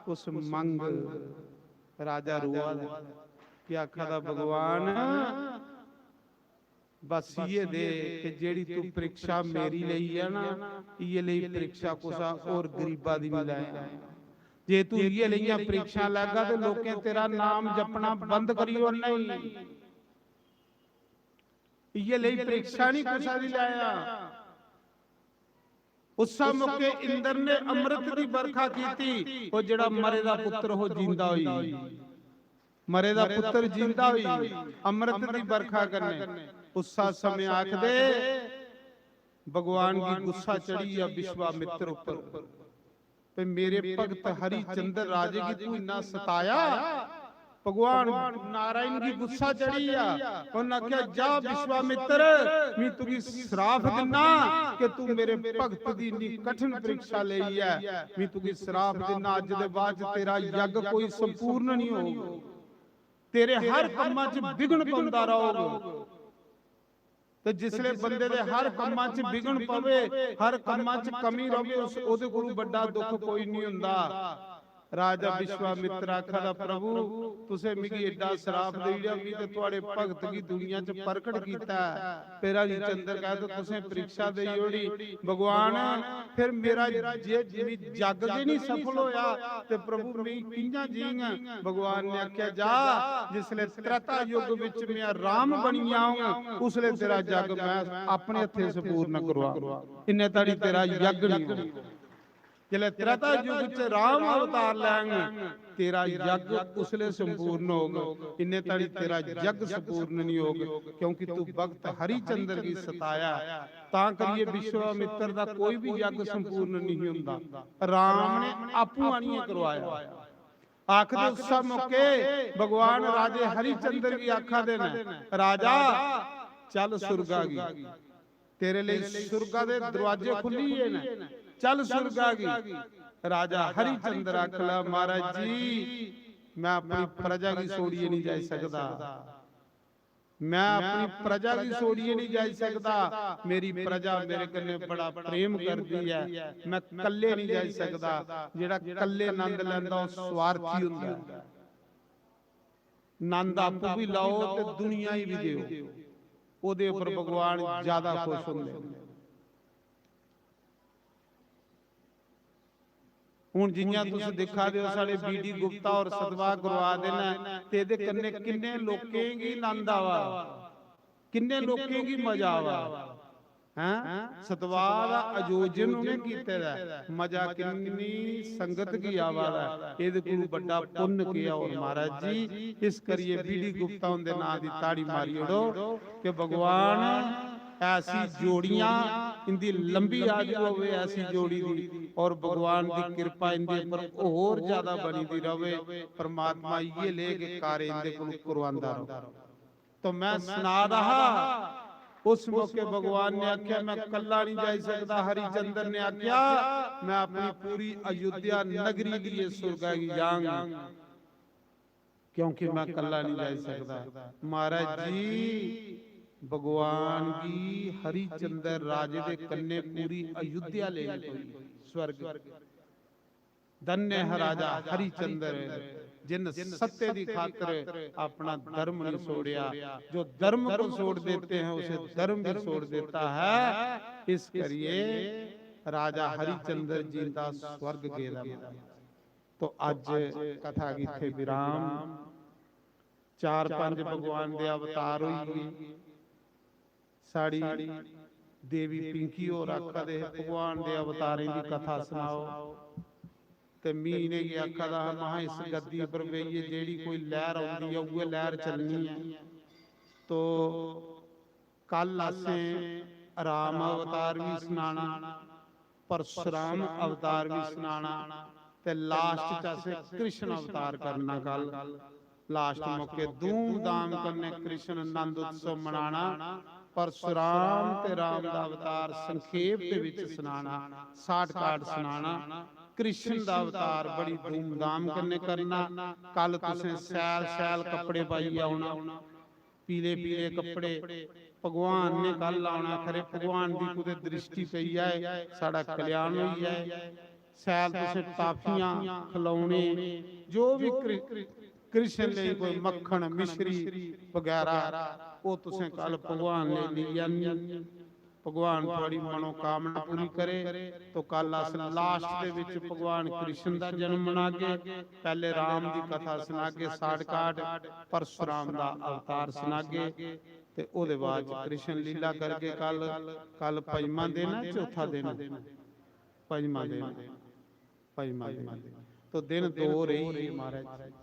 कुछ मंग।" राजा रोआ दा, क्या आखा दा, "भगवान, बस इये दे कि जेड़ी तू परीक्षा मेरी लेई है ना, इये लेई परीक्षा कुसा और गरीबा दी नहीं लैया। जे तू इये लेइयां परीक्षा लैगा ते लोकें तेरा नाम जपना बंद करी ओड़ना ही। इये लेई परीक्षा नहीं कुसा दी लैया।" उस मौके इंद्र ने अमृत दी बरखा कीती, वो जेड़ा मरे दा पुत्र हो जींदा होई, मरे दा पुत्र जींदा होई, अमृत दी बरखा कन्ने। उस समय आखदे, भगवान की गुस्सा चढ़ी या विश्वामित्र ऊपर, ते मेरे भगत हरिचंद्र राजे की तू इन्ना सताया। भगवान नारायण की गुस्सा चढ़ी आ। उन्हें आख्या, "जा विश्वामित्र, मैं तुगी श्राप दिना कि तू मेरे भगत की इन्नी कठिन परीक्षा लेई है। मैं तुगी श्राप दिना, अज दे बाद च तेरा यज्ञ कोई संपूर्ण नहीं होगा, तेरे हर कम्मा च विघ्न पौंदा रहोगा।" ते जिसले बंदे दे हर कम्मा च विघ्न पवे, हर कम्मा च कमी रवे, उस, ओदे कोलू बड्डा दुख कोई नहीं हुंदा। राजा विश्वामित्र आखा दा, "प्रभु, तुसें मिगी एडा श्राप देई ओड़ेआ, मी ते थुआड़े भगत गी दुनिया च प्रकट कीता ऐ, फिर हरिचंद्र कह तो तुसें परीक्षा देई ओड़ी। भगवान, फिर मेरा जे मी जग गै नहीं सफल होया, ते प्रभु, मी कियां जींग?" भगवान ने आख्या, "जा, जिसले त्रेता युग विच मैं राम बनी आऊं, उसले तेरा जग मैं अपने हत्थे संपूर्ण करवा, इन्ने ताड़ी तेरा यज्ञ नहीं होना। जिसले त्रेता युग च राम अवतार लैंग, तेरा यज्ञ उसले संपूर्ण होग, इन्ने ताड़ी तेरा यज्ञ संपूर्ण नहीं होग, क्योंकि तू भगत हरिचंद्र की सताया।" तां करिए विश्वामित्र दा कोई भी यज्ञ संपूर्ण नहीं हुंदा, राम ने आपूं आनिए करवाया। आखदे उस मौके भगवान राजे हरिचंद्र गी आखा दे न, "राजा, चल सुरगा गी, तेरे लेई सुरगा दे दरवाजे खुल्ली गे न, चल सुरगा गी।" राजा हरिचंद्र आखला, "महाराज जी, मैं अपनी प्रजा गी छोड़िए नहीं जाई सकदा।" मैं अपनी प्रजा गी छोड़िए नहीं जाई सकदा। मेरी प्रजा मेरे कन्ने बड़ा प्रेम करदी ऐ, मैं कल्ले नहीं जाई सकदा। जेड़ा कल्ले नंद लैंदा, ओह स्वार्थी हुंदा ऐ। नंद आपू भी लाओ ते दुनिया ही भी देओ, ओहदे उपर भगवान ज्यादा खुश हुंदे। हुन जियां तुस दिक्खा दे ओ, साढ़े बी डी गुप्ता और सतवाह करवा दे न, ते एहदे कन्नै किन्ने लोकें गी नंद आवा, किन्ने लोकें गी मजा आवा, हैं? सतवाह दा आयोजन उ'नें कीते दा ऐ, मजा किन्नी संगत गी आवा दा ऐ, एहदे कोलू बड्डा पुन्न केह् ऐ? और महाराज जी, इस करियै बी डी गुप्ता हुंदे नां दी ताड़ी मारी ओड़ो कि भगवान ऐसी जोड़ियां, इंदी लंबी आयु होवे ऐसी जोड़ी दी, और भगवान दी कृपा इंदे पर होर ज्यादा बनी दी रवे। परमात्मा इये ले के कार्य इंदे कोल करवांदा रवे। तो मैं सना दा हा, उस मौके भगवान ने आख्या, "मैं कल्ला नहीं जाई सकदा।" हरिचंद्र ने आख्या, "मैं अपनी पूरी अयोध्या नगरी गी इस सुरगा गी जांग, क्योंकि मैं कल्ला नहीं जाई सकदा।" महाराज जी, भगवान गी हरिचंद्र राजे दे कन्ने पूरी अयोध्या लेनी पई, स्वर्ग। धन्य है राजा हरिचंद्र, जिन सत्य दी खातर अपना धर्म नहीं छोड़या। जो धर्म को छोड़ देते हैं, उसे धर्म भी छोड़ देता है। इस करिए राजा हरिचंद्र जी दा स्वर्ग गेदा। तो अज कथा गी इत्थे विराम। चार पंज भगवान दे अवतार होई गे। साढ़ी देवी पिंकी होर आखा दे हे, "भगवान दे अवतारें दी कथा सनाओ।" ते मी इ'नेंगी आखा दा हा, महा, "इस गद्दी पर बेहियै जेह्ड़ी कोई लैह्र औंदी ऐ, उ'ऐ लैह्र चलनी ऐ।" तो कल असें राम अवतार बी सनाना, परशुराम अवतार बी सनाना, ते लास्ट च असें कृष्ण अवतार करना। कल लास्ट मौके धूमधाम कन्नै कृष्ण नंद उत्सव मनाना। परशुराम ते राम दा अवतार संखेप दे विच सनाना, शार्टकट सनाना। कृष्ण दा अवतार बड़ी धूमधाम कन्नै करना। कल तुसें शैल शैल कपड़े पाइयै औना, पीले पीले कपड़े। भगवान ने कल औना, खरे भगवान दी कुतै दृष्टि पेई जाए, साढ़ा कल्याण होई जाए। शैल तुसें टाफियां, खलौने, जो भी कृ-, कृष्ण लेई कोई मक्खन, मिश्री बगैरा, ओह् तुसें कल भगवान लेई लेई आनी। भगवान थुआड़ी मनोकामना पूरी करे। तो कल अस लास्ट दे विच भगवान कृष्ण दा जन्म मनागे। पैह्ले राम दी कथा सनागे, शार्टकट, परशुराम दा अवतार सनागे, ते ओह्दे बाद च कृष्ण लीला करगे। कल, कल पंजमा दिन ऐ, चौथा दिन ऐ? पंजमा दिन, पंजमा दिन। तो दिन दो रेही गे महाराज।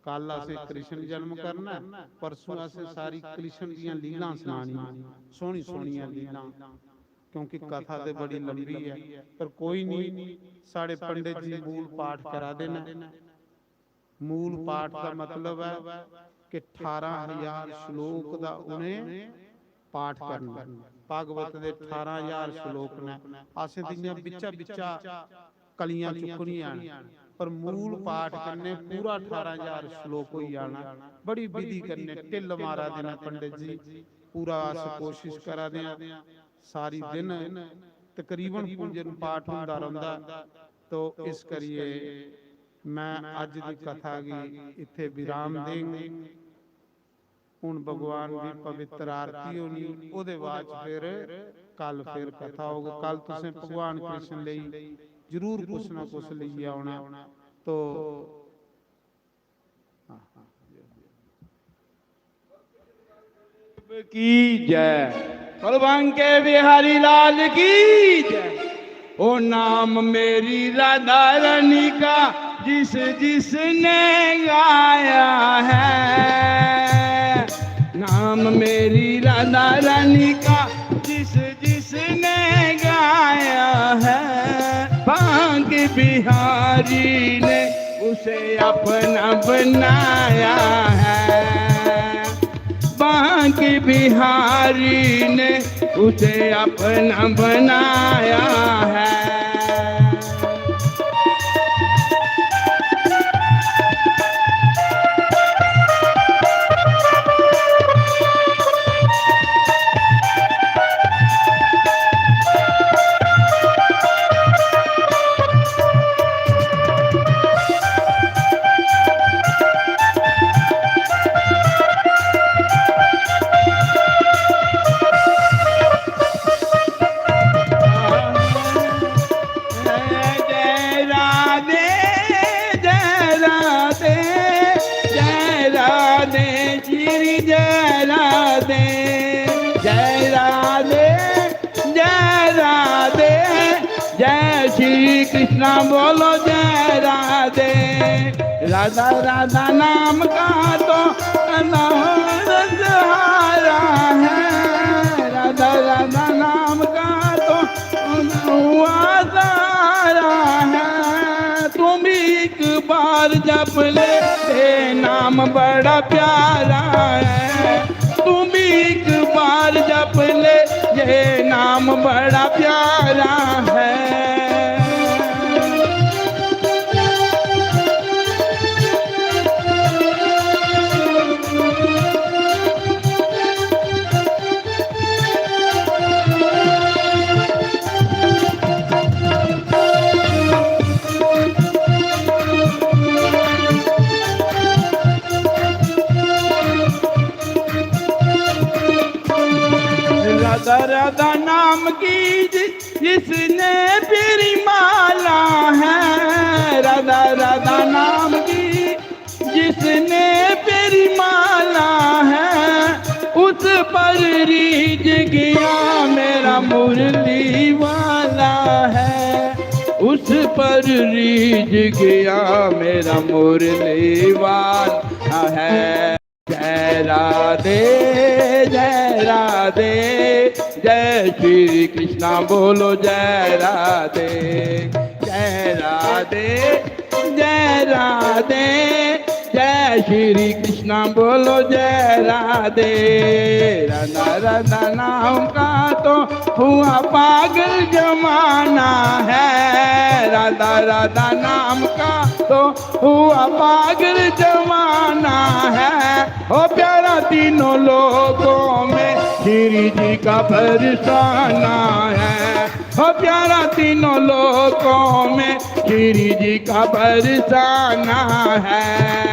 कल असें कृष्ण जन्म करना ऐ, परसों असें सारी कृष्ण दियां लीलां सनानियां, सोहनी सोहनियां लीलां, क्योंकि कथा ते बड़ी लंबी ऐ। पर कोई नहीं, साढ़े पंडित जी मूल पाठ करा दे न। मूल पाठ दा मतलब ऐ कि ठारां हजार श्लोक दा उ'नें पाठ करना। भागवत दे ठारां हजार श्लोक न। असें ते इ'यां बिच्चा बिच्चा कलियां चुक्कनियां न, पर मूल पाठ कन्नै पूरा ठारां हजार श्लोक होई जाना। बड़ी विधि कन्नै ढिल्ल मारा दे न पंडित जी। पूरा अस कोशिश करा दे आं, सारी दिन तकरीबन पूजन पाठ होंदा रौंह्दा। तो इस करियै मैं अज्ज दी कथा गी इत्थै विराम देंग। हुन भगवान दी पवित्र आरती होनी, ओह्दे बाद च फिर कल फिर कथा होग। कल तुसें भगवान कृष्ण लेई जरूर कुछ ना कुछ लेइयै औना। तो की जय। बोल बांके बिहारी लाल की जय। ओ नाम मेरी राधा रानी का जिस जिसने गाया है, नाम मेरी राधा रानी का जिस जिसने गाया है, बांके बिहारी ने उसे अपना बनाया है। बांके बिहारी ने उसे अपना बनाया है। जय राधे, जय राधे, जय राधे, श्री जय राधे, जय राधे, जय राधे, जय श्री कृष्णा, बोलो जय राधे। राधा राधा नाम का तो अनहद सहारा है, राधा राधा नाम का तो हुआ सहारा है। तुम एक बार जप ले, ये नाम बड़ा प्यारा है। तुम एक बार जप ले, ये नाम बड़ा प्यारा है। राधा राधा नाम की जि-, जिसने पीरी माला है, राधा राधा नाम की जिसने पीरी माला है, उस पर रीझ गया मेरा मुरली वाला है, उस पर रीझ गया मेरा मुरली वाला है। जय राधे, जय राधे, जय श्री कृष्णा बोलो जय राधे, जय राधे, जय राधे, जय श्री कृष्णा बोलो जय राधे। राधा राधा नाम का तो हुआ पागल जमाना है, राधा राधा नाम का तो हुआ पागल जमाना है। ओ प्यारा तीनों लोकों में श्री जी का बरसाना है। ओ प्यारा तीनों लोकों में श्री जी का बरसाना है।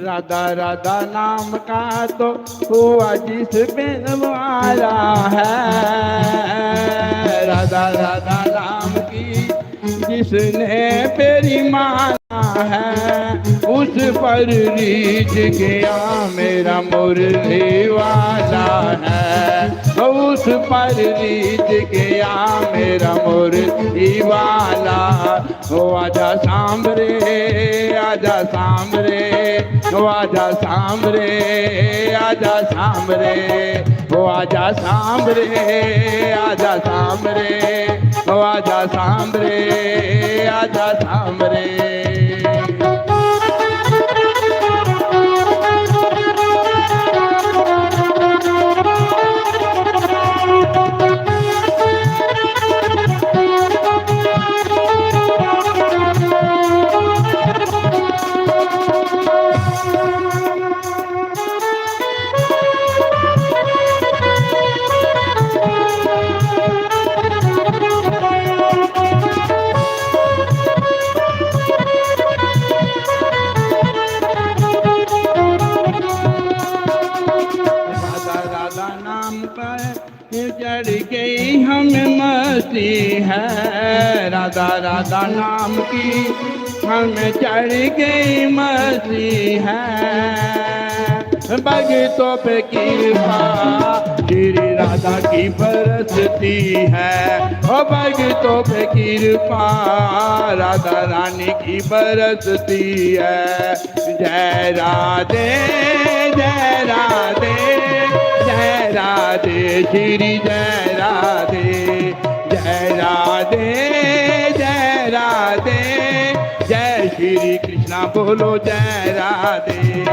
राधा राधा नाम का तो हुआ जिस बिन वाला है। राधा राधा नाम की जिसने पीरी माला है, उस पर रीझ गया मेरा मुरली वाला है। उस पर रीझ गया मेरा मुरली वाला। ओ आजा सांवरे, आजा सांवरे, ओ आजा सांवरे, आजा सांवरे, ओ आजा सांवरे, आजा सांवरे, ओ आजा सांवरे, आजा सांवरे। राधा राधा नाम पर चढ़ गई हमें मस्ती है, राधा राधा नाम की हमें चढ़ गई मस्ती है। भगतों पे कृपा श्री राधा की बरसती है, ओ भगतों पे कृपा राधा रानी की बरसती है। जय राधे, जय राधे, जय राधे, श्री जय राधे। जय राधे, जय राधे, जय श्री कृष्णा बोलो जय राधे।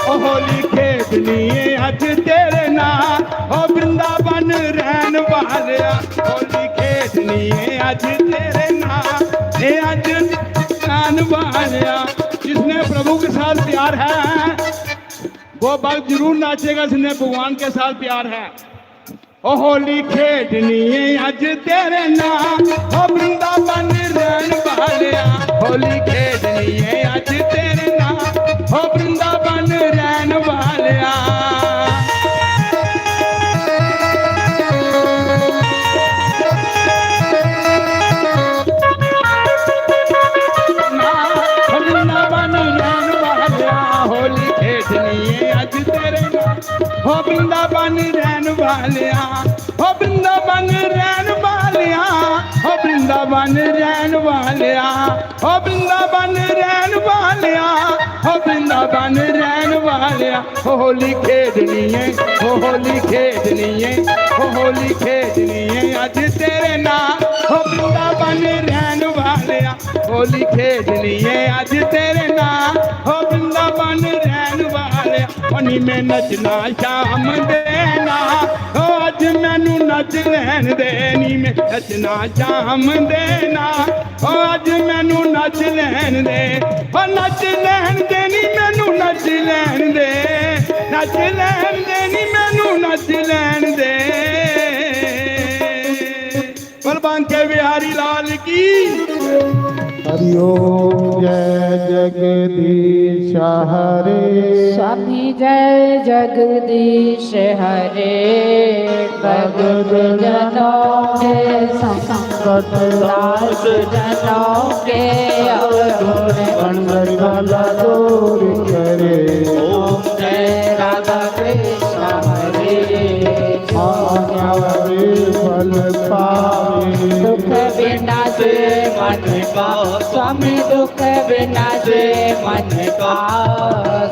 ओ होली खेडनी है अज तेरे नाल, ओ वृंदावन रहन वालिया। होली खेडनी है अज तेरे नाल, ए अज रहन वालिया। जिसने प्रभु के साथ प्यार है, वो भक्त जरूर नाचेगा, जिसने भगवान के साथ प्यार है। ओ होली खेडनी है अज तेरे नाल, ओ वृंदावन रहन वालिया। होली खेडनी है अज तेरे नाल, ओ वृंदावन रहन वालिया। ना, ओ वृंदावन रहन वालिया, होली खेडनी है अज तेरे नाल। ओ वृंदावन रहन ਵਾਲਿਆ, ਓ ਬ੍ਰਿੰਦਾਵਨ ਰਹਿਣ ਵਾਲਿਆ, ਓ ਬ੍ਰਿੰਦਾਵਨ ਰਹਿਣ ਵਾਲਿਆ, ਓ ਬ੍ਰਿੰਦਾਵਨ ਰਹਿਣ ਵਾਲਿਆ, ਓ ਬ੍ਰਿੰਦਾਵਨ ਰਹਿਣ ਵਾਲਿਆ। ਓ ਹੋਲੀ ਖੇਡਣੀ ਏ, ਓ ਹੋਲੀ ਖੇਡਣੀ ਏ, ਓ ਹੋਲੀ ਖੇਡਣੀ ਏ ਅੱਜ ਤੇਰੇ ਨਾਲ। ਓ ਬ੍ਰਿੰਦਾਵਨ ਰਹਿਣ ਵਾਲਿਆ, ਹੋਲੀ ਖੇਡਣੀ ਏ ਅੱਜ ਤੇਰੇ ਨਾਲ। ਓ ਬ੍ਰਿੰਦਾਵਨ ਰਹਿਣ ਵਾਲਿਆ, ਓ ਨੀ ਮੈਂ ਨੱਚਣਾ ਸ਼ਾਮ ਦੇ ਨਾਲ। ਓ ਅੱਜ ਮੈਨੂੰ ਨੱਚ ਲੈਣ ਦੇ, ਨੀ ਮੈਂ ਨੱਚਣਾ ਸ਼ਾਮ ਦੇ ਨਾਲ। ਓ ਅੱਜ ਮੈਨੂੰ ਨੱਚ ਲੈਣ ਦੇ, ਓ ਨੱਚ ਲੈਣ ਦੇ, ਨੀ ਮੈਨੂੰ ਨੱਚ ਲੈਣ ਦੇ, ਨੱਚ ਲੈਣ ਦੇ, ਨੀ ਮੈਨੂੰ ਨੱਚ ਲੈਣ ਦੇ। ਬੋਲ ਬਾਂਕੇ ਬਿਹਾਰੀ ਲਾਲ ਕੀ। हरि ओम। जय जगदीश हरे। स्वामी जय जगदीश हरे। भक्त जनों के संकट, दास जनों के अवगुण, पंडर वाला दूर करे। ओम जय राधा कृष्ण हरे। पावे फल पावे। दुख विनाशे मन का, स्वामी दुख विनाशे मन का।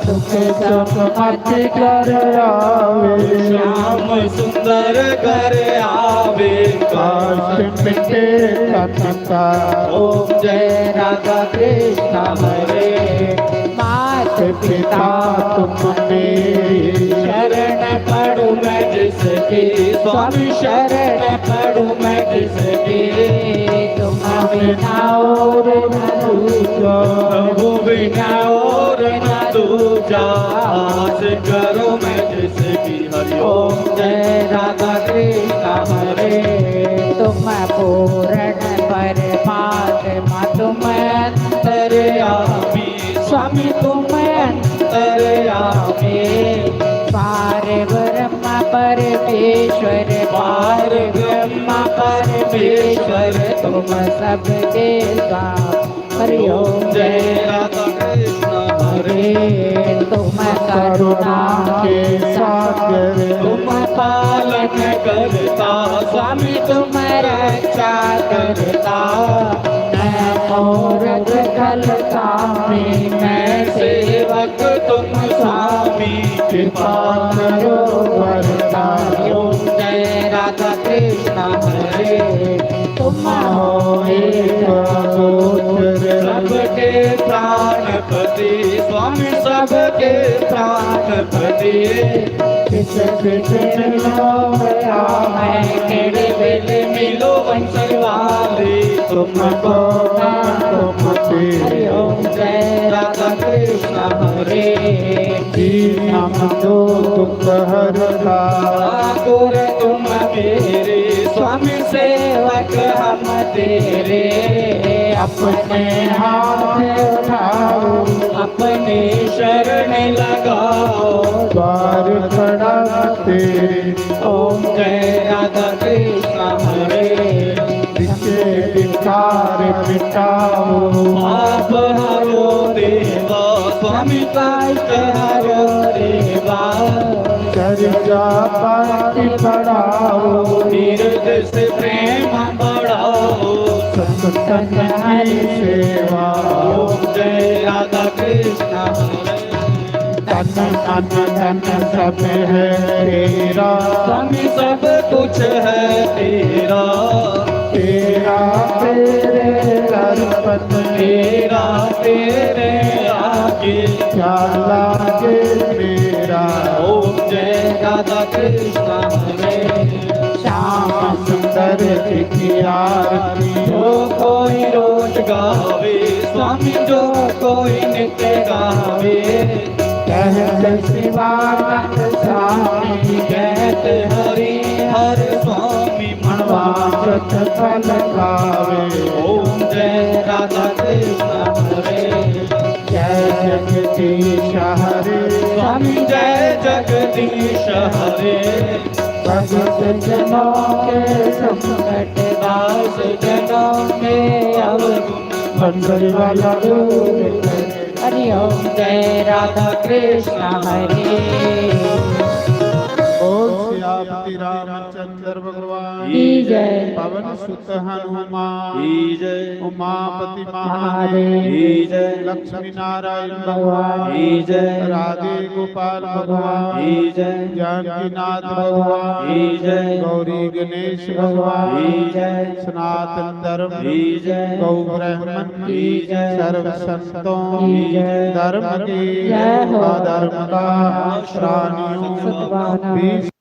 सुख सुख मत कर आवे। श्याम सुंदर घर आवे। कष्ट मिटे तन का। ओम जय राधा कृष्ण हरे। मात पिता तुम मेरे। शरण पड़ू मैं जिसकी, स्वामी शरण पड़ू मैं जिसकी। तुम बिना और न दूजा, प्रभु बिना और न दूजा। आस करो मैं जिसकी। हरि ओम। जय राधा कृष्ण हरे। तुम पूर्ण परमात्मा, तुम अंतर्यामी, स्वामी तुम अंतर्यामी। पार ब्रह्मा परमेश्वर, पार ब्रह्मा परमेश्वर, तुम सबके स्वामी। हरि ओम। जय राधा कृष्ण हरे। हरे तुम करुणा के सागर, तुम पालन करता, स्वामी तुम रक्षा करता। मैं मूरत खल स्वामी, मैं सेवक तुम स्वामी, कृपा करो वरदान। ओम जय राधा कृष्ण हरे। तुम हो एक गोचर, सबके प्राणपति, स्वामी सबके प्राणपति। किस किस मिलो गया मैं, केड़े वेले मिलो बंसी वाली, तुमको ना तुमसे। हरि ओम जय राधा कृष्ण हरे। दीन हम दुख हरता। ठाकुर तुम मेरे, स्वामी सेवक हम तेरे। अपने हाथ उठाओ, अपने शरण लगाओ। द्वार खड़ा तेरे। ओम जय राधा कृष्ण हरे। विषय विकार मिटाओ, पाप हरो देवा, स्वामी कष्ट हरो देवा। चर्चा पाठ बढ़ाओ, नीरज से प्रेम बढ़ाओ। सत्संग की सेवा। ओम जय राधा कृष्ण हरे। तन मन धन सब है तेरा, स्वामी सब कुछ है तेरा। तेरा तेरे अर्पण, तेरा तेरे आगे, क्या लागे मेरा। ओम जय राधा कृष्ण हरे। श्याम सुंदर की आरती, जो कोई रोज गावे, स्वामी जो कोई नित्य गावे। कहत शिवानंद स्वामी, कहत हरि हर स्वामी, मनवांछित फल पावे। ओम जय राधा कृष्ण हरे। जय जगदीश हरे। स्वामी जय जगदीश हरे। भगत जनों के संकट, दास जनों के अवगुण, बंदर वाला दूर करे। हरि ओम जय राधा कृष्ण हरे। बोल सिया प्रजापति रामचंद्र भगवान की जय। पवन सुत हनुमान की जय। उमापति महादेव की जय। लक्ष्मी नारायण भगवान की जय। राधे गोपाल भगवान की जय। जानकीनाथ भगवान की जय। गौरी गणेश भगवान की जय। सनातन धर्म की जय। गौ ब्राह्मण की जय। सर्व संतों की जय। धर्म की जय हो। अधर्म का प्राणियों सद्भावना।